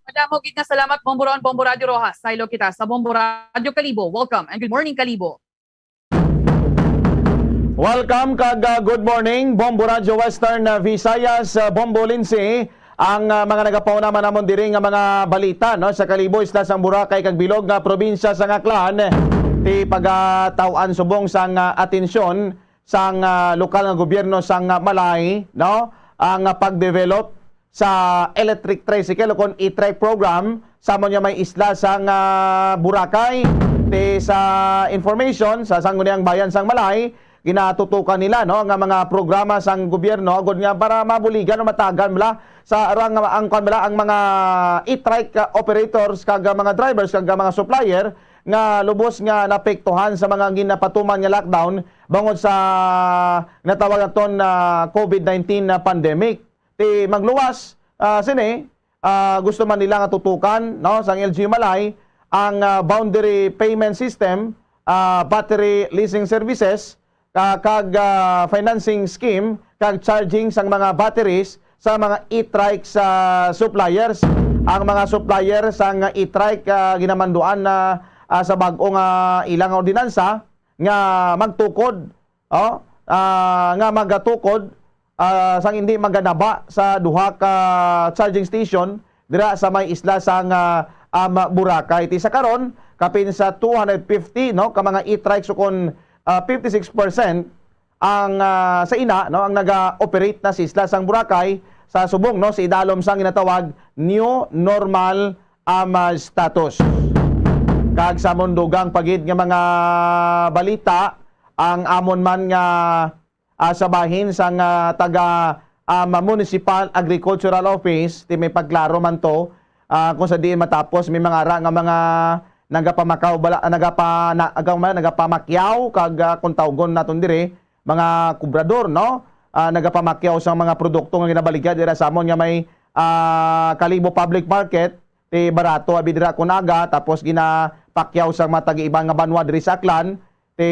Madamo gid nga salamat, Bombo Ron, Bombo Radyo Roxas. Saylo kita sa Bombo Radyo Kalibo. Welcome and good morning, Kalibo. Welcome kag, ah, good morning, Bombo Radyo Western, ah, Visayas, ah, Bombo Lindsay. Ang, ah, mga nagapauna man namon diri nga mga balita, no, sa Kalibo, isla sang Boracay kag bilog nga probinsya sang Aklan, ti pagataw-an subong sang, ah, atensyon sang, ah, lokal nga gobyerno sang, ah, Malay, no, ang, ah, pag-develop sa electric tricycle o kon e-trike program sa amo niya may isla sang, ah, Boracay. Ti sa information sa Sangguniang Bayan sang Malay, ginatutukan nila, no, nga mga programa sang gobyerno agud nga para mabuligan o matagan bala sa arang ang, kwan bala, ang mga e-trike, ah, operators kag, ah, mga drivers kag, ah, mga supplier nga lubos nga naapektuhan sa mga ginapatuman nga lockdown bangod sa natawag naton na COVID nineteen na pandemic. Ti magluwas, ah, sini, ah, gusto man nila nga tutukan, no, sang L G U Malay ang, ah, boundary payment system, ah, battery leasing services, ka-, kag, ah, financing scheme kag charging sang mga batteries sa mga e-trike sa suppliers. Ang mga supplier sang e-trike, ah, ginamanduan na, ah, sa bag-o nga ilang ordinansa nga magtukod, oh, ah, nga magatukod, ah, sang indi maganaba sa duha ka charging station dira sa may isla sang, ah, um, Boracay. Ti sa karon, kapin sa two hundred fifty, no, ka mga e-trikes ukon, ah, fifty-six percent ang, ah, sa ina, no, ang naga-operate na sa isla sang Boracay sa subong, no, sa idalom sang ginatawag new normal, um, ah, status. Kag sa amon dugang pa gid nga mga balita, ang amon man nga, ah, sa bahin sang, ah, taga, um, Municipal Agricultural Office, ti may pagklaro man to, ah, kung sa diin matapos may mga ara nga mga nagapamakaw bala, nagapa-, na-, aga-, nagapamakyaw kag, ah, kung tawgon naton diri, mga kubrador, no? Ah, nagapamakyaw sang mga produkto nga ginabaligya dira sa amon nga may, ah, Kalibo Public Market, ti barato abi dira kun aga, tapos ginapakyaw sang mga taga-iban nga banwa diri sa Aklan, ti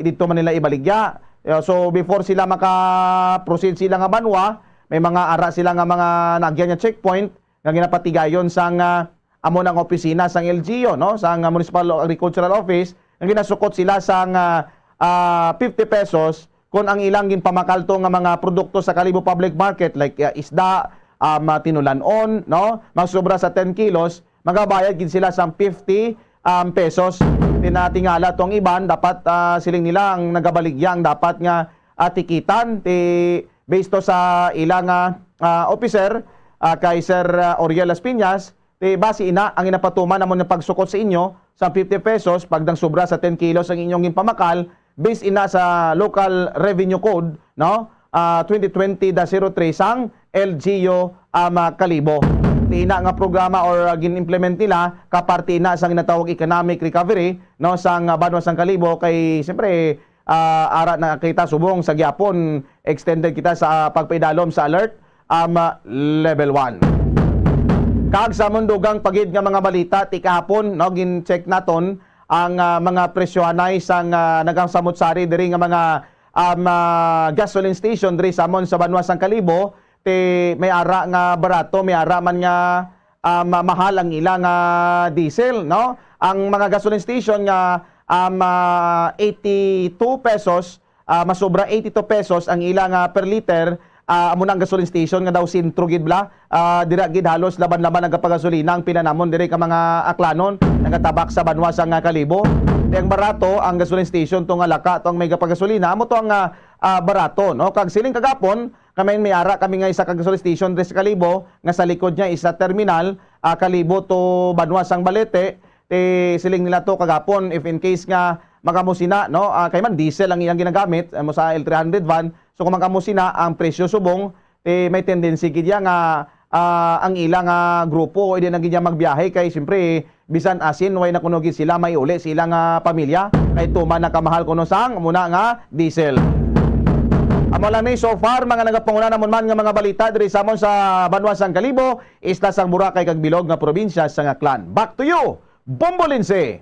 didto man nila ibaligya. Uh, so, before sila maka-proceed sila nga banwa, may mga ara sila nga mga naagyan nga checkpoint nga ginapatigayon sang, ah, amo nang opisina sang L G U, no, sang, ah, Municipal Agricultural Office, nga ginasukot sila sang, ah, ah, fifty pesos kung ang ilang ginpamakal to nga mga produkto sa Kalibo Public Market, like, ah, isda, um, ah, tinulan-on, no, magsobra sa ten kilos, magabayad gid sila sang fifty, um, pesos. Tinatingala tong iban, dapat, ah, siling nila ang nagabaligya ang dapat nga, ah, tikitan, ti, based to sa ilang, ah, ah, officer, ah, kay Sir, ah, Oriel Las Piñas, ti basi ina ang ginapatuman namon nga pagsukot sa inyo sa fifty pesos pag nagsobra sa ten kilos ang inyong ginpamakal, based ina sa Local Revenue Code, no? Ah, twenty twenty dash zero three sang L G U, um, ah, Kalibo. Ti ina nga programa or, ah, gin-implement nila, kaparte ina sang ginatawag economic recovery, no, sang, ah, banwa sang Kalibo, kay siyempre, ah, ara na kita subong sa gyapon, extended kita sa, ah, pagpaidalom sa alert, um, ah, level one. Kag sa amon dugang pa gid nga mga balita, ti kahapon, no, gin-check naton ang, ah, mga presyohanay sang, ah, nagasamot-sari diri nga mga, um, ah, gasoline station diri sa amon sa banwa sang Kalibo, ti may ara nga barato, may ara man nga, um, mahal ang ila nga diesel, no? Ang mga gasoline station nga, um, ah, eighty-two pesos, ah, masobra eighty-two pesos ang ila nga per liter, ah, amo na ang gasoline station nga daw sentro gid bala. Ah, dira gid halos laban-laban nagapagasolina ang pila namon diri ka mga Aklanon, nagatabak sa banwa sang, ah, Kalibo. Ti ang barato ang gasoline station to nga laka to ang may gapagasolina, amo to ang, ah, ah, barato, no? Kag siling kagapon, kami may ara kami nga isa ka gasoline station diri sa Kalibo, nga sa likod niya isa terminal, ah, Kalibo to banwa sang Balete. Ti siling nila to kagapon, if in case nga mag-amo sina, no, ah, kay man diesel ang iyang ginagamit, amo sa L three hundred van. So kung mag-amo sina, ang presyo subong, ti may tendency gid ya nga, ah, ang ila nga grupo, hindi na gid ya magbiyahe kay siyempre bisan asin, way na kuno gid sila may uli sa ila nga pamilya, kay tuman na kamahal kuno sang muna nga diesel. Amo lang ni so far, mga nagapanguna namon man nga mga balita diri sa amon sa banwa sang Kalibo, isla sang Boracay kag bilog nga probinsya sang Aklan. Back to you, Bombo Lindsay.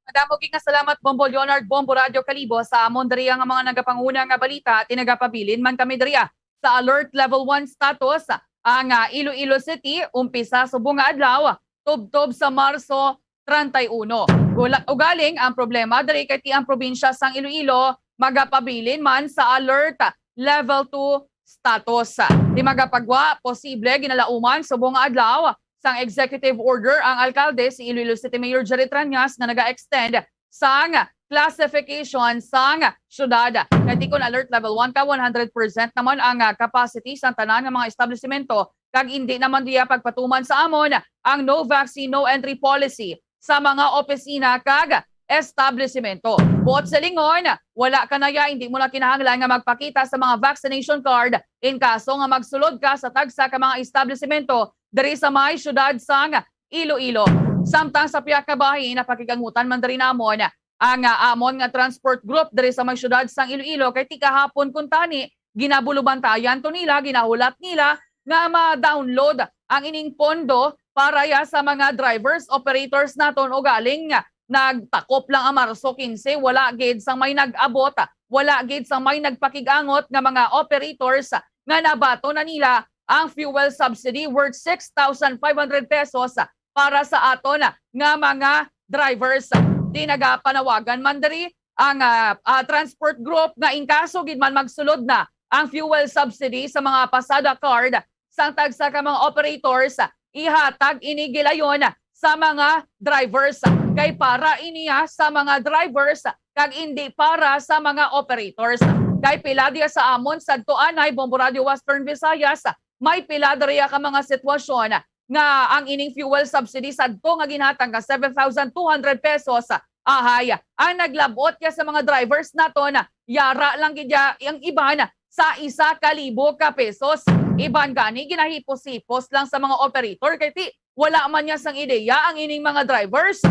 Madamo gid nga salamat, Bombo Leonard, Bombo Radio Kalibo, sa amon diri nga mga nagapanguna nga balita. Ti nagapabilin man kami diri sa alert level one status ang, ah, Iloilo City, umpisa subong nga adlaw, tubtob sa Marso treinta y uno. Gula-, ugaling ang problema diri kay ti ang probinsya sang Iloilo magapabilin man sa alert level two status. Ti magapagwa posible ginalauman subong nga adlaw sang executive order ang alkalde, si Iloilo City Mayor Jerry Trañas, nga naga-extend sang classification sang syudad. Kay ti kon alert level one ka, one hundred percent naman ang, ah, capacity sang tanan nga mga establisimento, kag indi naman diya pagpatuman sa amon ang no vaccine, no entry policy sa mga opisina kag establisimento. Buot silingon, wala kanaya, hindi mo na kinahanglan nga magpakita sa mga vaccination card in kaso nga magsulod ka sa tagsa ka mga establisimento diri sa may syudad sang Iloilo. Samtang sa pihak nga bahin, napakigangutan man diri namon ang, ah, amon nga transport group diri sa may syudad sang Iloilo, kay ti kahapon kuntani ginabulubantayan to nila, ginahulat nila nga ma-download ang ining pondo para ya sa mga drivers, operators naton. Ugaling nagtakop lang ang Marso quince, wala gid sang may nag-abot, wala gid sang may nagpakigangot nga mga operators nga nabaton na nila ang fuel subsidy worth six thousand five hundred pesos para sa aton nga mga drivers. Ti nagapanawagan man diri ang, ah, ah, transport group nga in kaso gid man magsulod na ang fuel subsidy sa mga pasada card sang tagsa ka mga operators, ihatag ini gilayon sa mga drivers. Kay para ini, ah, sa mga drivers kag indi para sa mga operators. Kay pila diya sa amon sadto anay, Bombo Radio Western Visayas, may pila diriya ka mga sitwasyon nga ang ining fuel subsidy sadto nga ginhatag nga seven thousand two hundred pesos, ahay, ang naglabot ya sa mga drivers naton, yara lang gid ya ang iban sa isa ka libo ka pesos. Iban gani ginahipos-hipos lang sa mga operator kay ti wala man niya sang ideya ang ining mga drivers.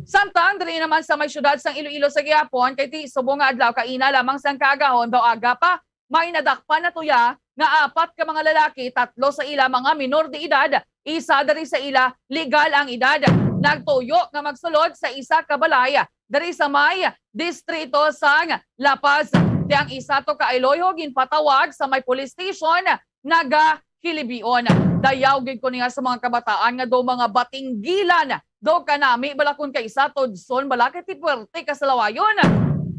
Samtang diri naman sa may siyudad sang Iloilo sa gihapon, kay ti subong nga adlaw kaina lamang sang kaagahon daw aga pa, may nadakpan na tuya nga apat ka mga lalaki, tatlo sa ila mga minor de edad, isa diri sa ila legal ang edad. Nagtuyo nga magsulod sa isa ka balay diri sa may distrito sang La Paz. Ti ang isa to ka Iloilo ginpatawag sa may police station, nagahilibion. Dayaw gid ko niya sa mga kabataan nga daw mga batinggilan. Daw kanami bala kun kay isa tudson bala kay ti puwerte ka sa lawayon.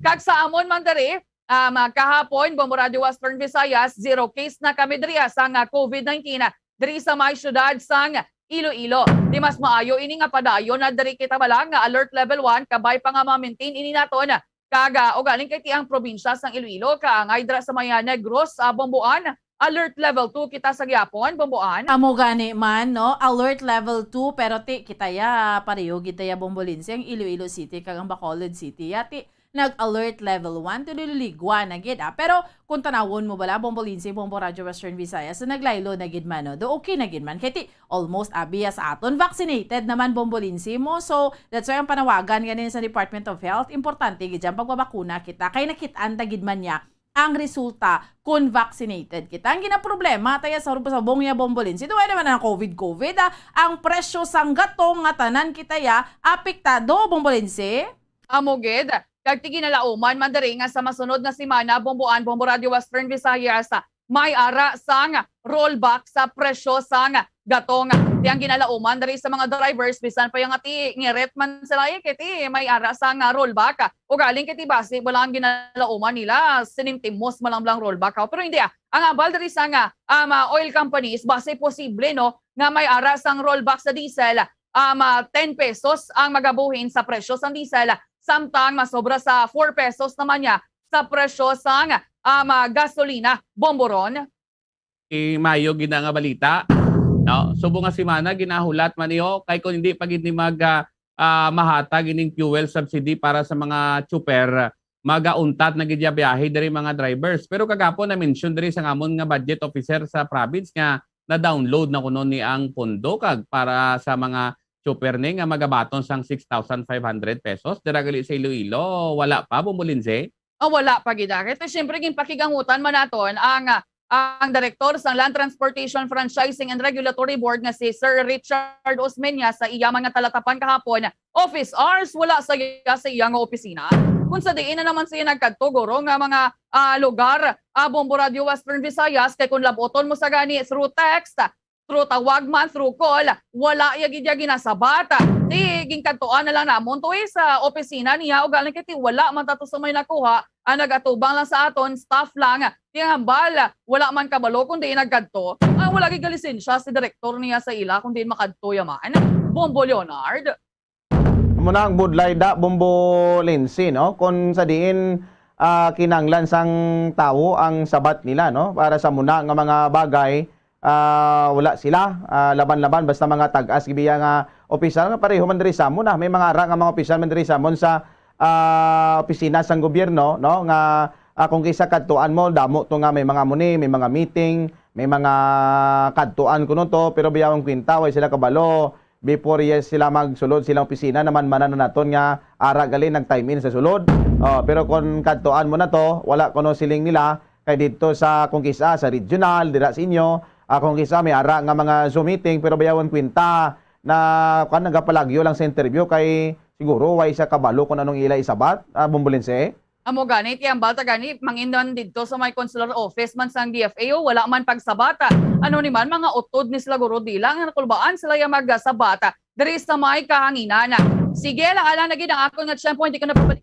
Kag sa amon man diri, um, kahapon, Bombo Radio Western Visayas, zero case na kami diri sang, ah, COVID nineteen, ah, diri sa may siyudad sang Iloilo. Di mas maayo ini nga padayon na diri kita bala nga alert level one, kabay pa nga ma-maintain ini naton. Kag, ah, ugaling kay ti ang probinsya sang Iloilo kaangay dira sa may, ah, Negros, ah, Bomboan, alert level two kita sa gihapon, Bomboan. Amo gani man, no? Alert level two, pero ti, kita ya, pareho gid ta ya, Bombo Lindsay, ang Iloilo City kag ang Bacolod City. Ya, ti, nag-alert level one, ti liligwa na gid, ah. Pero kung tanawon mo bala, Bombo Lindsay, Bombo Radyo Western Visayas, so naglaylo na gid man, no? Do okay na gid man. Kay ti, almost abi ya sa aton vaccinated naman, Bombo Lindsay mo. So, that's why ang panawagan ganin sa Department of Health, importante gid yan, pagbabakuna kita. Kay nakit-an ta gid man niya ang resulta kung vaccinated kita. Ang ginaproblema, taya sa subong ya, Bombo Lindsay, duwa naman ang COVID-COVID, ah, ang presyo sang gatong nga tanan kita ya apektado, Bombo Lindsay. Amo gid, kag ti ginalauman man diri nga sa masunod nga semana, Bomboan, Bombo Radio Western Visayas, may ara sang rollback sa presyo sang gatong. Ti ang ginalauman diri sa mga drivers, bisan pa yung ati ngirit man sila, eh, kay ti may ara sang rollback. Ugaling kay ti basi wala ang ginalauman nila, sinintimos man lang blang rollback, ha. Pero hindi, ah. Ang hambal diri sang, ah, um, ah, oil companies, basi posible, no, nga may ara sang rollback sa diesel, um, ah, ten pesos ang magabuhin sa presyo sang diesel, samtang masobra sa four pesos naman niya sa presyo sang, um, ah, gasolina. Bomboron. Ti mayo gid na nga balita, no? Subong nga semana ginahulat man niyo kay kung hindi pa gid ni mag, ah, ah, mahatag ining fuel subsidy para sa mga tsuper, magauntat na gid ya biyahe diri mga drivers. Pero kagapon na-mention diri sang amon nga budget officer sa province nga na-download na kuno ni ang pondo kag para sa mga tsuper ni nga magabaton sang six thousand five hundred pesos dira gali sa Iloilo. Wala pa, Bombo Lindsay? Ah, wala pa gid, ah. Kay siyempre, ginpakigangutan man naton ang, ah, ang direktor sang Land Transportation Franchising and Regulatory Board nga si Sir Richard Osmeña sa iya man nga talatapan kahapon, office hours, wala sa iya, sa iya nga opisina. Kung sa diin na naman siya nagkadto, guro, nga mga, ah, lugar, ah, Bombo Radio Western Visayas, kay kung labuton mo sa gani through text, through tawag man, through call, wala ya gid ya ginasabat. Ti ginkadtuan na lang namon to, eh, sa opisina niya, ugaling kay ti wala man tato sa may nakuha, ang nagatubang lang sa aton, staff lang. Ti ang hambal, wala man kabalo kung diin nagkadto. Ah, wala gid lisensya si direktor niya sa ila kung diin makadto ya man. Bombo Leonard. Amo na ang budlay da, Bombo Lindsay, no? Kung sa diin, ah, kinahanglan sang tawo ang sabat nila, no? Para sa muna nga mga bagay, ah, wala sila, ah, laban-laban, basta mga tag-as gibiya nga opisyal nga pareho man diri sa amon, ah. May mga ara nga mga opisyal man diri sa amon sa, ah, opisina sang gobyerno, no? Nga, ah, kung kisa kadtuan mo, damo to nga may mga muni, may mga meeting, may mga kadtuan kuno to, pero biyawang kwinta, way sila kabalo. Before, yes, sila magsulod silang opisina, naman manan na naton nga ara gali nag-time in sa sulod. Oh, pero kung kadtuan mo na to, wala kuno siling nila, kay dito sa, kung kisa sa regional, dira sa inyo, ah, kung kisa may ara nga mga Zoom meeting, pero bayawan kwinta na, kwan, nagapalagyo lang sa interview kay siguro way sa kabalo kung anong ila isabat, ah, Bombo Lindsay. Amo gani, ti hambal ta gani, mangin man didto sa may consular office man sang D F A, o wala man pagsabat. Ano ni man, mga utod ni sila guro, dila nga nakulbaan sila ya magsabat diri sa may kahanginan. Sige, lang ala na gid ang akon nga tiyempo, hindi ko na pabalik.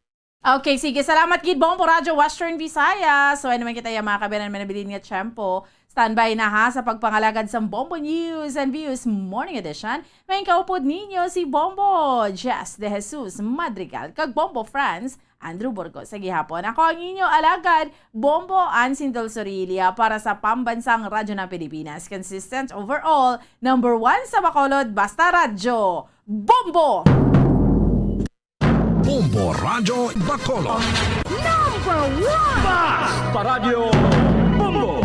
Okay, sige. Salamat gid, Bombo Radyo Western Visayas. So, ano man kita ya, mga kabayan, manabilin nga tiyempo. Standby na ha sa pagpangalagad sang Bombo News and Views Morning Edition. May kaupod ninyo si Bombo Jess De Jesus Madrigal kag Bombo Franz Andrew Burgos sa gihapon. Ako ang inyo alagad, Bombo Ansin Dulzurilia para sa Pambansang Radyo ng Pilipinas. Consistent overall, number one sa Bacolod, basta radyo, Bombo! Bombo Radyo Bacolod. Number one! Basta Radyo Bombo!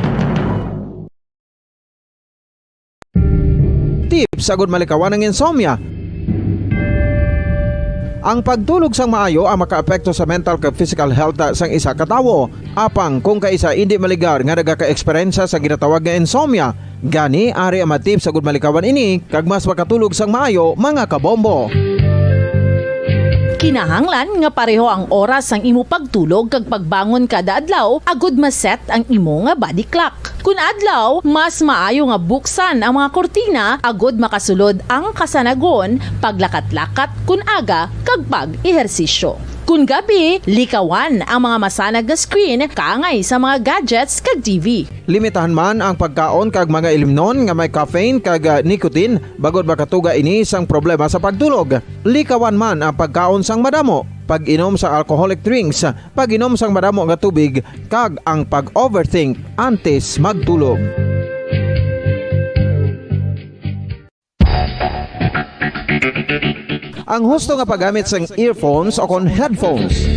Tips agud malikawan ang insomnia. Ang pagtulog sang maayo ang makaapekto sa mental kag physical health sang isa ka tawo. Apang kung kaisa indi maligar nga nagaka-eksperyensya sa ginatawag nga insomnia, gani ari ang mga tips agud malikawan ini kag mas makatulog sang maayo, mga kabombo. Kinahanglan nga pareho ang oras sang imo pagtulog kag pagbangon kada adlaw agud ma-set ang imo nga body clock. Kun adlaw, mas maayo nga buksan ang mga kurtina agud makasulod ang kasanagon, paglakat-lakat kun aga, kag pag-ehersisyo. Kun gabi, likawan ang mga masanag nga screen kaangay sa mga gadgets kag T V. Limitahan man ang pagkaon kag mga ilimnon nga may caffeine kag ah, nicotine bangod makatuga ini sang problema sa pagtulog. Likawan man ang pagkaon sang madamo, pag-inom sa alcoholic drinks, pag-inom sang madamo nga tubig, kag ang pag-overthink antes magtulog. Ang husto nga paggamit sang earphones o kon headphones.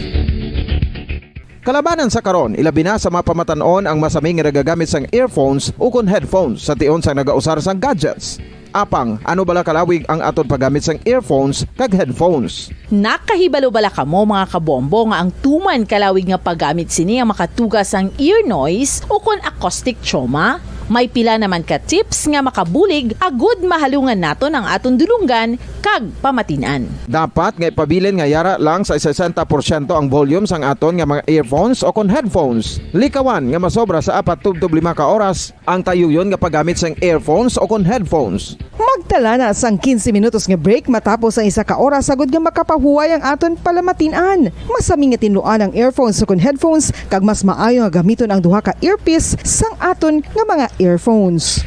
Kalabanan sa karon, ilabi na sa mga pamatan-on ang masami nga nagagamit sang earphones ukon headphones sa tion sang nagausar sang gadgets. Apang, ano bala kalawig ang aton paggamit sang earphones kag headphones? Nakahibalo bala kamo, mga kabombo, nga ang tuman kalawig nga paggamit sini ang makatuga sang ear noise ukon acoustic trauma? May pila naman ka tips nga makabulig agud mahalungan naton ang aton dulonggan kag pamatin-an. Dapat nga ipabilin nga yara lang sa sesenta porsyento ang volume sang aton nga mga earphones o kon headphones. Likawan nga masobra sa apat tubtob lima ka oras ang tayuyon nga paggamit sang earphones o kon headphones. Magtala na sang quince minutos nga break matapos ang isa ka oras agud nga makapahuway ang aton palamatin-an. Masami nga tinluan ang earphones o kon headphones kag mas maayo nga gamiton ang duha ka earpiece sang aton nga mga earphones.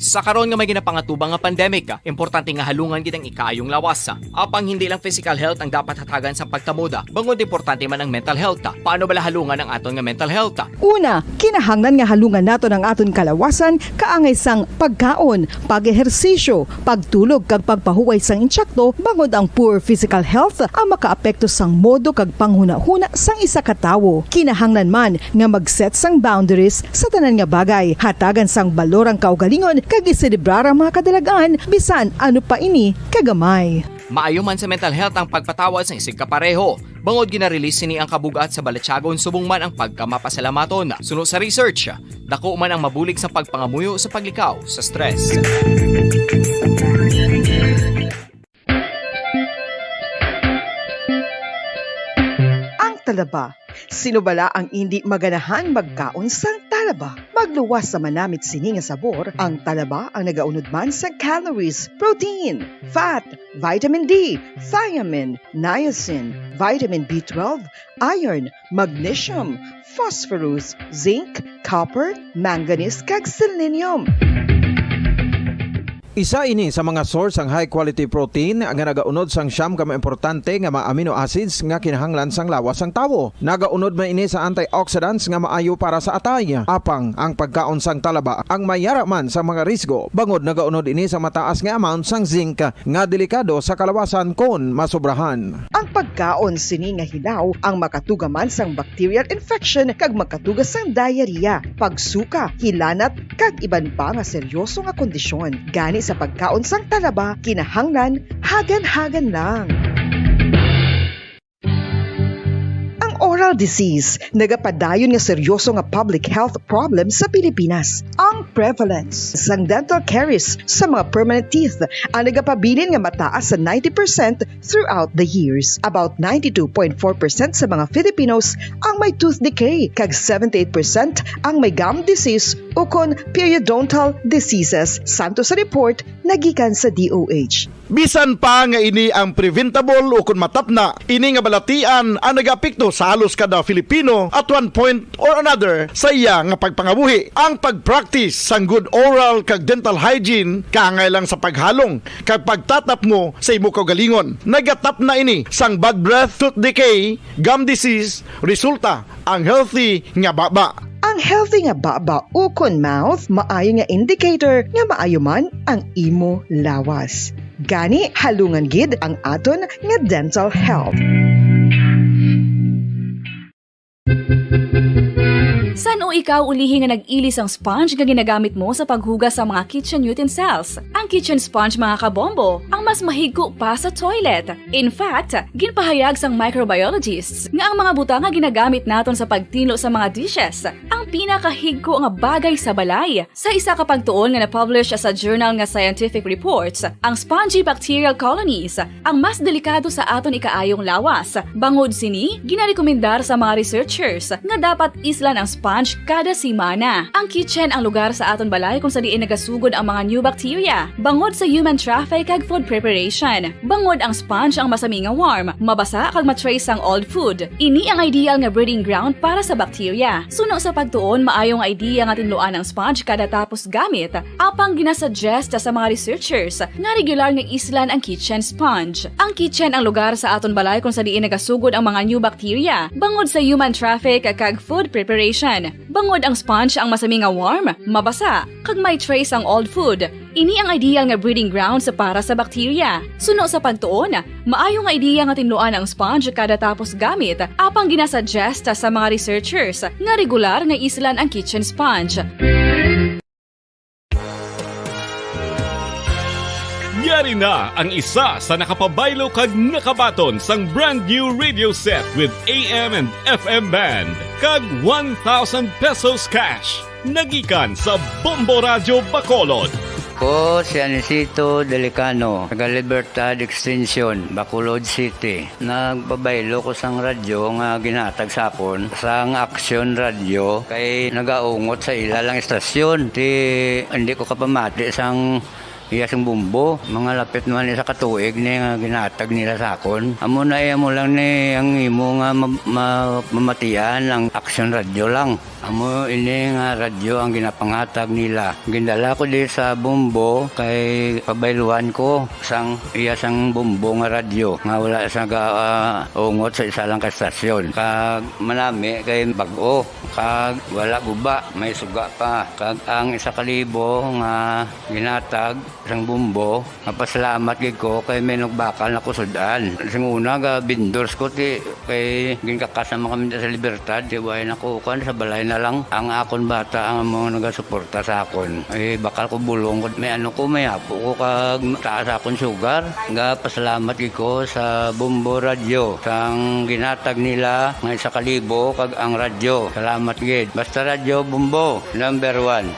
Sa karon nga may ginapangatubang nga pandemic, importante nga halungan gid ang ikaayong lawas. Apang hindi lang physical health ang dapat hatagan sa pagtamod, bangod importante man ang mental health. Paano bala halungan ang aton nga mental health? Una, kinahanglan nga halungan naton ang aton kalawasan kaangay sang pagkaon, pag-ehersisyo, pagtulog kag pagpahuway sang insakto, bangod ang poor physical health ang makaapekto sang modo kag panghunahuna sang isa ka tawo. Kinahanglan man nga mag-set sang boundaries sa tanan nga bagay, hatagan sang balor ang kaugalingon kag iselebrar ang mga kadalag-an bisan ano pa ini kagamay. Maayo man sa mental health ang pagpatawad sang isigkapareho, bangod gina-release sini ang kabug-at sa balatyagon subong man ang pagkamapasalamaton. Suno sa research, dako man ang mabulig sa pagpangamuyo sa paglikaw sa stress. Ang talaba. Sino bala ang indi maganahan magkaon sang talaba? Magluwas sa manamit sini nga sabor, ang talaba ang nagaunod man sa calories, protein, fat, vitamin D, thiamine, niacin, vitamin B twelve, iron, magnesium, phosphorus, zinc, copper, manganese, kag selenium. Isa ini sa mga source sang high quality protein nga nagaunod sang siyam ka mga importante nga mga amino acids nga kinahanglan sang lawas sang tawo. Nagaunod man ini sa antioxidants nga maayo para sa atay. Apang ang pagkaon sang talaba ang mayara man sa mga risgo, bangod nagaunod ini sa mataas nga amount sang zinc nga delikado sa kalawasan kon masobrahan. Ang pagkaon sini nga hilaw ang makatuga man sang bacterial infection kag makatuga sang diarrhea, pagsuka, hilanat, kag iban pa nga seryoso nga kondisyon. Gani sa pagkaon sang talaba, kinahanglan hagan-hagan lang. Ang oral disease nagapadayon nga seryoso nga public health problem sa Pilipinas. Ang prevalence sang dental caries sa mga permanent teeth ang nagapabilin nga mataas sa ninety percent throughout the years. About ninety-two point four percent sa mga Filipinos ang may tooth decay, kag seventy-eight percent ang may gum disease ukon periodontal diseases, santo sa report nga gikan sa D O H. Bisan pa nga ini ang preventable ukon matapna, ini nga balatian ang nagaapekto sa halos kada Filipino at one point or another sa iya nga pagpangabuhi. Ang pag-practice sang good oral kag dental hygiene kaangay lang sa paghalong kag pagtatapngo sa imo kaugalingon. Nagatapna ini sang bad breath, tooth decay, gum disease, resulta ang healthy nga baba. Ang healthy nga baba ukon mouth maayo nga indicator nga maayo man ang imo lawas. Gani, halungan gid ang aton nga dental health. San-o ikaw ulihi nga nag-ili sang sponge nga ginagamit mo sa paghugas sa mga kitchen utensils? Ang kitchen sponge, mga kabombo, ang mas mahigko pa sa toilet. In fact, ginpahayag sang microbiologists nga ang mga butang nga ginagamit naton sa pagtinlo sa mga dishes ang pinakahigko nga bagay sa balay. Sa isa ka pagtuon nga na-publish sa journal nga Scientific Reports, ang spongy bacterial colonies ang mas delikado sa aton ikaayong lawas. Bangod sini, ginarekomendar sa mga researchers nga dapat islan ang sponge kada semana. Ang kitchen ang lugar sa aton balay kung sa diin nagasugod ang mga new bacteria, bangod sa human traffic kag food preparation. Bangod ang sponge ang masami nga warm, mabasa kag ma-trace sang old food. Ini ang ideal nga breeding ground para sa bacteria. Suno sa pagtuon, maayo nga idea nga tinluan ang sponge kada tapos gamit. Apang ginasuggest sa mga researchers nga regular nga islan ang kitchen sponge. Ang kitchen ang lugar sa aton balay kung sa diin nagasugod ang mga new bacteria, bangod sa human traffic kag food preparation. Bangod ang sponge ang masami nga warm, mabasa, kag may trace ang old food. Ini ang ideal nga breeding grounds para sa bacteria. Suno sa pagtuon, maayo nga ideya nga tinluan ang sponge kada tapos gamit, apang ginasuggest sa mga researchers nga regular nga islan ang kitchen sponge. Yari na ang isa sa nakapabaylo kag nakabaton sang brand new radio set with A M and F M band kag one thousand pesos cash. Nagikan sa Bombo Radyo Bacolod. Ko si Anisito Delicano, taga Libertad Extension, Bacolod City. Nagpabaylo ko sang radyo nga ginhatag sa akon sang Action Radio kay nagaungot sa ila lang istasyon. Ti, hindi ko kapamati sang iya sing bumbo. Mga lapit man isa ka tuig ni nga ginhatag nila sa akon. Amo na, eh, amo lang ni ang imo nga ma-, ma-, mamatian ang Action Radio lang. Amo ini nga radyo ang ginapanghatag nila. Gindala ko di sa Bombo kay pabayluan ko sang iya sang Bombo nga radyo nga wala sa ga, ah, ungot sa isa lang ka stasyon. Kag manami kay bag-o, kag wala guba, may suga pa. Kag ang isa ka libo nga ginhatag sang Bombo, mapasalamat gid ko kay may nagbakal na ko sud-an. Sing una, ga vendors ko, ti, kay ginkakas naman kami sa Libertad, ti, way na ko, kuwan, sa balay na lang. Ang akon bata ang mga nagasuporta sa akon. Eh, bakal ko bulong ko, may ano ko, may apo ko, kag taas akon sugar. Ga pasalamat gid ko sa Bombo Radio, sang ginatag nila nga isa ka libo, kag ang radyo. Salamat gid. Basta Radyo Bombo, number one.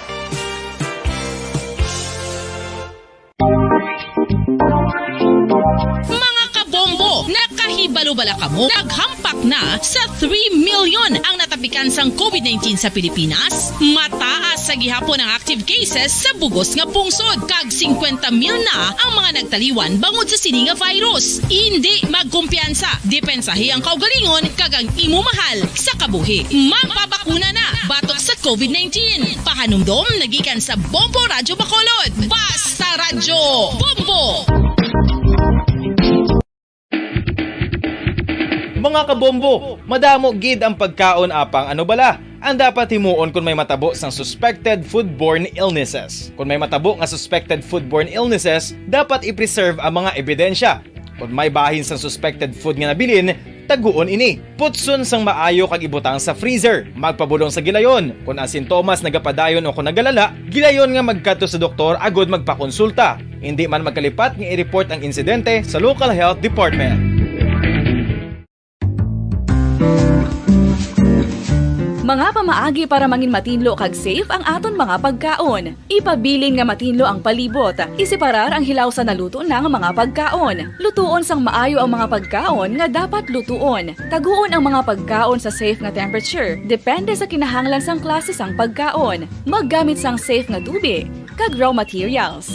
Mga kabombo, nakahibalo bala kamo? Naghampak na sa three million ang natapikan sang covid nineteen sa Pilipinas. Mataas sa gihapon ang active cases sa bugos nga pungsod, kag singkwenta mil na ang mga nagtaliwan bangod sa sini nga virus. Indi magkumpiyansa, depensahi ang kaugalingon kag ang imo mahal sa kabuhi. Magpabakuna na batok sa covid nineteen. Pahanumdom nagikan sa Bombo Radyo Bacolod. Basta Radyo Bombo! Mga kabombo, madamo gid ang pagkaon, apang ano bala ang dapat himuon kon may matabo sang suspected foodborne illnesses? Kon may matabo nga suspected foodborne illnesses, dapat i-preserve ang mga ebidensya. Kon may bahin sang suspected food nga nabilin, taguon ini. Putson sang maayo kag ibutang sa freezer. Magpabulong sa gilayon. Kon ang sintomas nagapadayon o kon nagalala, gilayon nga magkadto sa doktor agud magpakonsulta. Indi man magkalipat nga i-report ang insidente sa local health department. Mga pamaagi para mangin matinlo kag safe ang aton mga pagkaon. Ipabilin nga matinlo ang palibot. Iseparar ang hilaw sa naluto na nga mga pagkaon. Lutuon sang maayo ang mga pagkaon nga dapat lutuon. Taguon ang mga pagkaon sa safe nga temperature, depende sa kinahanglan sang klase sang pagkaon. Maggamit sang safe nga tubi kag raw materials.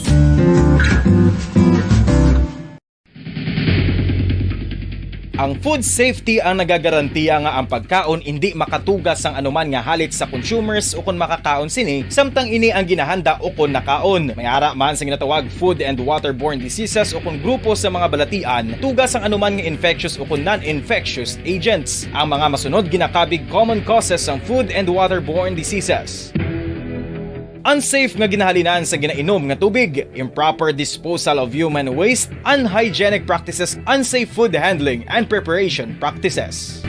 Ang food safety ang nagagarantiya nga ang pagkaon indi makatuga sang anuman nga halit sa consumers ukon makakaon sini, samtang ini ang ginahanda ukon nakaon. May ara man sa ginatawag food and waterborne diseases ukon grupo sa mga balatian, tuga sang anuman nga infectious ukon non-infectious agents. Ang mga masunod ginakabig common causes sang food and waterborne diseases. Unsafe nga ginahalinan sa ginainom nga tubig, improper disposal of human waste, unhygienic practices, unsafe food handling, and preparation practices.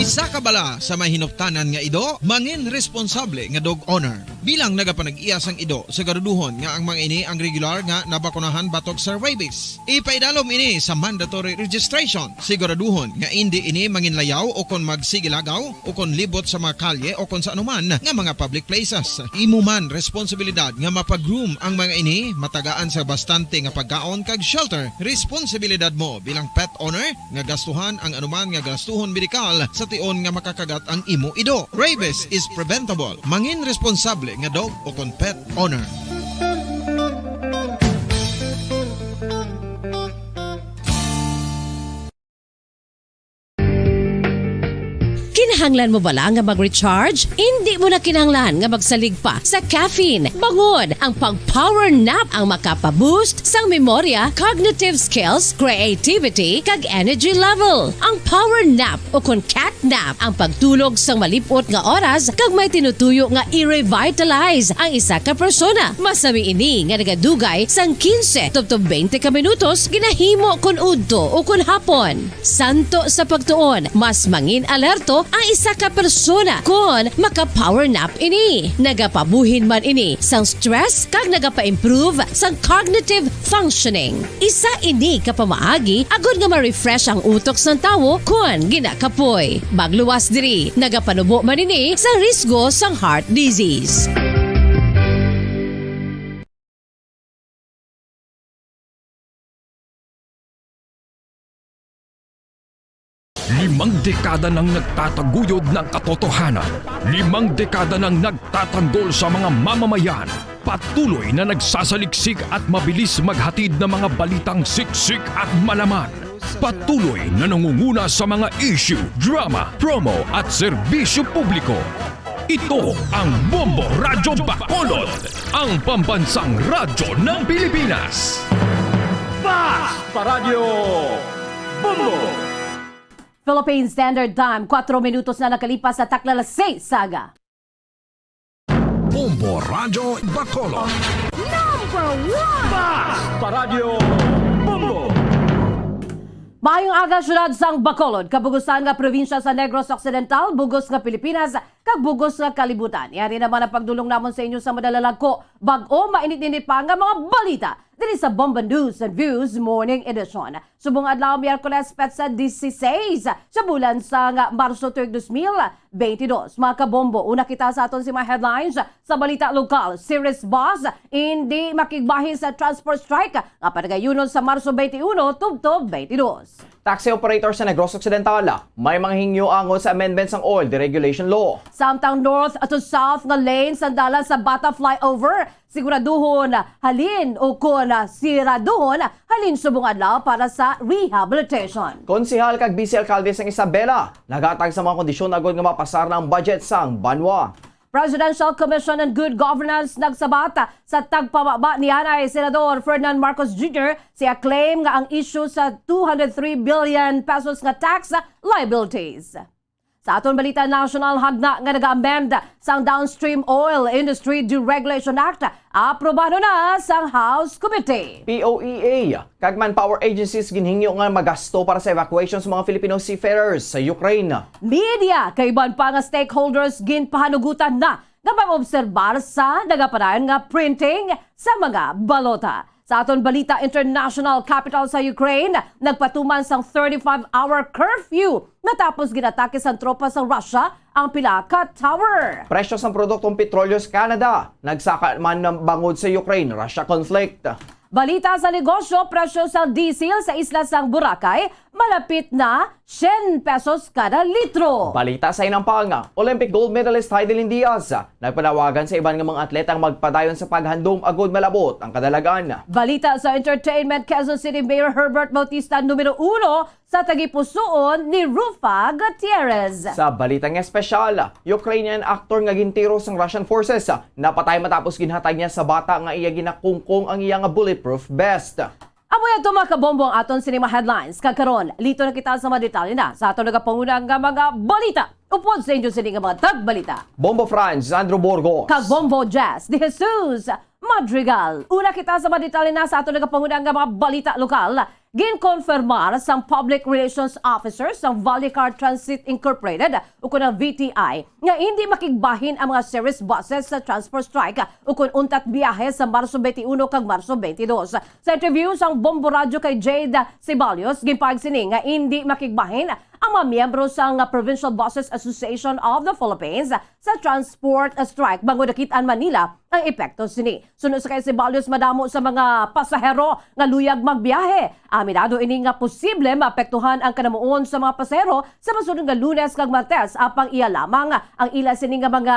Isa ka bala sa may hinuptanan nga ido, mangin responsable nga dog owner. Bilang nagapanag-iya sang ido, siguraduhon nga ang mga ini ang regular nga nabakunahan batok sa rabies. Ipaidalom ini sa mandatory registration. Siguraduhon nga indi ini manginlayaw o kon magsigilagaw o kon libot sa mga kalye o kon sa anuman nga mga public places. Imo man responsibilidad nga mapag-groom ang mga ini, matagaan sa bastante nga pagkaon kag shelter. Responsibilidad mo bilang pet owner nga gastuhan ang anuman nga gastuhon medikal sa tion nga makakagat ang imo ido. Rabies is preventable. Mangin responsable nga dog o kon pet owner. Kinahanglan mo bala nga mag-recharge? Indi mo na kinahanglan nga magsalig pa sa caffeine. Bangod ang pag-power nap ang makapa-boost sang memorya, cognitive skills, creativity, kag energy level. Ang power nap o kon cat nap ang pagtulog sang malip-ot nga oras kag may tinutuyo nga i-revitalize ang isa ka persona. Masami ini nga nagadugay sang quince tubtob twenty ka minutos ginahimo kon udto o kon hapon. Santo sa pagtuon, mas mangin alerto ang isa ka persona kon maka-power nap ini. Nagapabuhin man ini sang stress kag nagapa-improve sang cognitive functioning. Isa ini ka pamaagi agod nga ma-refresh ang utok sang tawo kon ginakapoy. Magluwas diri, nagapanubo man ini sa risgo sang heart disease. Limang dekada nang nagtataguyod ng katotohanan. Limang dekada nang nagtatanggol sa mga mamamayan. Patuloy na nagsasaliksik at mabilis maghatid ng mga balitang siksik at malaman. Patuloy na nangunguna sa mga issue, drama, promo at serbisyo publiko. Ito ang Bombo Radyo Bacolod, ang pambansang radyo ng Pilipinas. Fast Paradyo Bombo! Philippine Standard Time, kuwatro minutos na nakalipas sa takna alas seis sa aga. Bombo Radyo Bacolod. Number one! Fast Paradyo Bombo! Maayong aga, siyudad sang Bacolod, kabugusan nga probinsya sa Negros Occidental, bugos nga Pilipinas, kag bugos nga kalibutan. Yari naman ang pagdulong namon sa inyo sa madalalagko. Bag-o, mainit-init pa nga mga balita diri sa Bombo News and Views Morning Edition. Subong adlaw, Miyerkules, petsa dieciséis sa bulan sang Marso, tuig dos mil beintidos. Mga kabombo, una kita sa aton sa mga headlines sa balita lokal. Series bus indi makigbahin sa transport strike nga panagayunon sa Marso twenty-one tubtob twenty-two. Taxi operator sa Negros Occidental may mga hingyo angot sa amendment sang oil deregulation law. Samtang north to south nga lane sandalan sa Bata Flyover, siguraduhon halin o kon siraduhon halin subong adlaw para sa rehabilitation. Konsehal kag Vice Alkalde sang Isabela naghatag sa mga kondisyon agod nga mapasar na ang budget sang banwa. Presidential Commission on Good Governance nagsabat sa tagpamaba nianay Senador Ferdinand Marcos Junior. Siya claim nga ang issue sa two hundred three billion pesos nga tax liabilities. Sa aton balita national, hagna nga nag-amend sang Downstream Oil Industry Deregulation Act, aprobado na sang House Committee. P O E A kag manpower agencies ginhingyo nga magasto para sa evacuation sa mga Filipino seafarers sa Ukraine. Media kag iban pa nga stakeholders ginpahanugutan na nga mag-obserbar sa nagapadayon nga printing sa mga balota. Sa aton balita international, capital sa Ukraine nagpatuman sang thirty-five hour curfew matapos ginatake sang tropa sa Russia ang pila ka tower. Presyo sang produktong petrolyo sa Canada nagsaka man bangod sa Ukraine-Russia conflict. Balita sa negosyo, presyo sa diesel sa isla sang Boracay malapit na syen pesos kada litro. Balita sa Inampang, Olympic gold medalist Hidilyn Diaz nagpanawagan sa iban nga mga atleta ang magpadayon sa paghandom agud malabot ang kadalagan. Balita sa entertainment, Quezon City Mayor Herbert Bautista numero uno sa tagipusoon ni Rufa Gutierrez. Sa balitang espesyal, Ukrainian actor nga gintiro sang Russian forces napatay matapos ginhatag niya sa bata nga iya ginakungkong ang iya nga bulletproof vest. Amo yadto, mga kabombo, ang aton sini mga headlines. Kag karon, lito na kita sa mga detalye na sa aton nagapanguna nga mga balita. Upod sa inyo sini nga mga tagbalita, Bombo Franz Sandro Burgos kag Bombo Jazz de Jesus Madrigal. Una kita sa mga detalye na sa aton nagapanguna nga mga balita lokal. Ginkonfirmar sang Public Relations Officer sang Vallecar Transit Incorporated, ukon ang V T I, nga indi makigbahin ang mga service buses sa transport strike ukon untat biyahe sa Marso twenty-one kag Marso twenty-two. Sa interview sang Bombo Radyo kay Jade Ceballos, ginpahayag sini nga indi makigbahin ang mga miyembro sang Provincial Buses Association of the Philippines sa transport strike bangod nakit-an man nila ang epekto sini. Suno sa kay Ceballos, madamo sa mga pasahero nga luyag magbiyahe. Aminado ini nga posible maapektuhan ang kanamuon sa mga pasahero sa masunod nga Lunes kag Martes, apang iya lamang ang ila sini nga mga,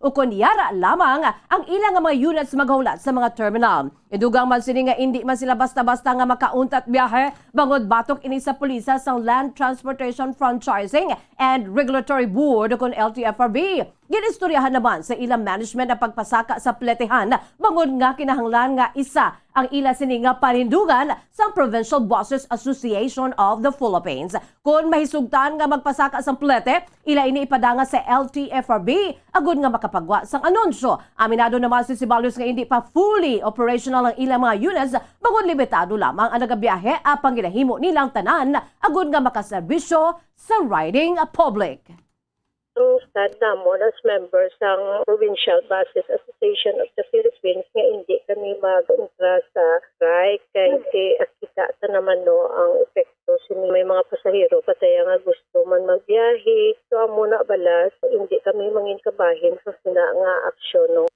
ukon yara lamang ang ila nga mga units magahulat sa mga terminal. Idugang man sini nga indi man sila basta-basta nga makauntat biyahe, bangod batok ini sa pulisa sang Land Transportation Franchising and Regulatory Board, ukon L T F R B. Ginistoryahan naman sa ilang management ang pagpasaka sa pletehan, bangod nga kinahanglan nga isa ang ila sini nga panindugan sang Provincial Buses Association of the Philippines. Kon mahisugtan nga magpasaka sang plete, ila ini ipadanga sa L T F R B agud nga makapagwa sang anunsyo. Aminado naman si Ceballos nga indi pa fully operational ang ilang mga units, bangod limitado lamang ang nagabiyahe, apang ginahimo nilang tanan agud nga makaserbisyo sa riding public. Ang stand namon as members sang Provincial Buses Association of the Philippines nga indi kami mag-kontra sa strike kay nakita ta naman, no, ang epekto sini. May mga pasahero pa taya nga gusto man magbiyahe. So, amo na bala, hindi kami mangin kabahin sa sina nga aksyon, no.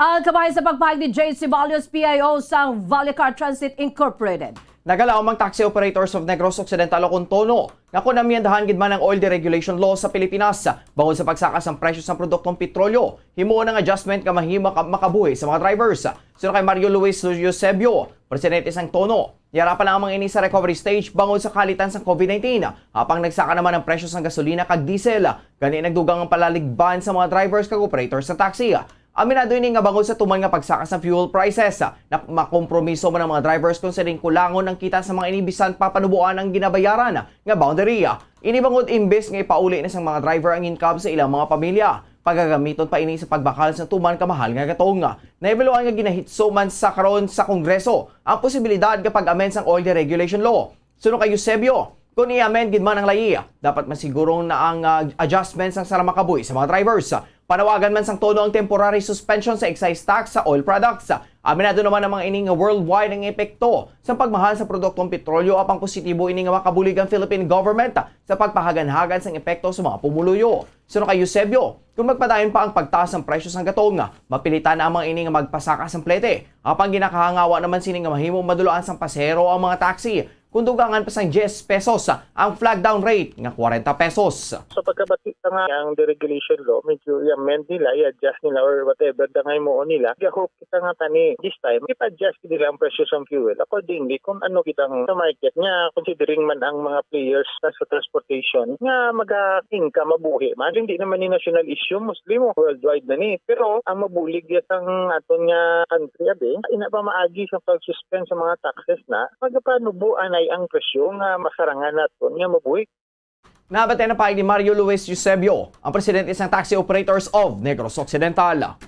Ang kabahin sa pagpahayag ni Jay Ceballos, P I O sang Vallecar Transit Incorporated. Nagalaom ang Taxi Operators of Negros Occidental, ukon TONO, nga kon amyendahan gid man ang oil deregulation law sa Pilipinas bangod sa pagsaka sang presyo sang produktong petrolyo, himuon ang adjustment nga mahimo ka-, makabuhi sa mga drivers. Suno kay Mario Luis Eusebio, presidente sang TONO, yara pa lang ang mga ini sa recovery stage bangod sa kalitan sang COVID nineteen, apang nagsaka naman ang presyo sang gasolina kag diesel. Gani nagdugang ang palaligban sa mga drivers kag operators sa taxi. Aminado ini nga bangod sa tuman nga pagsaka sa fuel prices, na makompromiso man ang mga drivers kon sining kulangon ang kita sa mga ini bisan pa panuboan ang ginabayaran nga boundary. Ini bangod imbes nga ipauli na sang mga driver ang income sa ilang mga pamilya, pagagamiton pa ini sa pagbakal sa tuman ka mahal nga gatong. Nahibaluan nga ginahitso man sa karon sa Kongreso ang posibilidad nga pag-amend sang oil deregulation law. Suno kay Eusebio, kung i-amend gid man ang layi, dapat masiguro na ang, ah, adjustment sang sara makabuhi sa mga drivers. Panawagan man sang TONO ang temporary suspension sa excise tax sa oil products. Aminado naman ang mga ini nga worldwide ang epekto sa pagmahal sa produktong petrolyo, apang positibo ini nga makabulig ang Philippine government sa pagpahaganhagan sang epekto sa mga pumuluyo. Suno kay Eusebio, kung magpadayon pa ang pagtaas sang presyo sang gatong, mapilitan na ang mga ini nga magpasaka sang plete. Apang ginakahangawa naman sini nga mahimo madulaan sang pasahero ang mga taxi kung dugangan pa sang diyes pesos ang flag down rate nga kwarenta pesos. Sa pagkabati ta nga ang deregulation law, medyo i-amend nila, i-adjust nila, or whatever the nga himuon nila, ga-hope kita nga tani this time, ipa-adjust nila ang presyo sang fuel accordingly kung ano kita sa market nga, considering man ang mga players sa, sa transportation nga maga-income, mabuhi man. Hindi naman ni national issue, mostly mo worldwide na ni. Pero ang mabulig ya sang aton nga country, abi, ina pa maagi sa pag-suspend sa mga taxes na, magapanubo anay ang presyo nga masarangan naton nga mabuhi. Nabatian na pa ni Mario Luis Eusebio, ang presidente sang Taxi Operators of Negros Occidental.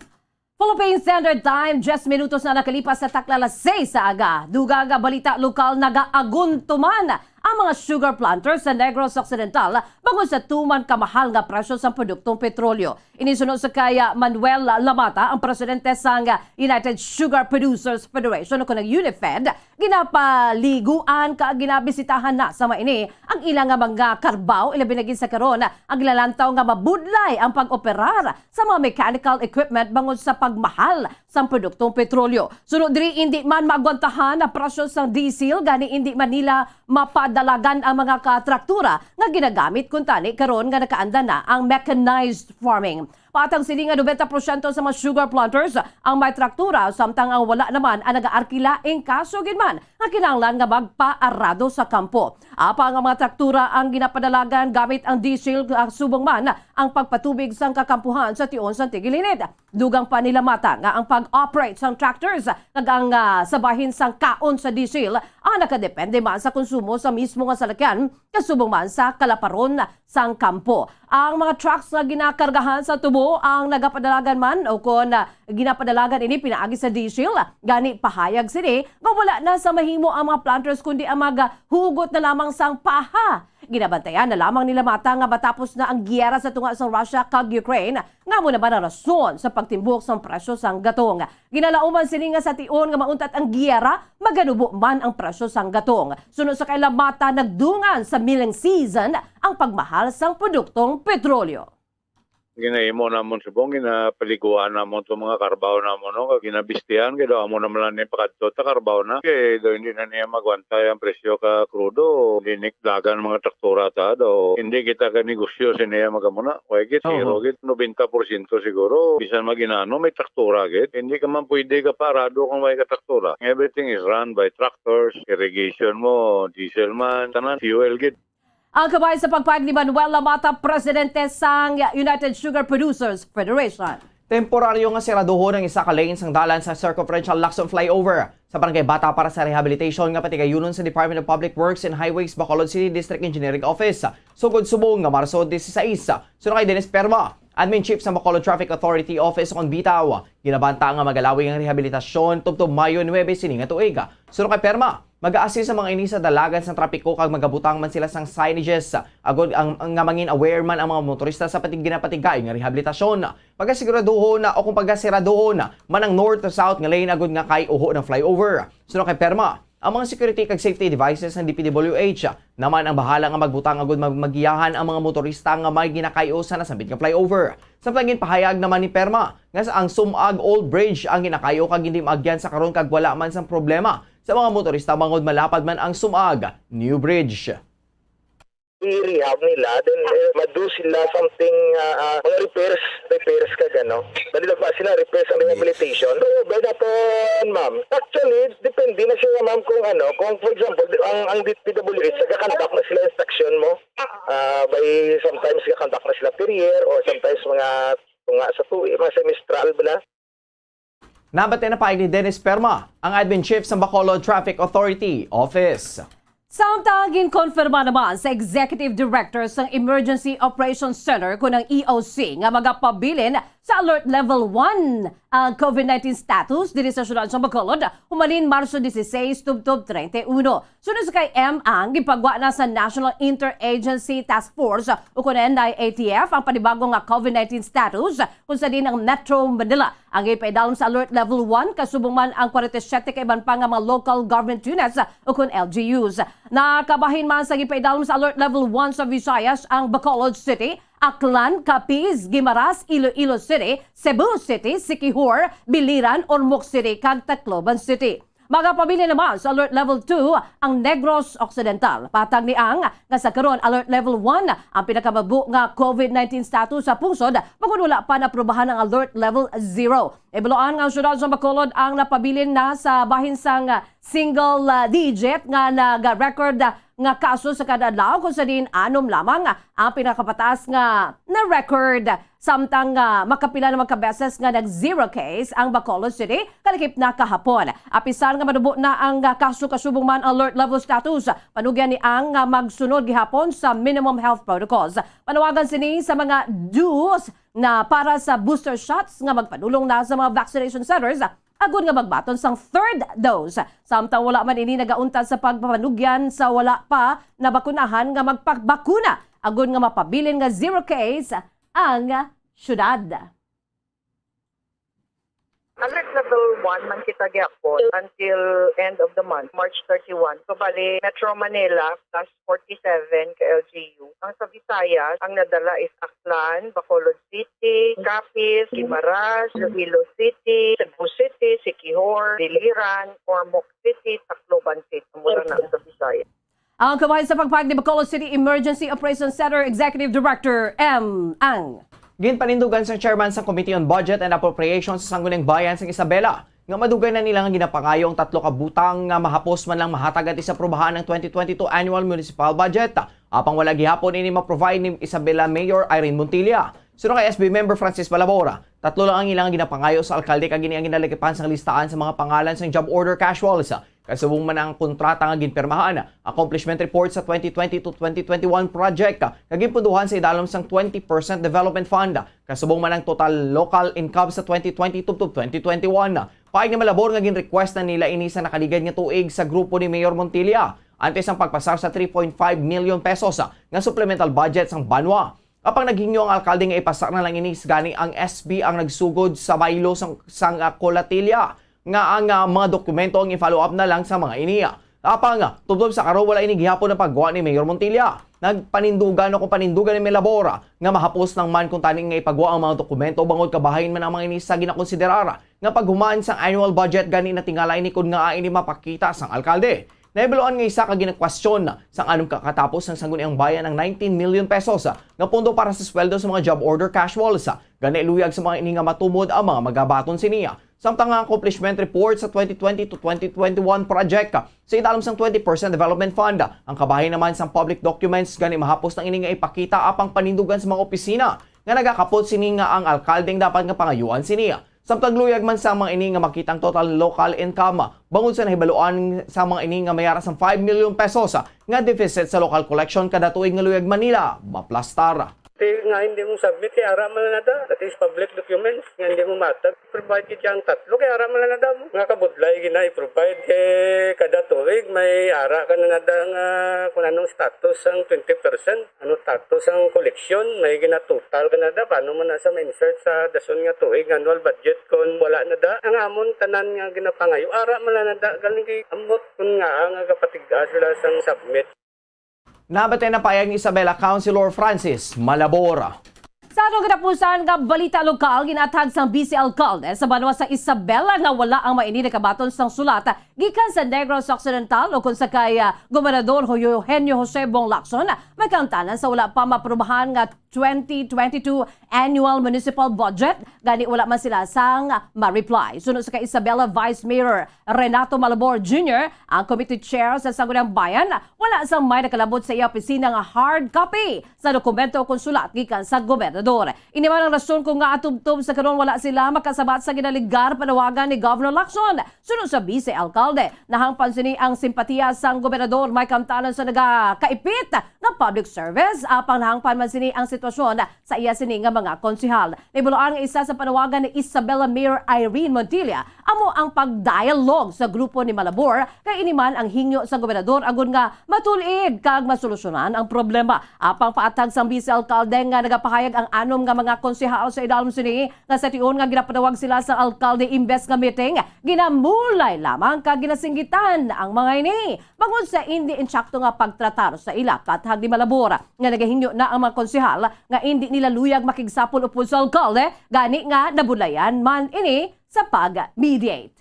Philippine Standard Time, diyes minutos na nakalipas sa takna alas seis sa aga. Dugang nga balita lokal, nagaaguntuman ang mga sugar planters sa Negros Occidental bangod sa tuman kamahal nga presyo sa produktong petrolyo. Ini suno sa kay, ah, Manuel Lamata, ang presidente sang United Sugar Producers Federation, o kunang UNIFED. Ginapaliguan ka ginabisitahan na sa maini ang ila nga mga karbaw, ilabi na gid sa karon ang gilalantaw nga mabudlay ang pag-operar sa mga mechanical equipment bangod sa pagmahal sang produktong petrolyo. Suno diri, indi man maagwantahan ang presyo sang diesel, gani indi man nila mapa- dalagan ang mga katraktura nga ginagamit kuntani karon nga nakaanda na ang mechanized farming. Patag sini nga nobenta porsyento sa mga sugar planters ang may traktura, samtang ang wala naman ang nagaarkila, in kaso gid man nga kinahanglan nga magpaarado sa kampo. Apang ang mga traktura ang ginapadalagan gamit ang diesel, ah, subong man ang pagpatubig sang kakampuhan sa tion sang tigulinid. Dugang pa ni Lamata nga ang pag-operate sang tractors kag ang, ah, sa bahin sang kaon sa diesel ang nakadepende man sa konsumo sa mismo nga salakyan, kasubong man sa kalaparon sang kampo. Ang mga trucks nga ginakargahan sa tubo ang nagapadalagan man o kon, ah, ginapadalagan ini pinaagi sa diesel. Gani pahayag sini nga wala na sa mahimo ang mga planters kundi ang maghugot na lamang sang paha. Ginabantayan na lamang ni Lamata nga matapos na ang giyera sa tunga sang Russia kag Ukraine, nga amo naman ang rason sa pagtimbok sang presyo sang gatong. Ginalauman sini nga sa tion nga mauntat ang giyera, maganubo man ang presyo sang gatong. Suno sa kay Lamata, nagdungan sa milling season ang pagmahal sang produktong petrolyo. Ginahimo namon subong, ginapaliguan namon to mga karbaw namon, no, kag ginabistihan kay daw amo naman lang ni pakadto ta karbaw na. Kay daw hindi na niya magwantay ang presyo ka krudo, hindi ni dagan mga traktura ta daw. Hindi kita ka negosyo sa niya magamuna. Way gid, zero Oho. gid, nobenta porsyento siguro. Bisan maginano, may traktura gid. Hindi ka man pwede ka parado kung may ka traktura. Everything is run by tractors, irrigation mo, diesel man, tanan, fuel gid. Ang kabay sa pagpahayag ni Manuel Lamata, presidente sang United Sugar Producers Federation. Temporaryo nga siraduhon ang isa ka lane sang dalan sa Circumferential Lacson Flyover sa Barangay Bata para sa rehabilitation nga patigayunon sa Department of Public Works and Highways, Bacolod City District Engineering Office, sugod subong nga Marso dieciséis. Suno kay Dennis Perma, Admin Chief sa Bacolod Traffic Authority Office, kon bitaw, ginabanta nga magalawi ang rehabilitasyon tubtob Mayo nuebe sini nga tuig. Suno kay Perma, mag-a-assist sa mga ini sa dalagan sang trapiko kag magabutang man sila sang signages agod ang, nga mangin aware man ang mga motorista sa patig-, ginapatigay nga rehabilitasyon. Pagasiguraduhon na o kung pagasiraduhon man ang north to south nga lane agud nga kay uho ng flyover. Suno kay Perma, ang mga security kag safety devices sang D P W H naman ang bahala nga magbutang agud mag-, magiyahan ang mga motorista nga may ginakay-o sa nasambit nga flyover. Samtang ginpahayag naman ni Perma nga sa ang Sumag Old Bridge ang ginakay-o kag hindi maagyan sa karon kag wala man sang problema sa mga motorista bangod malapad man ang Sumag New Bridge. I-rehab nila, then, eh, madu sila something, ah, ah, mga repairs, repairs kag ano. Dali lang pa sila, repairs and rehabilitation. So, by that, ma'am. Actually, depende na siya, ma'am, kung ano, kung for example, ang, ang D P W H, nagka-conduct na sila inspection mo. Ah, by sometimes nagka-conduct na sila per year or sometimes mga, mga sa tuig, mga semestral bala. Nabati na pa ni Dennis Perma, ang Admin Chief sa Bacolod Traffic Authority Office. Samtang ginkonfirma naman sa Executive Director sang Emergency Operations Center, kun ang E O C, nga magapabilin sa Alert Level one ang COVID nineteen status diri sa siyudad sa Bacolod, humalin Marso dieciséis tubtob treinta y uno. Suno sa kay M Ang, gipagwa na sa National Interagency Task Force, ukon N I A T F, ang panibago nga COVID nineteen status, kung sa diin ang Metro Manila ang ipaidalom sa Alert Level one, kasubong man ang kwarenta y siyete ka iban pa nga mga local government units, ukon L G Us. Nakabahin man sa gipaidalom sa Alert Level one sa Visayas ang Bacolod City, Aklan, Capiz, Guimaras, Iloilo City, Cebu City, Siquijor, Biliran, Ormoc City, kag Tacloban City. Magapabilin naman sa Alert Level two ang Negros Occidental. Patag ni Ang nga sa karon, Alert Level one ang pinakamabug-o nga COVID nineteen status sa pungsod, bangod wala pa naaprubahan ang Alert Level zero. Ibaluan nga ang siyudad sa Bacolod ang napabilin na sa bahin sang single, ah, digit nga nag-record, ah, nga kaso sa kada adlaw, kung sa diin anom lamang ang pinakapataas nga na-record. Samtang, ah, makapila naman ka beses nga nag-zero case ang Bacolod City, kalakip na kahapon. Apisan nga manubo na ang, ah, kaso kasubong man Alert Level status, panugyan ni Ang nga magsunod gihapon sa minimum health protocols. Panawagan sini sa mga dos na para sa booster shots nga magpadulong na sa mga vaccination centers agud nga magbaton sang third dose. Samtang wala man ini nagauntat sa pagpapanugyan sa wala pa nabakunahan nga magpabakuna, agud nga mapabilin nga zero case ang syudad. Alert level one man kita gyapon until end of the month, March thirty-one. So, bali, Metro Manila plus forty-seven ka L G U. Ang sa Visayas, ang nadala is Aklan, Bacolod City, Capiz, Guimaras, Iloilo City, Cebu City, Siquijor, Biliran, Ormoc City, Tacloban City. Mura na sa Visayas. Ang kabahin sa pagpahayag ni Bacolod City Emergency Operations Center Executive Director M. Ang. Ginpanindugan sang chairman sang Committee on Budget and Appropriations sa Sangguniang Bayan sang Isabela nga madugay na nila nga ginapangayo ang tatlo ka butang nga mahapos man lang mahatag ang disaprubahan ang twenty twenty-two annual municipal budget. Apang wala gihapon ini ma-provide ni Isabela Mayor Irene Montilla. Suno kay S B member Francis Malabor, tatlo lang ang ilang ginapangayo sa alkalde kag ini ang ginalagipan sang listahan sa mga pangalan sang job order casuals. Kasubong man ang kontrata nga ginpirmahan, accomplishment report sa twenty twenty to twenty twenty-one project, nga ginpundohan sa idalom sang twenty percent development fund. Kasubong man ang total local income sa twenty twenty to twenty twenty-one. Paig ni Malabor nga gin-request na nila ini sa nakaligad nga tuig sa grupo ni Mayor Montilla, antes ang pagpasar sa three point five million pesos nga supplemental budget sang banwa. Apang naghingyo ang alkalde nga ipasar na lang ini, gani ang S B ang nagsugod sa baylo sang, sang, ah, Colatilla nga ang, ah, mga dokumento ang i-follow up na lang sa mga ini. Apang, ah, tubtob sa karon, wala ini gihapon ang pagwa ni Mayor Montilla. Nagpanindugan ako panindugan ni Malabor nga mahapos lang man kung tani nga ipagwa ang mga dokumento, bangod kabahin man ang mga ini sa ginakonsiderar nga paghuman sang annual budget, gani natingala ini kon ngaa ini mapakita sang alkalde. Nahibaluan nga isa ka ginakwestiyon sang anom ka katapos sang Sangguniang Bayan ang nineteen million pesos nga pondo para sa sweldo sa mga job order casuals. Gani luyag sa mga ini nga matumod ang mga magabaton sini. Samtang ang accomplishment report sa twenty twenty to twenty twenty-one project sa idalom sang twenty percent development fund, ang kabahin naman sang public documents gani mahapos lang ini nga ipakita apang panindugan sa mga opisina nga nagakapot sini nga ang alkalde ang dapat nga pangayuan sini. Samtang luyag man sa mga ini nga makita ang total local income, bangod sa nahibaluan sa mga ini nga may ara sang five million pesos nga deficit sa local collection kada tuig nga luyag man nila maplastar. Ti nga hindi mo submit, kay ara man lang na da. That is public documents nga hindi mo matag. Provide gid ang tatlo, kay ara man lang na da mo. Nga kabudlay gina i-provide, kay kada tuig may ara ka na na da nga kung anong status ang twenty percent. Ano, status ang koleksyon, may ginatotal ka na da, paano man na sa ma-insert sa dason nga tuig nga annual budget kon wala na da? Ang amon tanan nga ginapangayo, ara man lang na da, galing kay ambot kon nga nga gapatig-a sila sang submit. Nabatay na payag ni Isabela Councilor Francis Malabor. Sa atong katapusan nga balita lokal, ginatag sang Vice Alcalde sa banwa sa Isabela nga wala ang maini nakabaton sang sulat gikan sa Negros Occidental o kung sa kay, ah, Gobernador Eugenio Jose Bong Lacson, may kaangtanan sa wala pa maaprubahan nga twenty twenty-two annual municipal budget, gani wala man sila sang ma-reply. Suno sa kay Isabela Vice Mayor Renato Malabor Junior, ang committee chair sa Sangguniang Bayan, wala sang may nakalabot sa iya opisina nga hard copy sa dokumento o konsulat gikan sa gobernador. Ini man ang rason kung ngaa tubtob sa karon wala sila makasabat sa ginaligar panawagan ni Governor Lacson. Suno sa Vice Alcalde, nahangpan sini ang simpatiya sang gobernador, may kaangtanan sa nagakaipit nga public service, apang nahangpan man sini ang sitwasyon sa iya sini nga mga konsehal. Nahibaluan nga isa sa panawagan ni Isabela Mayor Irene Montilla amo ang pagdialogue sa grupo ni Malabor, kay ini man ang hingyo sa gobernador agud nga matul-id kag masolusyonan ang problema. Apang paatag sang Vice Alcalde nga nagapahayag ang anom nga mga konsehal sa idalom sini nga sa tion nga ginapanawag sila sa alkalde imbes nga meeting, ginamulay lamang kag ginasinggitan ang mga ini bangod sa indi insakto nga pagtratar sa ila. Pathag ni Malabor nga nagahingyo na ang mga konsehal nga indi nila luyag makigsapol upod sa alkalde, gani nga nabudlayan man ini sa pag-mediate.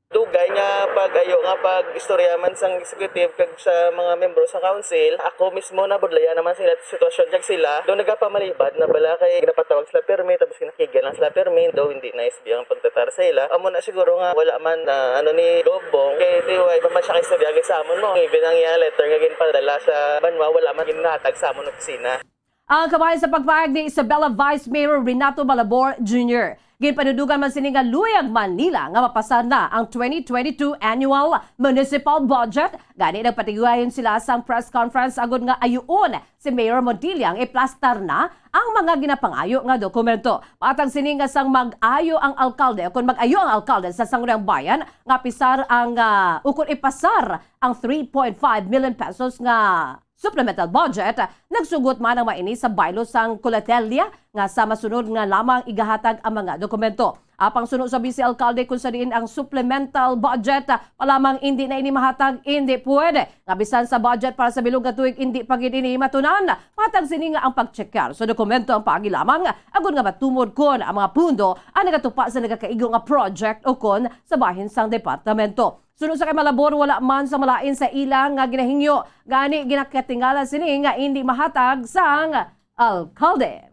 Dugay nga pag-ayo nga pag-istorya man sang executive kag sa mga membro sa council, ako mismo nabudlayan naman sila sitwasyon kag sila daw nagapamalibad na bala kay ginapatawag sila pirmi tapos ginakigyan lang sila pirmi, daw hindi na S B ang pagtratar sa ila. Amo na siguro nga wala man na ano ni Gov Bong kay T Y pa man siya kay istorya gid sa amon mo. Even ang iya letter nga ginpadala sa banwa wala man ginahatag sa amon opisina. Ang kabahin sa pagpahayag ni Isabela Vice Mayor Renato Malabor Junior. Ginpanudugan man sini nga luyag man nila nga mapasar na ang twenty twenty-two annual municipal budget. Gani nagpatigayon sila sang press conference agud nga ayuon si Mayor Montilla nga iplastar na ang mga ginapangayo nga dokumento. Patag sini nga sang mag-ayo ang alkalde, o kung mag-ayo ang alkalde sa Sangguniang Bayan nga pisar ang, ah, o kung ipasar ang three point five million pesos nga supplemental budget, nagsugot man ang maini sa baylo sang Colatella nga sa masunod nga lamang igahatag ang mga dokumento. Apang suno sa Vice Alcalde, kung sa diin ang supplemental budget pa lamang indi na ini mahatag, indi pwede nga bisan sa budget para sa bilog nga tuig indi pa gid ini matunan. Patag sini nga ang pagtsekyar sa dokumento ang paagi lamang agud nga matumod kon ang mga pundo ang nagatupa sa nagakaigo nga project o kon sa bahin sang departamento. Suno sa kay Malabor, wala man sa malain sa ila nga ginahingyo, gani ginakatingala sini nga indi mahatag sang alkalde.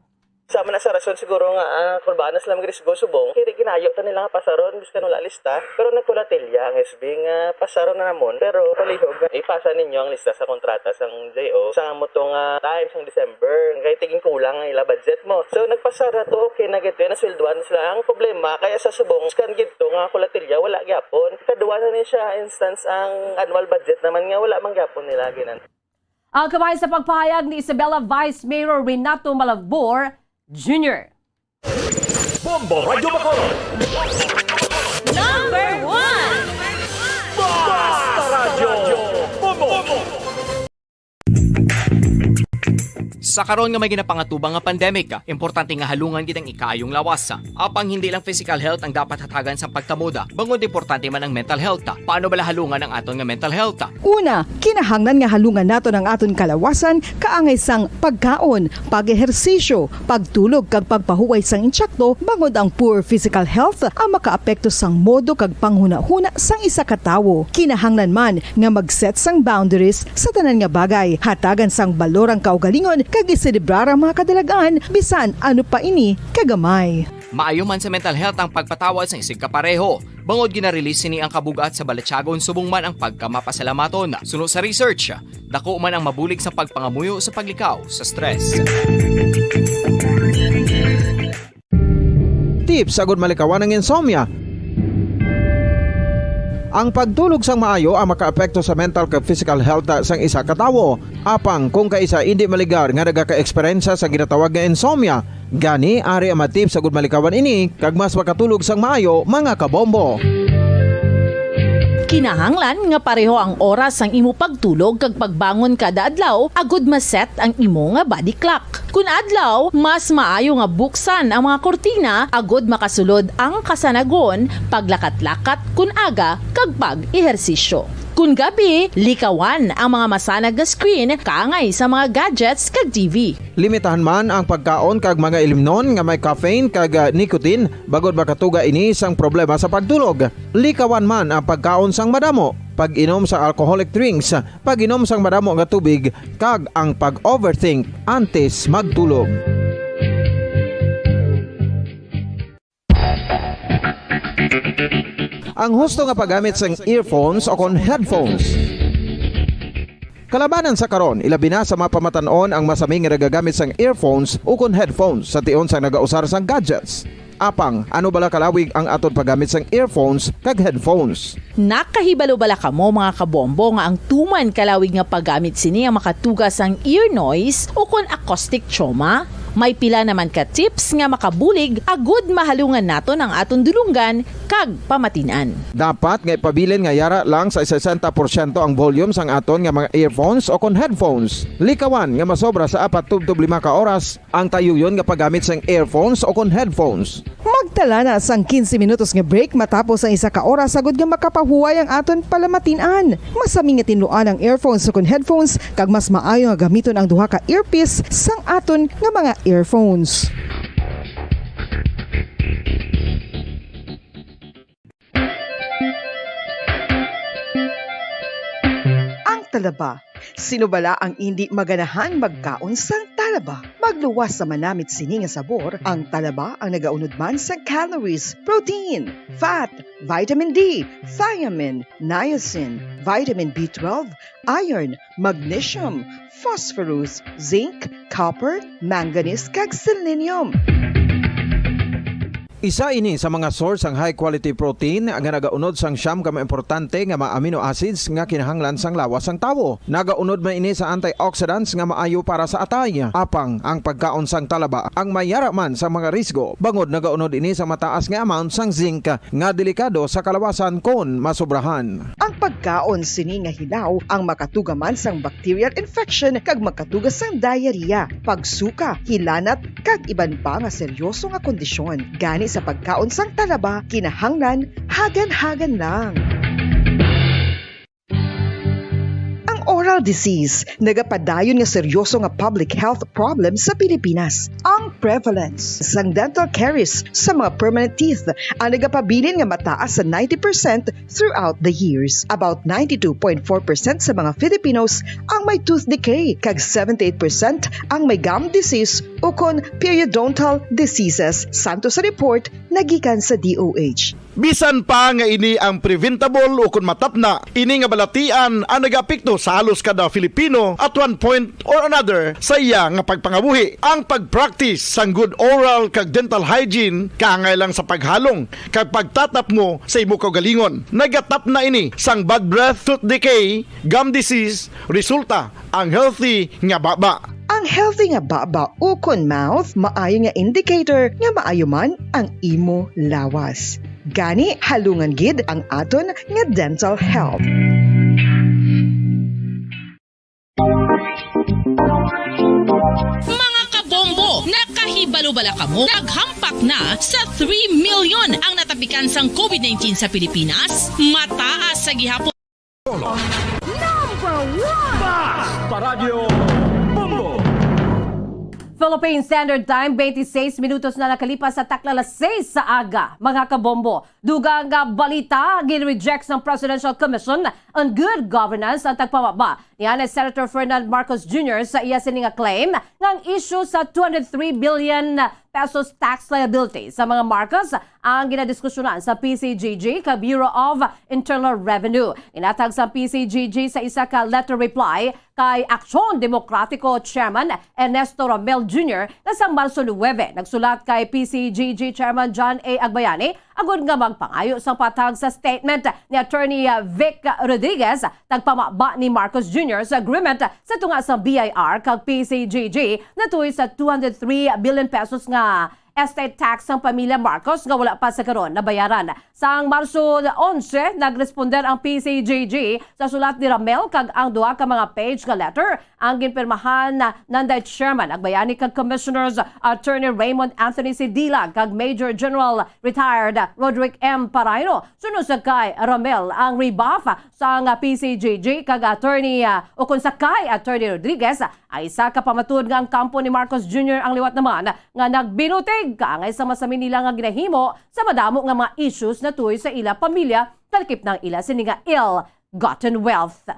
Sama na sa rason siguro nga, ah, kung ba na sila magrisgo subong, kini ginayo ta nila nga pasaron, biskan wala lista. Pero nagkulatilya ang S B nga pasaron na namon. Pero palihog nga ipasa ninyo ang lista sa kontrata sang J O sa mo to nga time sang December. Kay tigin kulang ang ila budget mo. So nagpasar na to, okay na gito, nasweldoan sila. Ang problema, kaya sa subong, biskan gito nga kulatilya, wala gyapon. Kadwa na ni siya instance ang annual budget naman nga wala man gyapon nila ginan. Ang kamay sa pagpahayag ni Isabela Vice Mayor Renato Malabor Junior. Bombo Radyo Bacolod. Number one. Basta Radyo Bombo. Sa karon nga may ginapangatubang nga pandemic, importante nga halungan gid ang ikaayong lawas. Apang hindi lang physical health ang dapat hatagan sa pagtamod, bangod importante man ang mental health. Paano bala halungan ang aton nga mental health? Una, kinahanglan nga halungan naton ang aton kalawasan kaangay sang pagkaon, pag-ehersisyo, pagtulog kag pagpahuway sang insakto, bangod ang poor physical health ang makaapekto sang modo kag panghunahuna sang isa ka tawo. Kinahanglan man nga mag-set sang boundaries sa tanan nga bagay, hatagan sang balor ang kaugalingon kag iselebrar ang mga kadalagan, bisan ano pa ini kagamay. Maayo man sa mental health ang pagpatawad sang isigkapareho, bangod gina-release sini ang kabug-at sa balatyagon subong man ang pagkamapasalamaton. Suno sa research, dako man ang mabulig sa pagpangamuyo sa paglikaw sa stress. Tips agud malikawan ang insomnia. Ang pagtulog sang maayo ang makaapekto sa mental kag physical health sang isa ka tawo. Apang kung kaisa indi maligar nga nagaka-eksperyensya sa ginatawag nga insomnia, gani ari ang mga tips agud malikawan ini kag mas makatulog sang maayo, mga kabombo. Kinahanglan nga pareho ang oras sang imo pagtulog kag pagbangon kada adlaw agud ma-set ang imo nga body clock. Kun adlaw, mas maayo nga buksan ang mga kurtina agud makasulod ang kasanagon, paglakat-lakat kun aga, kag pag-ehersisyo. Kun gabi, likawan ang mga masanag nga screen kaangay sa mga gadgets kag T V. Limitahan man ang pagkaon kag mga ilimnon nga may caffeine kag, ah, nicotine, bangod makatuga ini sang problema sa pagtulog. Likawan man ang pagkaon sang madamo, pag-inom sa alcoholic drinks, pag-inom sang madamo nga tubig, kag ang pag-overthink antes magtulog. Ang husto nga paggamit sang earphones o kon headphones. Kalabanan sa karon, ilabi na sa mga pamatan-on ang masami nga nagagamit sang earphones o kon headphones sa tion sang nagausar sang gadgets. Apang, ano bala kalawig ang aton paggamit sang earphones kag headphones? Nakahibalo bala kamo, mga kabombo, nga ang tuman kalawig nga paggamit sini ang makatuga sang ear noise o kon acoustic trauma? May pila naman ka tips nga makabulig agud mahalungan naton ang aton dulonggan kag pamatin-an. Dapat nga ipabilin nga yara lang sa sesenta porsyento ang volume sang aton nga mga earphones o kon headphones. Likawan nga masobra sa apat tubtob lima ka oras ang tayuyon nga paggamit sang earphones o kon headphones. Magtala na sang quince minutos nga break matapos ang isa ka oras agud nga makapahuway ang aton palamatin-an. Masami nga tinluan ang earphones o kon headphones, kag mas maayo nga gamiton ang duha ka earpiece sang aton nga mga earphones. Ang talaba. Sino bala ang indi maganahan magkaon sang talaba? Magluwas sa manamit sini nga sabor, ang talaba ang nagaunod man sang calories, protein, fat, vitamin D, thiamine, niacin, vitamin B twelve, iron, magnesium, phosphorus, zinc, copper, manganese, kag selenium. Isa ini sa mga source sang high quality protein nga nagaunod sang siyam ka mga importante nga mga amino acids nga kinahanglan sang lawas sang tawo. Nagaunod man ini sa antioxidants nga maayo para sa atay. Apang ang pagkaon sang talaba ang mayara man sa mga risgo, bangod nagaunod ini sa mataas nga amount sang zinc nga delikado sa kalawasan kon masobrahan. Ang pagkaon sini nga hilaw ang makatuga man sang bacterial infection kag makatuga sang diarrhea, pagsuka, hilanat, kag iban pa nga seryoso nga kondisyon. Gani sa pagkaon sang talaba, kinahanglan hagan-hagan lang. Ang oral disease, nagapadayon nga seryoso nga public health problem sa Pilipinas. Ang prevalence sang dental caries sa mga permanent teeth ang nagapabilin nga mataas sa ninety percent throughout the years. About ninety-two point four percent sa mga Filipinos ang may tooth decay, kag seventy-eight percent ang may gum disease ukon periodontal diseases, santo sa report nagikan sa D O H. Bisan pa nga ini ang preventable ukon matapna, ini nga balatian ang nagaapekto sa halos kada Filipino at one point or another sa iya nga pagpangabuhi. Ang pag-practice sang good oral kag dental hygiene kaangay lang sa paghalong kag pagtatapngo sa imo kaugalingon. Nagatapna ini sang bad breath, tooth decay, gum disease, resulta ang healthy nga baba. Ang healthy nga baba ukon mouth maayo nga indicator nga maayo man ang imo lawas. Gani, halungan gid ang aton nga dental health. Mga kabombo, nakahibalo bala kamo? Naghampak na sa three million ang natapikan sang COVID nineteen sa Pilipinas. Mataas sa gihapon. Number one! Basta Radyo Bombo! Philippine Standard Time, twenty-six minutos na nakalipas sa takna alas sais sa aga. Mga kabombo, dugang nga balita, gin-reject sang Presidential Commission on Good Governance ang tagpamaba ni Senator Ferdinand Marcos Junior sa iya sini nga claim nga ang issue sa two hundred three billion pesos tax liability sa mga Marcos ang ginadiskusyonan sa P C G G kag Bureau of Internal Revenue. Ginhatag sa P C G G sa isa ka letter reply kay Aksyon Demokratiko Chairman Ernesto Ramel Junior nga sa Marso nuwebe nagsulat kay P C G G Chairman John A. Agbayani agud nga magpangayo sang patag sa statement ni Attorney Vic Rodriguez, tagpamaba ni Marcos Junior sa agreement sa tunga sa B I R kag P C G G natuy sa two hundred three billion pesos nga estate tax sang pamilya Marcos nga wala pa sa karon nabayaran. Sang Marso onse, nagresponder ang P C G G sa sulat ni Ramel kag ang duha ka mga page nga letter ang ginpirmahan na nanday Chairman Agbayani kag Commissioners Attorney Raymond Anthony Sidilag kag Major General Retired Roderick M. Paraino. Suno sa kay Ramel ang rebuff sang P C G G kag Attorney, ah, ukon sa kay Attorney Rodriguez, ay isa ka pamatud nga ang kampo ni Marcos Junior ang liwat naman nga nagbinutig kaangay sa masamin nila nga ginahimo sa madamo nga mga issues natuy sa ila pamilya kalakip ng ila sini nga ill-gotten wealth.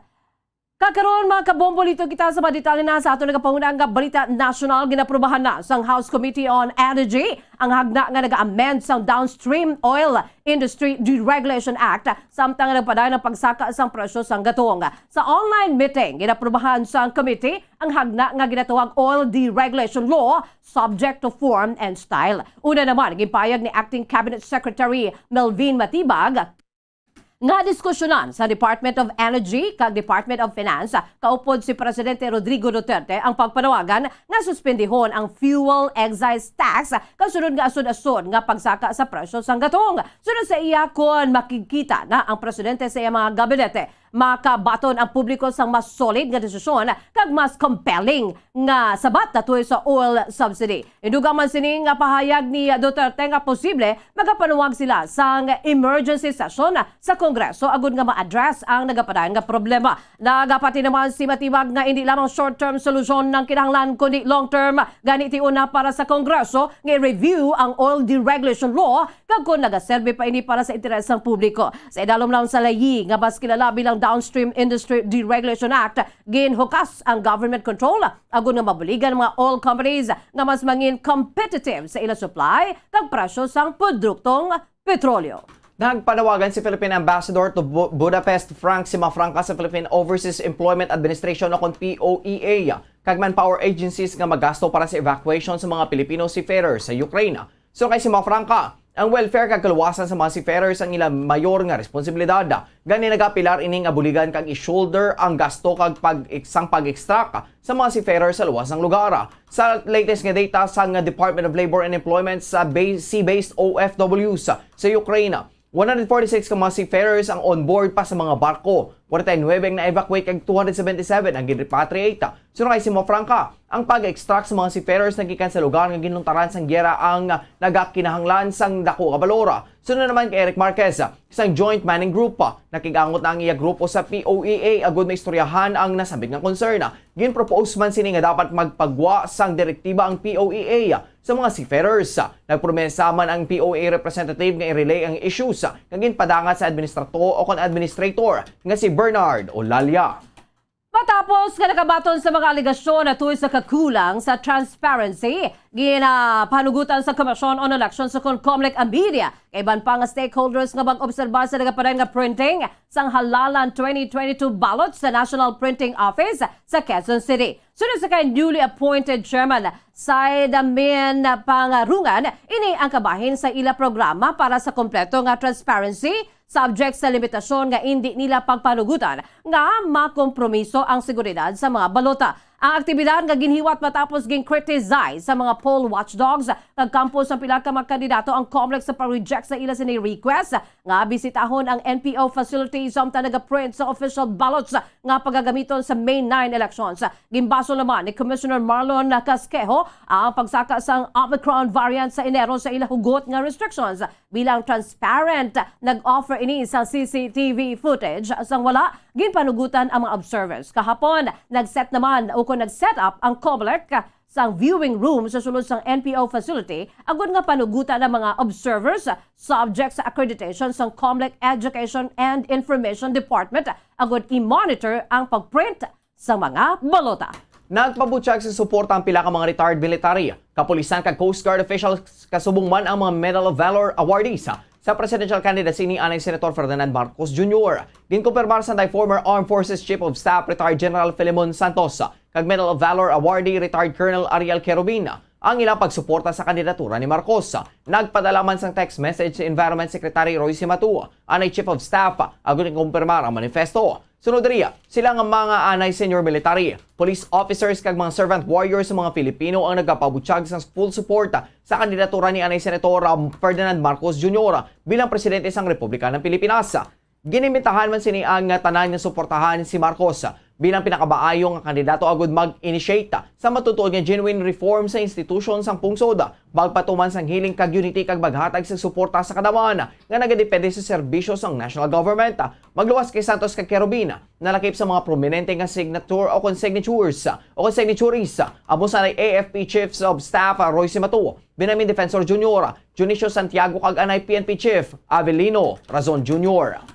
Kakaron, mga kabombo, lito kita sa mga detalye na sa ato nagapanguna nga balita nasyonal. Ginaprubahan na sang House Committee on Energy ang hagna nga nag-amend sang Downstream Oil Industry Deregulation Act, samtang nagpadayon ang pagsaka sang presyo sang gatong. Sa online meeting, ginaprubahan sang committee ang hagna nga ginatawag Oil Deregulation Law, subject to form and style. Una naman, ginpahayag ni Acting Cabinet Secretary Melvin Matibag nga diskusyonan sa Department of Energy kag Department of Finance kaupod si Presidente Rodrigo Duterte ang pagpanawagan nga suspendihon ang fuel excise tax kasunod nga asod-asod nga pagsaka sa presyo sang gatong. Sunod sa iya, kon makigkita na ang presidente sa iya mga gabinete, makabaton ang publiko sang mas solid nga desisyon kag mas compelling nga sabat natuy sa oil subsidy. Indugang man sini nga pahayag ni Duterte nga posible magapanuwag sila sang emergency session sa Kongreso agud nga ma-address ang nagapadayon nga problema. Nagapati naman si Matibag nga indi lamang short-term solusyon ang kinahanglan kundi long-term. Gani, tion na para sa Kongreso nga i-review ang oil deregulation law kag kon nagaserbi pa ini para sa interes sang publiko. Sa idalom lang sa layi nga mas kilala bilang Downstream Industry Deregulation Act, ginhukas ang government control agud nga mabuligan ang mga oil companies nga mas mangin competitive sa ila supply kag presyo sang produktong petrolyo. Nagpanawagan si Philippine Ambassador to Bu- Budapest, Frank Simafranca, sa Philippine Overseas Employment Administration o kon P O E A kag manpower agencies nga magasto para sa evacuation sa mga Pilipino seafarers sa Ukraine. So kay Simafranca, ang welfare kag kaluwasan sa mga seafarers ang ila mayor nga responsibilidad. Gani, nagapilar ini nga buligan kag i-shoulder ang gasto kag pag sang pag-extract sa mga seafarers sa luwas sang lugar. Sa latest nga data sang Department of Labor and Employment sa ba- sea-based O F Ws sa Ukraine, one hundred forty-six ka mga seafarers ang on board pa sa mga barko. forty-nine ang na-evacuate kag two hundred seventy-seven ang gin-repatriate. Suno kay Simo Franca, ang pag-extract sa mga seafarers nagikan sa lugar nga ginluntaran sang giyera ang nagakinahanglan sang dako nga balor. Suno naman kay Eric Marquez, sang Joint Manning Group, nakig-angot na ang iya grupo sa P O E A agud maistoryahan ang nasambit nga concern. Gin-propose man sini nga dapat magpagwa sang direktiba ang P O E A sa mga seafarers. Nagpromesa man ang P O A representative nga i-relay ang issues nga ginpadangat sa administrator o kon administrator nga si Bernard Olalia. Matapos nga nakabaton sa mga alegasyon na tuyo sa kakulang sa transparency, ginapanugutan sa Commission on Elections o kon COMELEC ang media kag iban pa nga stakeholders nga mag-obserbar sa nagapadayon nga printing sang halalan twenty twenty-two ballots sa National Printing Office sa Quezon City. Suno sa kay newly appointed chairman, Saidamin Pangarungan, ini ang kabahin sa ila programa para sa kompleto nga transparency, subject sa limitasyon nga indi nila pagpanugutan nga makompromiso ang seguridad sa mga balota. Ang aktibidad nga ginhiwat matapos gin-criticize sa mga poll watchdogs kag kampo sa pila ka mga kandidato ang COMELEC sa pag-reject sa ila sini request nga bisitahon ang N P O facility samtang nagaprint sa official ballots nga pagagamiton sa May nine elections. Ginbasol naman ni Commissioner Marlon Casquejo ang pagsaka sang Omicron variant sa Enero sa ila hugot nga restrictions. Bilang transparent, nag-offer ini sa C C T V footage sang wala ginpanugutan ang mga observers. Kahapon, nag-set naman o kon nag-set up ang COMELEC sang viewing room sa sulod sang N P O facility agud nga panugutan ang mga observers subject sa accreditation sang COMELEC Education and Information Department agud i-monitor ang pag-print sa mga balota. Nagpabutyag sa suporta ang pila ka mga retired military, kapulisan kag Coast Guard officials, kasubong man ang mga Medal of Valor awardees sa presidential candidacy ni anay Senator Ferdinand Marcos Junior. Ginkumpirmar sa former Armed Forces Chief of Staff retired General Filemon Santos kag Medal of Valor awardee retired Colonel Ariel Querubin ang ilang pagsuporta sa kandidatura ni Marcos. Nagpadala man sang text message si Environment Secretary Roy Cimatu, anay Chief of Staff, agud ikumpirmar ang manifesto. Sunod diri, sila nga mga anay senior military, police officers kag mga servant warriors sa mga Filipino ang nagapabutyag sa full support sa kandidatura ni anay Senator, um, Ferdinand Marcos Junior bilang presidente sang Republika ng Pilipinas. Ginimbitahan man sini ang tanan nga suportahan si Marcos bilang pinakamaayo nga kandidato agud mag-initiate sa matutuod nga genuine reform sa institusyon sang pungsod, magpatuman sang healing kag unity kag maghatag sa suporta sa kadauhan nga nagadepende sa serbisyo sang national government. Magluwas kay Santos kag Querubin, nalakip sa mga prominente nga signature o kon signatures o kon signatories, amo sanay A F P Chiefs of Staff Roy Cimatu, Benjamin Defensor Junior, Dionisio Santiago kag anay P N P Chief Avelino Razon Junior.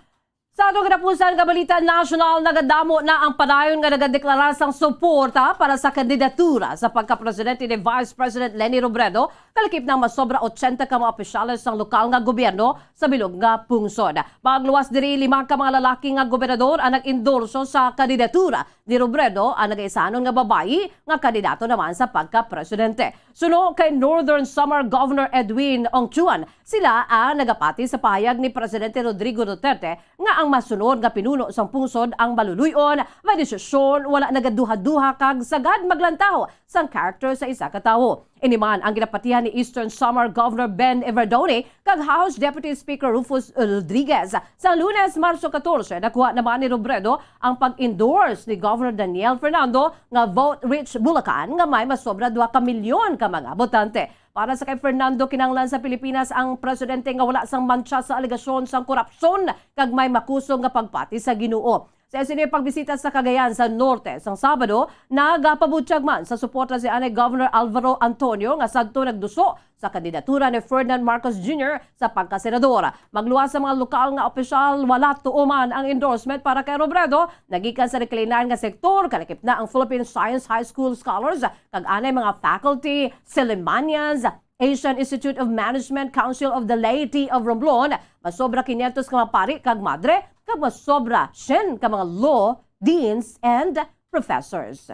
Sa atong katapusan nga balita nasyonal, nagadamo na ang padayon nga nagadeklara sang suporta para sa kandidatura sa pagkapresidente ni Vice President Leni Robredo, kalakip na ang masobra ochenta ka mga opisyales sang lokal nga gobyerno sa bilog nga pungsod. Pagluwas diri, lima ka mga lalaki nga gobernador ang nag-endorso sa kandidatura ni Robredo, ang nagaisanon nga babayi nga kandidato naman sa pagkapresidente. Suno kay Northern Samar Governor Edwin Ongchuan, sila ang nagapati sa pahayag ni Presidente Rodrigo Duterte nga ang masunod nga pinuno sang pungsod ang maluluy-on, may desisyon, wala nagaduha-duha kag sagad maglantaw sang character sa isa ka tawo. Ini man ang ginapatihan ni Eastern Samar Governor Ben Evardone kag House Deputy Speaker Rufus Rodriguez. Sa Lunes, Marso catorce, nakuha naman ni Robredo ang pag-endorse ni Governor Daniel Fernando nga vote-rich Bulacan nga may masobra duha ka milyon ka mga botante. Para sa kay Fernando, kinahanglan sa Pilipinas ang presidente nga wala sang mantsa sa alegasyon sang korupsyon kag may makusog nga pagpati sa Ginoo. Sa sini pagbisita sa Cagayan sa Norte sang Sabado, nagapabutyag man sa suporta si anay Governor Alvaro Antonio nga sadto nagduso sa kandidatura ni Ferdinand Marcos Junior sa pagkasenador. Magluwas sa mga lokal nga opisyal, wala tuo man ang endorsement para kay Robredo. Nagikan sa nagkalain-lain nga sektor, kalakip na ang Philippine Science High School Scholars kag anay mga faculty, Silimanians, Asian Institute of Management, Council of the Laity of Romblon, masobra quinientos ka mga pari kag madre, kag masobra syen ka mga law deans and professors.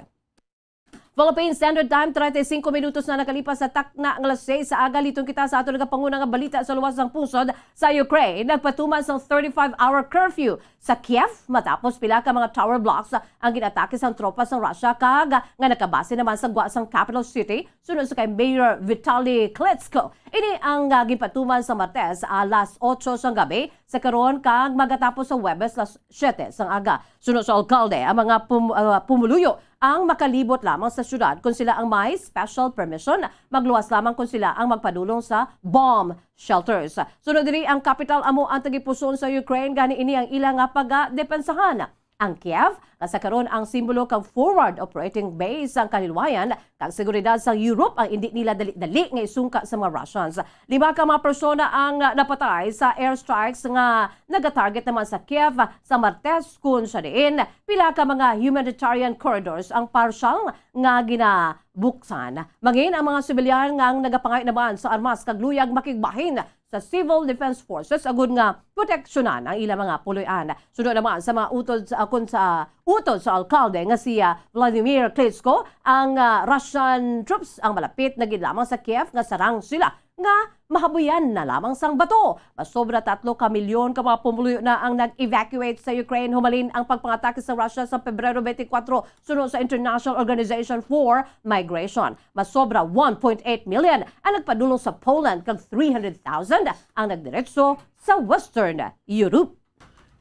Philippine Standard Time, treinta y cinco minutos na nakalipas sa takna nga alas seis sa aga. Liton kita sa aton nagapanguna nga balita sa luwas sang pungsod sa Ukraine. Nagpatuman sang thirty-five hour curfew sa Kiev matapos pila ka mga tower blocks ang ginatake sang tropa sang Russia kag nga nakabase naman sa gwa sang capital city, suno sa kay Mayor Vitaly Klitschko. Ini ang, ah, ginpatuman sa Martes alas otso sang gabi sa karon kag magatapos sa Huwebes las siyete sang aga. Suno sa alkalde, ang mga pum-, ah, pumuluyo ang makalibot lamang sa syudad kon sila ang may special permission. Magluwas lamang kon sila ang magpadulong sa bomb shelters. Sunod diri, ang kapital amo ang tagipuson sa Ukraine, gani ini ang ila nga pagadepensahan. Ang Kiev, nga sa karon ang simbolo kang forward operating base sang kaliwayan kag seguridad sa Europe, ang indi nila dali-dali nga isungka sa mga Russians. Lima ka mga persona ang napatay sa airstrikes nga nagatarget naman sa Kiev sa Martes, kun sa diin pila ka mga humanitarian corridors ang partial nga ginabuksan. Mangin ang mga sibilyan nga ang nagapangayo naman sa armas kag luyag makigbahin sa Civil Defense Forces agud nga proteksyonan ang ilang mga puloy-an. Suno naman sa mga utod sa, kun sa utod sa alkalde nga si, ah, Vladimir Klitschko, ang, ah, Russian troops ang malapit na gid lamang sa Kiev nga sarang sila nga mahabuyan na lamang sang bato. Masobra tatlo ka milyon ka mga pumuluyo na ang nag-evacuate sa Ukraine humalin ang pagpangatake sa Russia sa Pebrero twenty-four, suno sa International Organization for Migration. Masobra one point eight million ang nagpadulong sa Poland kag three hundred thousand ang nagdiretso sa Western Europe.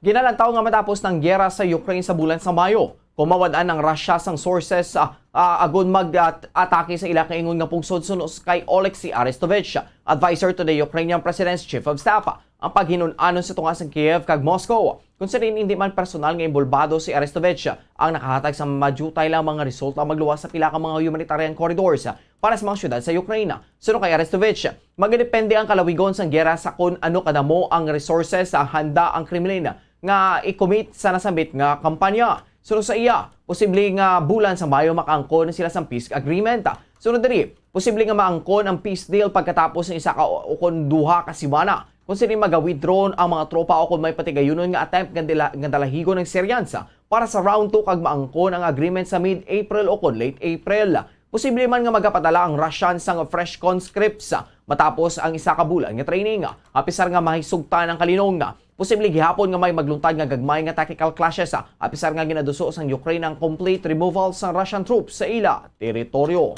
Ginalantaw nga matapos ang giyera sa Ukraine sa bulan sa Mayo, kung mawad-an ang Russia sang sources, ah, ah, agud mag-, ah, atake sa ila kaingon nga pungsod, suno kay Oleksiy Arestovich, advisor to the Ukrainian President's Chief of Staff. Ang paghinun-anon sa tunga sang Kiev kag Moscow, kung sa diin indi man personal nga inbolbado si Arestovich, ang nakahatag sa madiutay lang mga resulta magluwas sa pila ka mga humanitarian corridors para sa mga syudad sa Ukraine. Suno kay Arestovich, magadepende ang kalawigon sang giyera sa kon ano kadamo ang resources sa handa ang Kremlin nga i-commit sa nasambit nga kampanya. Suno sa iya, posible nga bulan sa Mayo makaangkon sila sang peace agreement. Sunod diri, posible nga maangkon ang peace deal pagkatapos ng isa ka o, o kon duha ka semana. Kung sini maga-withdraw ang mga tropa o kung may patigayunon nga attempt nga dila-, nga dalahigon ang Syrians para sa round two kag maangkon ang agreement sa mid-April o kon late April. Posible man nga magapadala ang Russian sang fresh conscripts matapos ang isa ka bulan nga training. Apisar nga mahisugtan ang kalinong, posible gihapon nga may magluntad nga gagmay nga tactical clashes, apisar nga ginaduso sang Ukraine ang complete removal sang Russian troops sa ila teritoryo.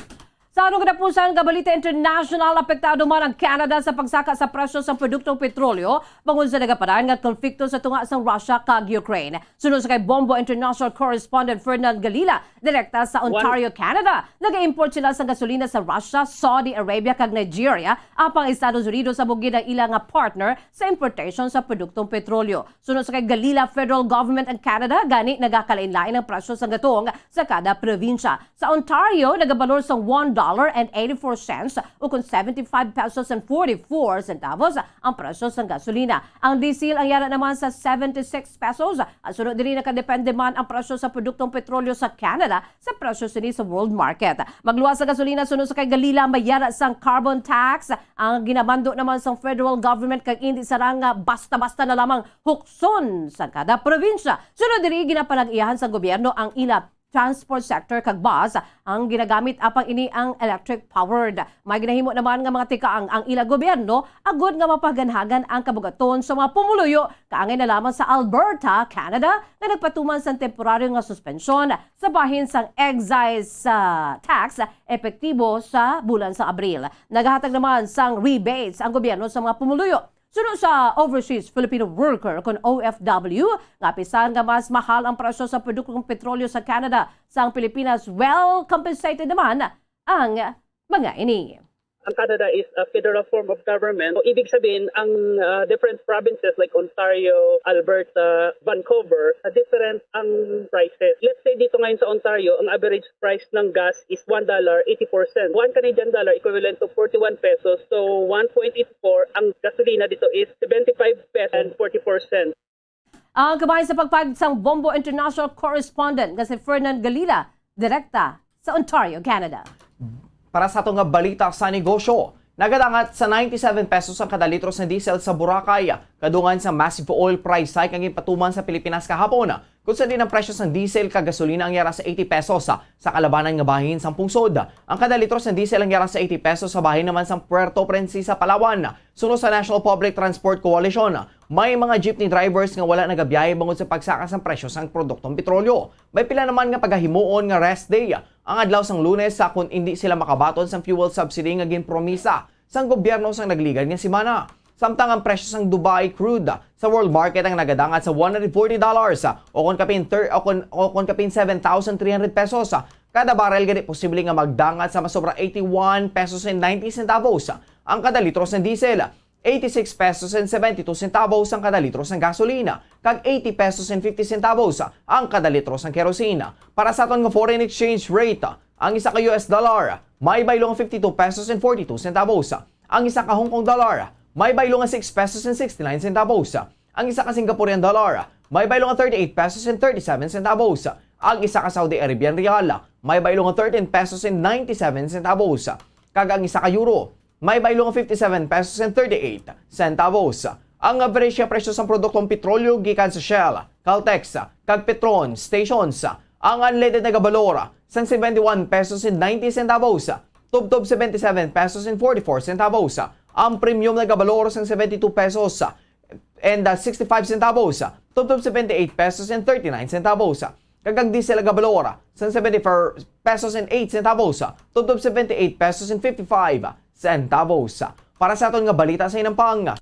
Sa ano katapusan nga balita international, apektado man ang Canada sa pagsaka sa presyo sa produktong petrolyo bangod sa nagapadayon nga konflikto sa tunga sang Russia kag Ukraine. Suno sa kay Bombo International correspondent Fernand Galila, direkta sa Ontario, Canada, nag-import sila sa gasolina sa Russia, Saudi Arabia, kag Nigeria, apang Estados Unidos amo gid ang ila nga partner sa importation sa produktong petrolyo. Suno sa kay Galila, federal government ang Canada, gani nagakalain-lain ang presyo sa gatong sa kada probinsya. Sa Ontario, nagabalor sa one dollar and eighty-four cents, o kon seventy-five pesos and forty-four centavos ang presyo sang gasolina. Ang diesel ang yara naman sa seventy-six pesos. Ang sunod diri, nakadepende man ang presyo sa produktong petrolyo sa Canada sa presyo sini sa world market. Magluwas sa gasolina, suno sa kay Galila, may yara sang carbon tax ang ginamando naman sang federal government, kag indi sarang nga basta-basta na lamang hukson sa kada probinsya. Sunod diri, ginapanag-iyahan sa gobyerno ang ila transport sector kag bus ang ginagamit, apang ini ang electric powered. May ginahimo naman nga mga tikaang ang ila gobyerno agud nga mapaganhagan ang kabugaton sa mga pumuluyo, kaangay na lamang sa Alberta, Canada, nga nagpatuman sang temporaryo nga suspensyon sa bahin sang excise, ah, tax epektibo sa bulan sa Abril. Nagahatag naman sang rebates ang gobyerno sa mga pumuluyo. Suno sa overseas Filipino worker, kon O F W, nga apisar nga mas mahal ang presyo sa produktong petrolyo sa Canada sang Pilipinas, well compensated naman ang mga ini. Ang Canada is a federal form of government. So, ibig sabihin, ang, ah, different provinces like Ontario, Alberta, Vancouver, ah, different ang prices. Let's say, dito ngayon sa Ontario, ang average price ng gas is one dollar eighty-four cents. One Canadian dollar equivalent to forty-one pesos. So, one point eight four, ang gasolina dito is seventy-five pesos and forty-four cents. Ang kabahin sa pagpahayag sang Bombo International correspondent nga si Fernand Galila, direkta sa Ontario, Canada. Para sa ato nga balita sa negosyo, nagadangat sa ninety-seven pesos ang kada litro sa diesel sa Boracay, kadungan sa massive oil price hike nga ginpatuman sa Pilipinas kahapon, kung sa diin ang presyo sang diesel kag gasolina ang yara sa eighty pesos sa kalabanan nga bahin sang pungsod. Ang kada litro sang diesel ang yara sa eighty pesos sa bahin naman sang Puerto Princesa, Palawan. Suno sa National Public Transport Coalition, may mga jeepney drivers nga wala nagabiyahe bangod sa pagsaka sang presyo sang produktong petrolyo. May pila naman nga pagahimuon nga rest day ang adlaw sang Lunes, sa kon indi sila makabaton sang fuel subsidy nga ginpromisa sang gobyerno sang nagligad nga semana. Samtang ang presyo sang Dubai crude sa world market ang nagadangat sa one hundred forty dollars, o kon kapin thir-, o kon, o kon kapin seven thousand three hundred pesos kada barrel, gani posible nga magdangat sa masobra eighty-one pesos and ninety centavos ang kada litro sang diesel, eighty-six pesos and seventy-two centavos ang kada litro sang gasolina, kag eighty pesos and fifty centavos ang kada litro sang kerosene. Para sa aton nga foreign exchange rate, ang isa ka U S dollar may baylo nga fifty-two pesos and forty-two centavos. Ang isa ka Hong Kong dollar may baylo nga six pesos and sixty-nine centavos. Ang isa ka Singaporean dollar may baylo nga thirty-eight pesos and thirty-seven centavos. Ang isa ka Saudi Arabian riyal may baylo nga thirteen pesos and ninety-seven centavos. Kag ang isa ka euro may baylo nga fifty-seven pesos and thirty-eight centavos. Ang average nga presyo sang produktong petrolyo gikan sa Shell, Caltex, kag Petron stations, ang unleaded nagabalor sang seventy-one pesos and ninety centavos, tubtob seventy-seven pesos and forty-four centavos. Ang premium nagabalor sang seventy-two pesos and, uh, sixty-five centavos, tubtob seventy-eight pesos and thirty-nine centavos. Kag ang diesel nagabalor sang seventy-four pesos and eight centavos, tubtob seventy-eight pesos and fifty-five centavos. Para sa aton nga balita sa inampang,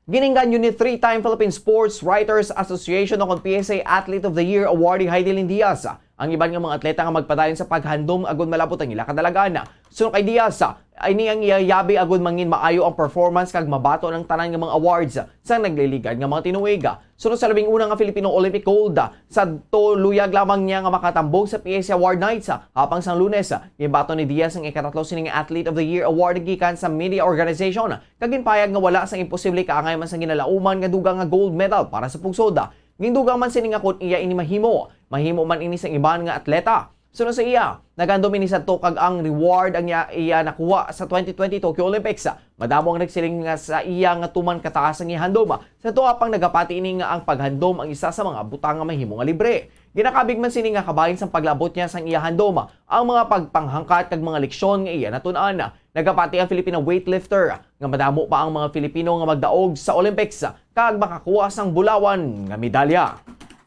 giningganyo ni three-time Philippine Sports Writers Association o kon P S A Athlete of the Year awardee Heidelin Diaz ang iban nga mga atleta nga magpadayon sa paghandom agud malabot ang ila kadalagan. Suno kay Diaz, ini ang iya yabi agud mangin maayo ang performance kag mabaton ang tanan nga mga awards sang nagliligad nga mga tinuig. Suno sa labing una nga Filipino Olympic gold, sadto luyag lamang niya nga makatambong sa P S A Award Nights, apang sang Lunes, ginbaton ni Diaz ang ikatatlo sini nga Athlete of the Year Award gikan sa media organization, kag ginpahayag nga wala sang imposible kaangay man sang ginalauman nga dugang nga gold medal para sa pungsod. Gindugang man sini nga kon iya ini mahimo, mahimo man ini sang iban nga atleta. Suno sa iya, nagandom ini sadto kag ang reward ang iya, iya nakuha sa twenty twenty Tokyo Olympics. Madamo ang nagsiling nga sa iya nga tuman kataas ang iya handom. Sa tua pang nagapati ini nga ang paghandom ang isa sa mga butang nga mahimo nga libre. Ginakabig man sini nga kabahin sang paglabot niya sang iya handom ang mga pagpanghangkat kag mga leksyon nga iya natun-an. Nagapati ang Filipino weightlifter nga madamo pa ang mga Filipino nga magdaog sa Olympics kag makakuha sang bulawan nga medalya.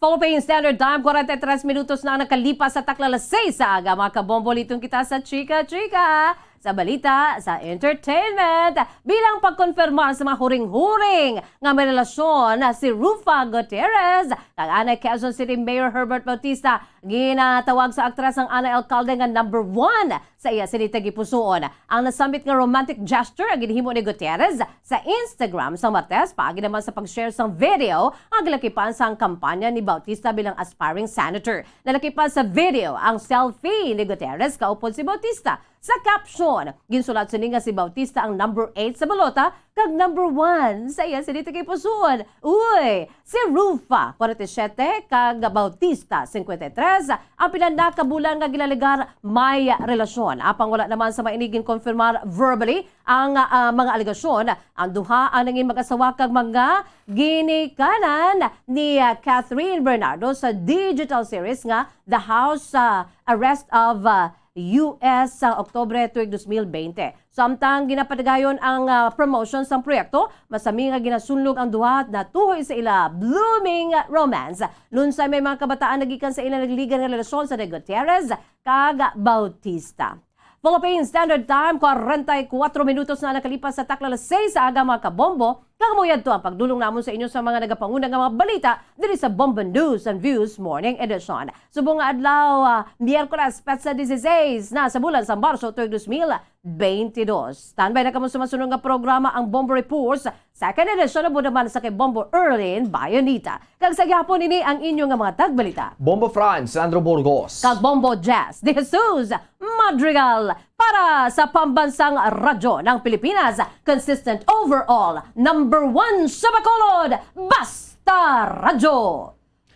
Philippine Standard Time, kwarenta y tres minutos na ang nakalipas sa takna alas seis sa aga, mga kabombo. Liton kita sa Chika Chika, sa balita, sa entertainment. Bilang pagkonfirma sa mga huring-huring nga may relasyon na si Rufa Gutierrez kag anay Quezon City Mayor Herbert Bautista, ginatawag sa aktres ang anay alkalde nga number one sa iya sini tagipusoon. Ang nasambit nga romantic gesture ang ginhimo ni Gutierrez sa Instagram sa Martes, paagi naman sa pag-share sang video nga gilakipan sang kampanya ni Bautista bilang aspiring senator. Nalakipan sa video ang selfie ni Gutierrez kaupod si Bautista. Sa caption, ginsulat sini nga si Bautista ang number eight sa balota kag number one sa iya sini tagipusoon. Uy, si Rufa, kwarenta y siyete, kag Bautista, singkwenta y tres, ang pila na ka bulan nga ginalegar may relasyon. Apang wala naman sa maini ginkonfirmar verbally ang, ah, mga alegasyon. Ang duha ang nangin mag-asawa kag mga ginikanan ni, ah, Catherine Bernardo sa digital series nga The House, ah, Arrest of, ah, U S sa Oktubre tuig dos mil bente. Samtang ginapatigayon ang, ah, promotion sang proyekto, masami nga ginasunlog ang duha natuhoy sa ila blooming romance. Lunsay may mga kabataan nagikan sa ila nagligan nga relasyon sa Gutierrez kag Bautista. Philippine Standard Time, kwarenta y kuwatro minutos na nakalipas sa takna alas seis sa aga, mga kabombo. Kag amo yadto ang pagdulong namon sa inyo sa mga nagapanguna nga mga balita diri sa Bombo News and Views Morning Edition. Subong nga adlaw, ah, Miyerkules, petsa dieciséis na sa bulan sa Marso, tuig dos mil beintidos. Standby na kamo sa masunod nga programa, ang Bombo Reports, second edition, amo naman sa kay Bombo Erlin Bayonita. Kag sa gihapon, ini ang inyo nga mga tagbalita, Bombo Franz Sandro Burgos kag Bombo Jess De Jesus Madrigal para sa Pambansang Radyo ng Pilipinas, consistent overall, number one sa Bacolod, Basta Radyo,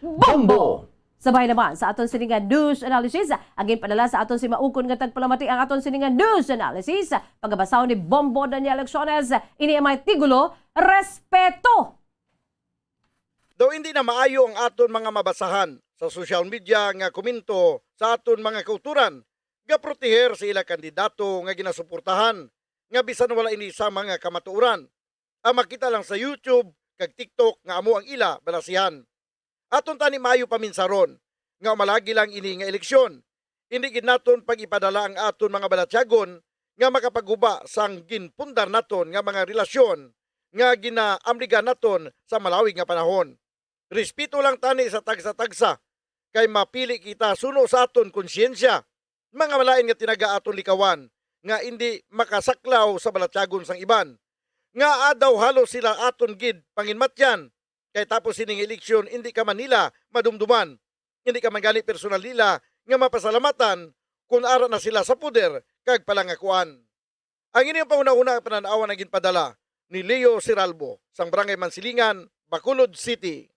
Bombo! Sabay naman sa aton sini nga news analysis, ang ginpadala sa aton si maukon nga tagpalamati ang aton sini nga news analysis, pagabasahon ni Bombo Daniel Lecciones, ini ang may tigulo, Respeto! Daw hindi na maayo ang aton mga mabasahan sa social media nga komento sa aton mga kauturan nga proteher sa ila kandidato nga ginasuportahan, nga bisan wala ini sa mga kamatuoran. Ang makita lang sa YouTube kag TikTok nga amo ang ila balasihan. Aton tani maayo paminsaron nga umalagi lang ini nga eleksyon. Indi gid naton pag-ipadala ang aton mga balatyagon nga makapagguba sang ginpundar naton nga mga relasyon nga ginaamligan naton sa malawig nga panahon. Respeto lang tani sa tagsa-tagsa, kay mapili kita suno sa aton konsyensya, mga malain nga tinaga aton likawan, nga indi makasaklaw sa balatyagon sang iban. Ngaa daw halos sila aton gid panginmatyan, kay tapos sining eleksyon indi ka man nila madumduman, indi ka man gani personal nila nga mapasalamatan kun ara na sila sa poder kag palangakuan. Ang inyong panghunahuna nga panan-awan ang ginpadala ni Leo Siralbo sang Barangay Mansilingan, Bacolod City.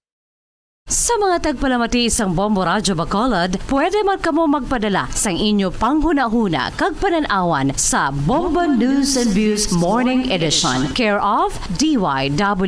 Sa mga tagpalamati sang Bombo Radyo Bacolod, pwede man kamo magpadala sang inyo panghunahuna kag panan-awan sa Bombo News and Views Morning Edition, care of D Y W